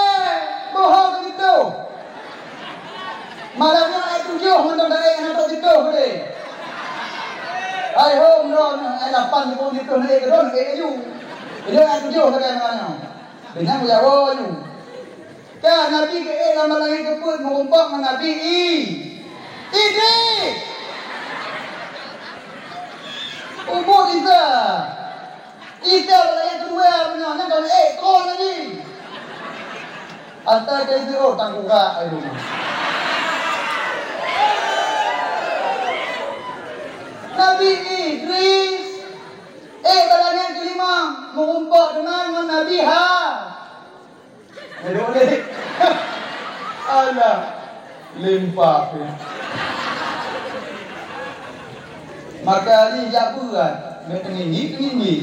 boh ho keu jituh. Malam nyoe ayat tujoh mantong taék hana trok jituh deh. Hai hom droe nyoe, ayat lapan jipeubuet jituh naék keudroe naék aju. Jadi ayat tujoh sagai malam nyoe. Deunyan kujawoe aju. Ka Nabi geuék lam langèt geupeuet meurumpok ngon Nabi I-, Idris. Ubit Isa. Isa lam langèt keudua meunan, nyan ka ék tron lagi. Asai ka isi, oh, tangkurak ai rumah. Nabi Idris ék lam langèt keulima meurumpok teuma ngon Nabi Ha. Aduh, leh. Alah, limpak. Maka ni jak berat, nak teungingi, teungingi.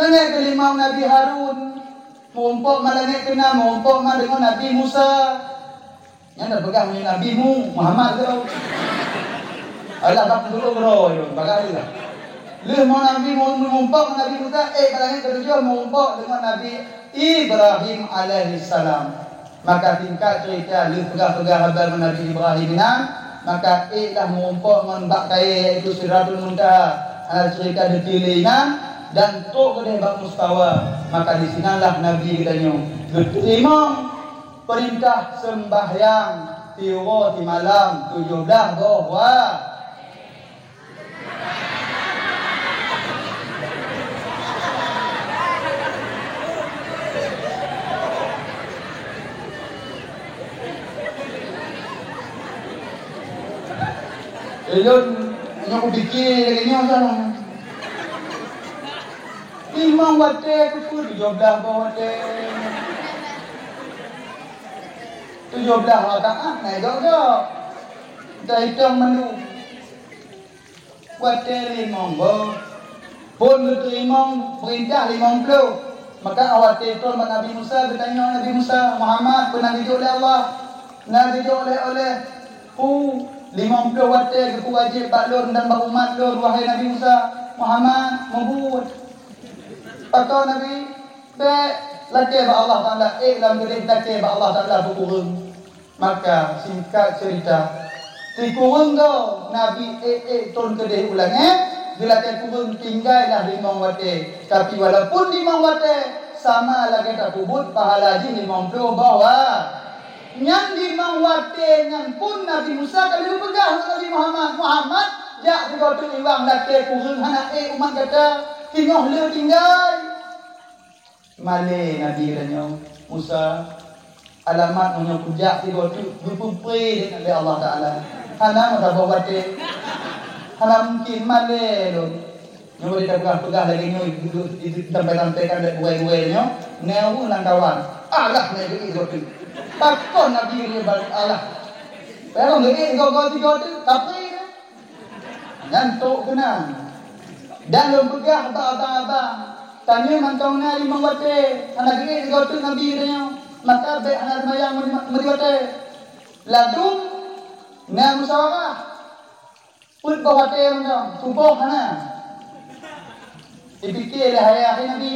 Langét keulimong Nabi Harun, meurumpok ma langét keunam, meurumpok ma deungon Nabi Musa. Nyan tapeugah meunyoe Nabi Mu-, Muhammad tu. Alah, bak dulu bro, yo, bagai lah. Lheueh mau Nabi Mu-, meurumpok ngon Nabi Musa, eh, ma langét keutujôh meurumpok deungon Nabi Ibrahim alaihissalam. Maka singkat cerita, lheueh peugah-peugah haba ngon Nabi Ibrahim inan, maka ék lah meurumpok ngon bak kayée, yaitu Sidratul Muntaha. Hana cerita detail lé inan, dan trok keudeh bak mustawa. Maka di sinanlah Nabi geutanyoe geuteurimong peurintah seumbahyang siuroe simalam tujoh blaih boh wa- Ulôn nyang kupike lagèe nyoe salah. Limong watèe keupeue tujoh blaih boh watèe. Tujoh blaih rakaat na gok-gok. Taitong mandum. Watèe limong boh, phon geuteurimong peurintah limong ploh. Maka watèe trôn bak Nabi Musa, geutanyoe Nabi Musa, "Muhammad, peue na geujok lé Allah? Na geujok lé oleh peue limong ploh watèe geupeuwajéb bak lôn dan bak umat lôn, wahai Nabi Musa?" "Muhammad, meubuet." Pakon Nabi, "Bèk, lakèe bak Allah Taala, ék lam keudeh lakèe bak Allah Taala beukureueng." Maka, singkat cerita, sikureueng goe Nabi ék-ék trôn keudeh u langèt, geulakèe kureueng, tinggailah limong watèe. Tapi, walaupun limong watèe, sama lagèe tapeubuet pahala jih limong ploh boh wa-, nyan limong watèe nyan pun Nabi Musa ka lheueh peugah ngon Nabi Muhammad, "Muhammad, jak sigoe teuk iwang, lakèe kureueng, hana ék umat gata, singoh le tinggai." Malèe Nabi geutanyoe, "Musa, alamat meunyoe kujak sigoe teuk geupeupré lé Allah Taala. Hana meusaboh watèe. Hana mungken, malèe lôn." Nyoe bak tapeugah-peugah lagèe nyoe, sampai-sampai kan lé buwai-buwai nyoe, na ureueng lam kawan. "Alah, na geuék sigoe teuk." Pakon Nabi geubalek, "Alah." Padahai geuék sigoe-goe sigoe teuk, kapré kan? Nyan trok keunan. Dan lôn peugah bak abang-abang, tanyoe mantong na limong watèe, hana geuék sigoe teuk Nabi tanyoe, maka bèk hana seumayang meuri-, meuri watèe. Ladôm na musyawarah. Peuet boh watèe mantong, suboh hana. Dipike lé hai-hai Nabi.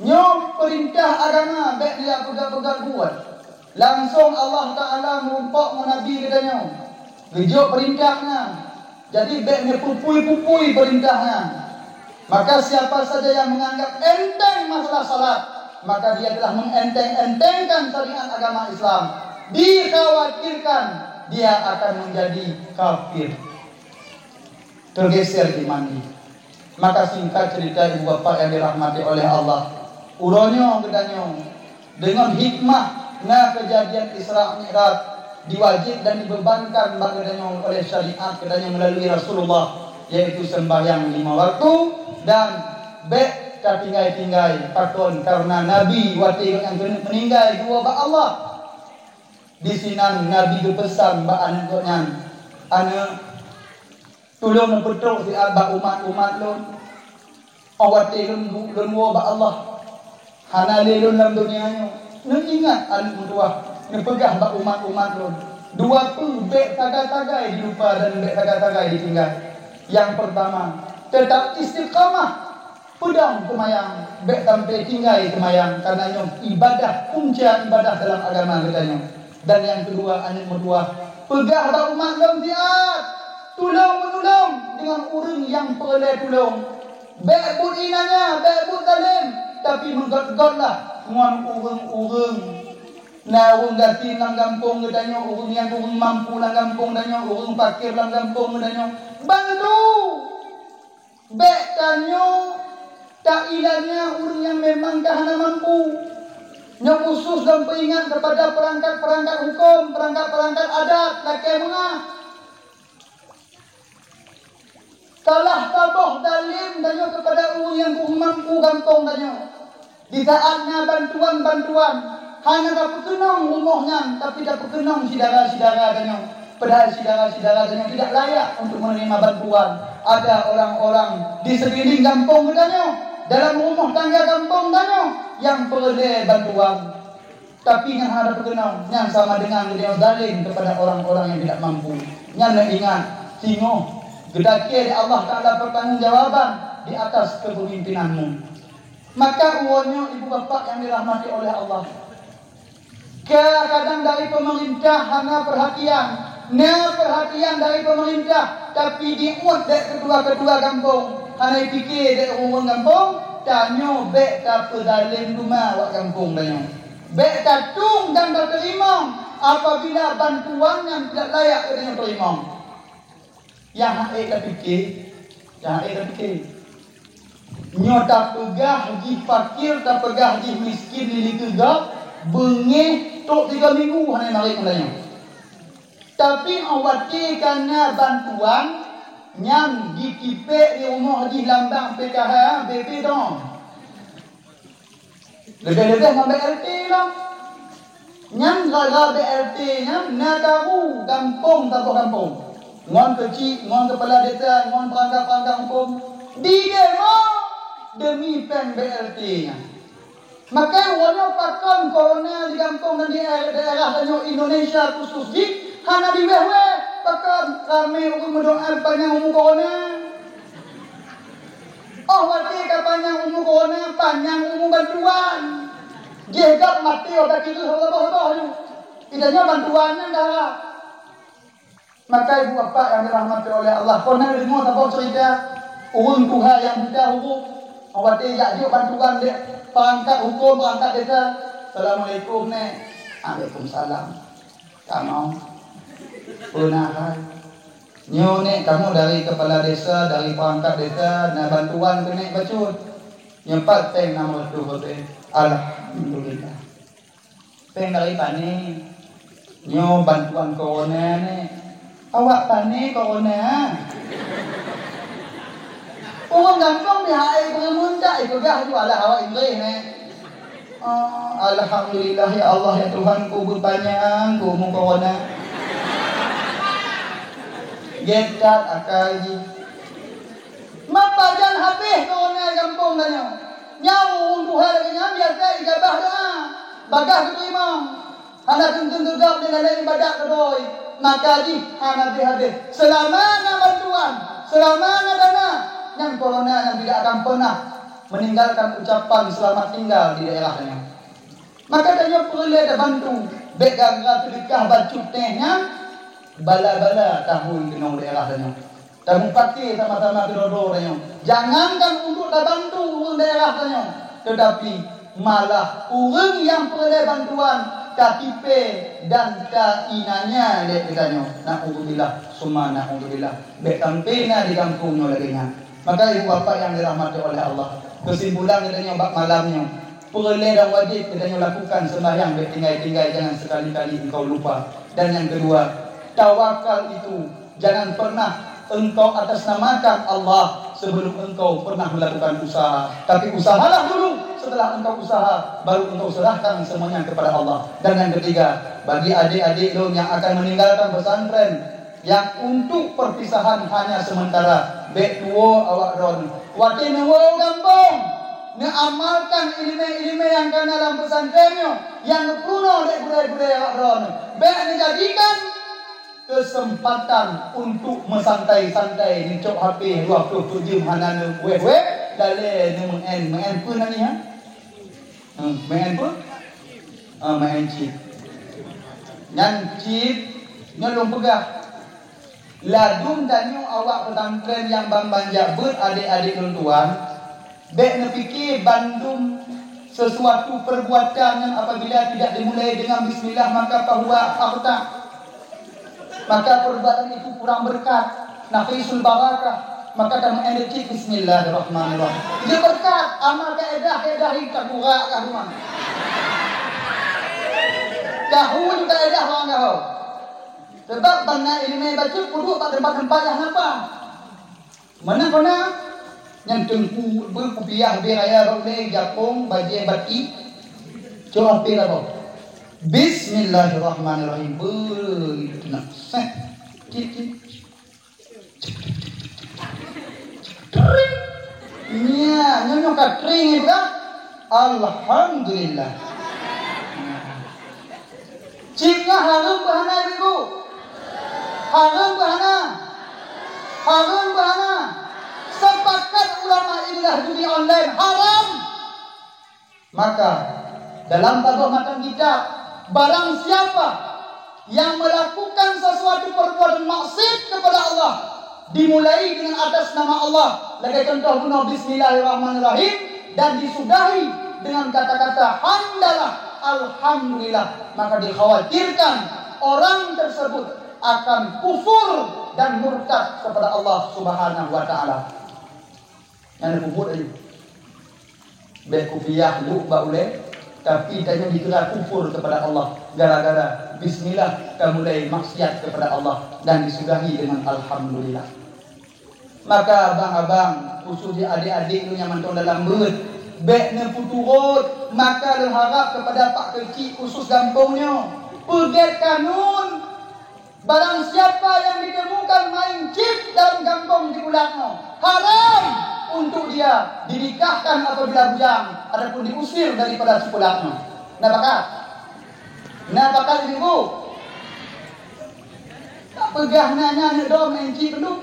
Nyoe peurintah agama, bèk neujak peugah-peugah buet. Langsong Allah Taala meurumpok ngon Nabi geutanyoe. Geujok peurintah nyan. Jadi, bèk neupupui-pupui peurintah nyan. Maka, siapa saja yang menganggap enteng masalah salat, maka dia telah mengenteng-entengkan syariat agama Islam. Dikhawatirkan dia akan menjadi kafir. Teugeser iman jih. Maka singkat cerita, ibu bapak yang dirahmati oleh Allah, uroe nyoe geutanyoe deungon hikmah na keujadian Isra Mi'raj diwajib dan dibebankan bak geutanyoe oleh syariat geutanyoe meulalu Rasulullah, yaitu sembahyang lima waktu dan bèk tatinggai-tinggai. Pakon? Karena Nabi watèe gobnyan keuneuk meuninggai geuwoe bak Allah. Disinan Nabi geupeusan bak aneuk gobnyan, "Aneuk, tulông neupeutrok siat bak umat-umat lôn. Óh watèe lôn, lôn woe bak Allah, hana lé lôn lam donya nyoe. Neuingat aneuk meutuwah, neupeugah bak umat-umat lôn, dua peue bèk sagai-sagai jilupa dan bèk sagai-sagai jitinggai. Nyang peurtama, teutap istiqamah. Peudong seumayang, bèk sampoe tinggai seumayang, kareuna nyoe ibadah, punca ibadah dalam agama geutanyoe. Dan nyang keudua, aneuk meutuwah, peugah bak umat lôn siat, tulông-meunulông deungon ureueng nyang peureulèe tulông. Bèk buet inan nyan, bèk buet zalém, tapi meugöt-göt lah ngon ureueng-ureueng. Na ureueng gasien lam gampông geutanyoe, ureueng nyang kureueng mampu lam gampông tanyoe, ureueng fakir lam gampông geutanyoe, bantu! Bèk tanyoe tailanya ureueng nyang memang ka hana mampu. Nyoe khusos lôn peuingat keupada peurangkat-peurangkat hukôm, peurangkat-peurangkat adat, lakèe meungaih. Salah saboh zalém tanyoe keupada ureueng nyang kureueng mampu gampông tanyoe. Di saát na bantuan-bantuan, hana tapeukeunong rumoh nyan, tapi tapeukeunong syedara-syedara tanyoe. Padahai syedara-syedara tanyoe tidak layak untuk menerima bantuan. Ada orang-orang di sekeliling gampông geutanyoe, dalam rumoh tangga gampông tanyoe nyang peureulée bantuan. Tapi nyang hana tapeukeunong, nyan sama dengan geutanyoe zalim kepada orang-orang yang tidak mampu. Nyan neuingat, singoh geudakée lé Allah Taala pertanggungjawaban di atas kepemimpinanmu. Maka uroe nyoe, ibu bapak yang dirahmati oleh Allah, kadang dari pemerintah hana perhatian, na perhatian dari pemerintah, tapi diuet dek ketua-ketua gampông, hana jipike dek ureuëng gampông, tanyoe bék tapeuzalem teuma awak gampông tanyoe. Bék tatung dan tateurimong apabila bantuan nyang tidak layak keu tanyoe teurimong. Nyang hana ék tapike, nyang hana ék tapike. Nyoe tapeugah jih fakir, tapeugah jih miskin di likeu gob, beungéh trok tiga minggu hana marit ngon tanyoe. Tapi óh watée ka na bantuan, nyan jitipék di rumoh jih lam bank P K H, B P dong. Leubeh-leubeh ngon B L T lom. Nyan gara-gara B L T nyan na karu gampông saboh gampông. Ngon keuchik, ngon keupala desa, ngon peurangkat-peurangkat hukôm. Didemo demi péng B L T nyan. Maka uroe nyoe pakon corona di gampông dan di daerah tanyoe Indonesia khusus jih hana diwéh-wéh. Pakon ramé ureuëng meudoá panyang umu corona. Óh watée ka panyang umu corona, panyang umu bantuan. Jih gab maté óh ka kireuh saboh-saboh nyoe. Geutanyoe bantuan nyan dara. Maka ibu bapak yang dirahmati oleh Allah, pernah deungoe saboh cerita ureuëng tuha nyang buta huruf. Óh watée jak jok bantuan dek perangkat hukôm, perangkat desa. "Assalamualaikum, Nek." "Waalaikumsalam." "Kamoe peue na hai?" "Nyoe, Nek, kamoe dari keupala desa, dari peurangkat desa, na bantuan keu Nek bacut. Nyoe pat péng nam reutôh ribée." "Alhamdulillah." "Péng dari pané?" "Nyoe bantuan corona, Nek." "Awak pané corona?" Ureuëng gampông di hai peureumeun tak ipeugah jualah awak Inggris, Nek. "Oh, alhamdulillah, ya Allah, ya Tuhan, ku beupanyang ku umu corona." Gét that akai jih. Meupajan habéh corona gampông tanyoe. Nyan ureuëng tuha lagée nyan biasa ijabah doá, bagaih geuteurimong. Hana keuneuk geugab lé lalée ibadat keudroe, maka jih hana habéh-habéh. Seulama na bantuan, seulama na dana, nyan corona nyan tidak akan pernah meninggalkan ucapan selamat tinggal di daerah nyan. Maka tanyoe peureulée tabantu, bék gara-gara seudeukah bacut teh nyan, bala-bala tahun keunoe daerah tanyoe. Tameupaké sama-sama keudroe-droe tanyoe. Jangankan untuk tabantu ureuëng daerah tanyoe, teutapi malah ureuëng nyang peureulée bantuan tatipée dan tainanya lé geutanyoe. Naudzubillah, summa naudzubillah. Bék sampai na di gampông nyoe lagée nyan. Maka ibu bapak yang dirahmati oleh Allah, kesimpulan geutanyoe bak malam nyoe, peureulée dan wajéb geutanyoe lakukan seumbahyang bék tinggai-tinggai, jangan sekali-kali engkau lupa. Dan yang kedua, tawakal itu jangan pernah engkau atasnamakan Allah sebelum engkau pernah melakukan usaha. Tapi usahalah dulu, setelah engkau usaha, baru engkau serahkan semuanya kepada Allah. Dan yang ketiga, bagi adik-adik lôn yang akan meninggalkan pesantren, yang untuk perpisahan hanya sementara, bék tuwoe awak droeneuh. Watée neuwoe u gampông, neuamalkan iéleumé-iéleumé nyang ka na lam pesantren nyoe, nyang neupeurunoe lé gurée-gurée awak droeneuh. Bék neujadikan keuseumpatan untuk meusantai-santai, neucok H P dua ploh peuet jeuem hana neuwéh-wéh, lalée neumeu'en. Meu'en peue nan nyan? Hmm, meu'en peue? Ah, meu'en chip. Nyan chip, nyoe lôn peugah. Ladôm tanyoe awak pesantren nyang ban-ban jak beuet, adik-adik lôn tuan, bék neupike bandum sesuatu perbuatan nyang apabila tidak dimulai dengan bismillah maka fahuwa akhta. Maka perbuatan itu kurang berkat, naqisul barakah. Maka kamu endek cit bismillahirrahmanirrahim. Dia berkat, amal kaedah, kaedah hingkat burak kah rumah. Tahu juga kaedah orang kau. Sebab bana ilmu bacut kudu bak tempat-tempat yang apa. Mana kona? Nyang teungku beukupiah beh raya bak ulée japong bajée batik. Cok H P lah kau. Bismillahirrahmanirrahim. Beuh, itu nak. Eh, cit, cit. Tring. Nya, nyoe, nyoe ka tring itu kan? Alhamdulillah. Cit nyan hareuem beuh hana, Ibu? Hareuem beuh hana? Hareuem beuh hana? Sepakat ulama ilmiah judi online haram. Maka, dalam saboh matan kitab, barang siapa yang melakukan sesuatu perbuatan maksiat kepada Allah, dimulai dengan atas nama Allah, lagée contoh bunoe bismillahirrahmanirrahim, dan disudahi dengan kata-kata hamdalah, alhamdulillah, maka dikhawatirkan orang tersebut akan kufur dan murtad kepada Allah Subhanahu wa Ta'ala. Nyan peubuet laju. Bék kupiah luk bak ulée, tapi tanyoe dikira kufur kepada Allah gara-gara bismillah ka mulai maksiat kepada Allah dan disudahi dengan alhamdulillah. Maka abang-abang, khusus di adik-adik lôn nyang mantong dalam beuet, bék neupeuturot. Maka lôn harab kepada pak keuchik khusus gampông nyoe, peugét kanun. Barang siapa yang ditemukan main chip dalam gampông Cipulat nyoe, haram untuk dia dinikahkan apabila bujang ataupun diusir daripada Cipulat nyoe. Na pakat? Na pakat, Ibu? Tak peugah na nyan, aneuk dom main chip dulu.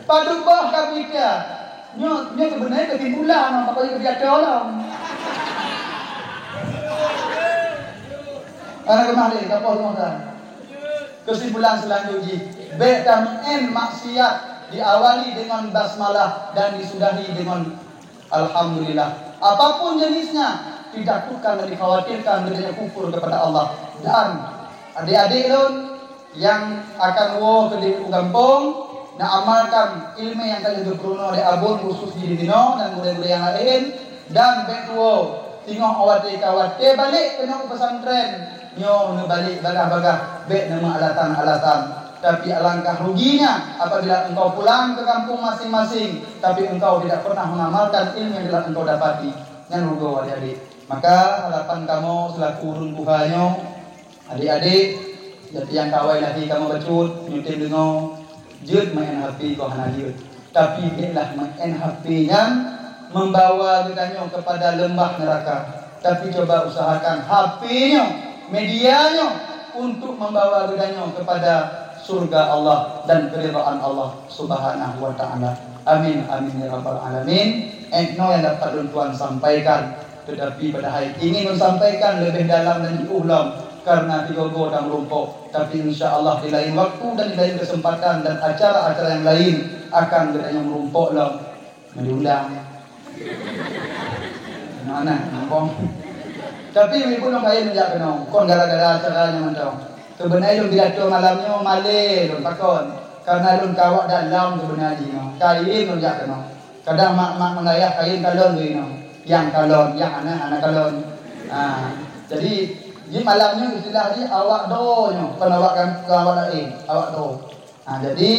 Padub boh ka pike. Nyoe, nyoe keubeunai keusimpulan, apa yang keubiasa orang. Anak kemah deh, kapal rumah kan. Kesimpulan selanjut jih, bék tameu'en maksiat diawali dengan basmalah dan disudahi dengan alhamdulillah. Apapun jenisnya, ditakutkan dan dikhawatirkan adanya kufur kepada Allah. Dan adik-adik lôn, nyang akan woe keudeh u gampông, neuamalkan iéleumé nyang ka lheueh geupeurunoe lé abon khusus jih di sinoe dan gurée-gurée nyang laén, dan bék tuwoe singoh watée ka watée balek keunoe u pesantren, nyoe neubalek bagaih-bagaih, bék neumeualatan-alatan. Tapi alangkah ruginya apabila engkau pulang ke kampung masing-masing, tapi engkau tidak pernah mengamalkan ilmu yang telah engkau dapati. Nyan rugoe adik-adik. Maka harapan kamoe selaku ureuëng tuha nyoe, adik-adik, nyang ka awai lahé kamoe bacut, nyoe tem deungoe, jeuet main H P keu hana jeuet. Tapi béklah main H P nyan membawa geutanyoe kepada lembah neraka. Tapi coba usahakan H P nyoe, media nyoe untuk membawa geutanyoe kepada surga Allah dan keridhaan Allah Subhanahu wa Ta'ala. Amin, amin ya rabbal alamin. Eh, nyoe nyang dapat lôn tuan sampaikan. Tetapi padahai ingin lôn sampaikan leubeh dalam dan jiôh lom, karena tigogo dan meurumpok. Tapi insya Allah di lain waktu dan di lain kesempatan dan acara-acara yang lain akan geutanyoe meurumpok lom. Diundang. Mana? Nangkong. Tapi ibu lôn kayém jak keunoe, kon gara-gara acara nyang mantong. Keubeunai lôn pidato malam nyoe malée lôn pakon, karena lôn kawak dalam keubeunai jinoe. Kayém lôn jak keunoe. Kadang mak-mak meunayah kayém kalon lôn inoe. Nyang kalon, nyang hana, hana kalon. Ha, jadi, di malam nyoe istilah jih awak do nyoe, kon awak kan, kon awak laén, awak do. Ha, jadi,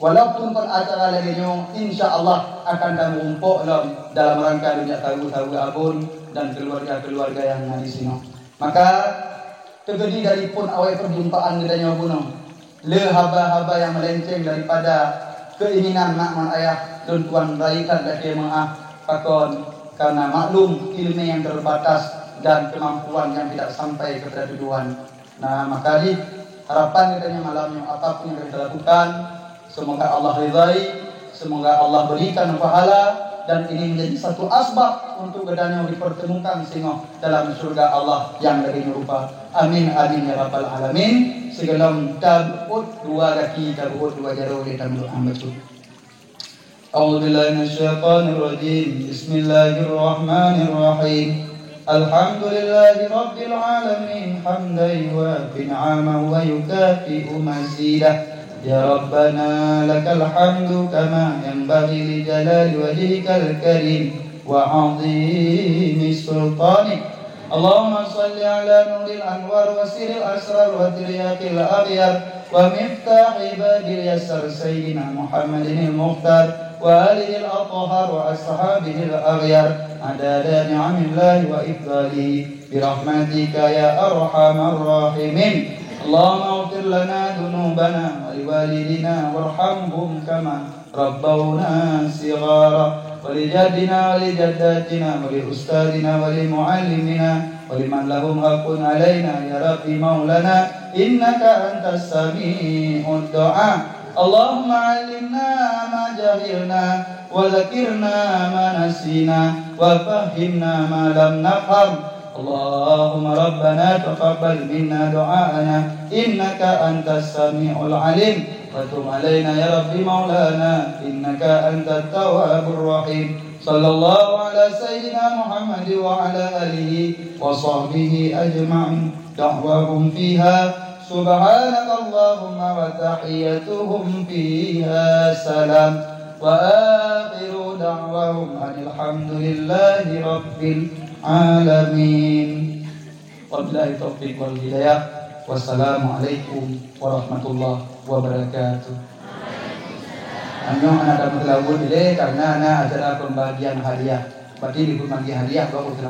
walaupun kon acara lagée nyoe, insya Allah akan tameurumpok lom dalam rangka donya saweue-saweue abon dan keluarga-keluarga nyang na di sinoe. Maka, teukeudi dari phon awai perjumpaan geutanyoe bunoe, le haba-haba nyang meulenceng daripada keinginan mak ngon ayah lôn tuan rayeuk that lakée meuáh pakon, karena maklum iéleumé nyang terbatas dan kemampuan nyang tidak sampai kepada tujuan. Nah, maka jih harapan geutanyoe malam nyoe, apapun yang kita lakukan, semoga Allah ridhai, semoga Allah berikan pahala, dan ini menjadi satu asbab untuk geutanyoe dipertemukan singoh dalam syurga Allah nyang lagée nyoe rupa. Amin, amin ya rabbal alamin. Sigohlom tabeuôt dua gaki, tabeuôt dua jaroe, lé tameudoá bacut. أعوذ بالله من الشيطان الرجيم. بسم الله الرحمن الرحيم. الحمد لله رب العالمين، حمدا يوافي نعمه ويكافئ مزيده. يا ربنا لك الحمد كما ينبغي لجلال وجهك الكريم وعظيم سلطانك. اللهم صل على نور الأنوار وسر الأسرار وترياق الأغيار ومفتاح باب اليسار سيدنا محمد المختار وآله الأطهار وأصحابه الأغيار. عدد نعم الله وإفضاله برحمتك يا أرحم الراحمين. اللهم اغفر لنا ذنوبنا ولوالدينا وارحمهم كما ربونا صغارا، ولجدنا ولجداتنا ولأستاذنا ولمعلمنا ولمن لهم حق علينا يا رب مولانا، إنك أنت السميع الدعاء. اللهم علمنا ما جهلنا وذكرنا ما نسينا وفهمنا ما لم نفهم. اللهم ربنا تقبل منا دعاءنا إنك أنت السميع العليم وتب علينا يا رب مولانا إنك أنت التواب الرحيم. صلى الله على سيدنا محمد وعلى آله وصحبه أجمعين. دعواهم فيها سبحانك اللهم وتحيتهم فيها سلام. وآخر دعواهم أن الحمد لله رب العالمين. Wabillahi taufiq wal hidayah. Wassalamualaikum warahmatullahi wabarakatuh. Nyoe hana tameuseulaweuet lé karena na acara pembagian hadiah. Berarti dibagi hadiah baru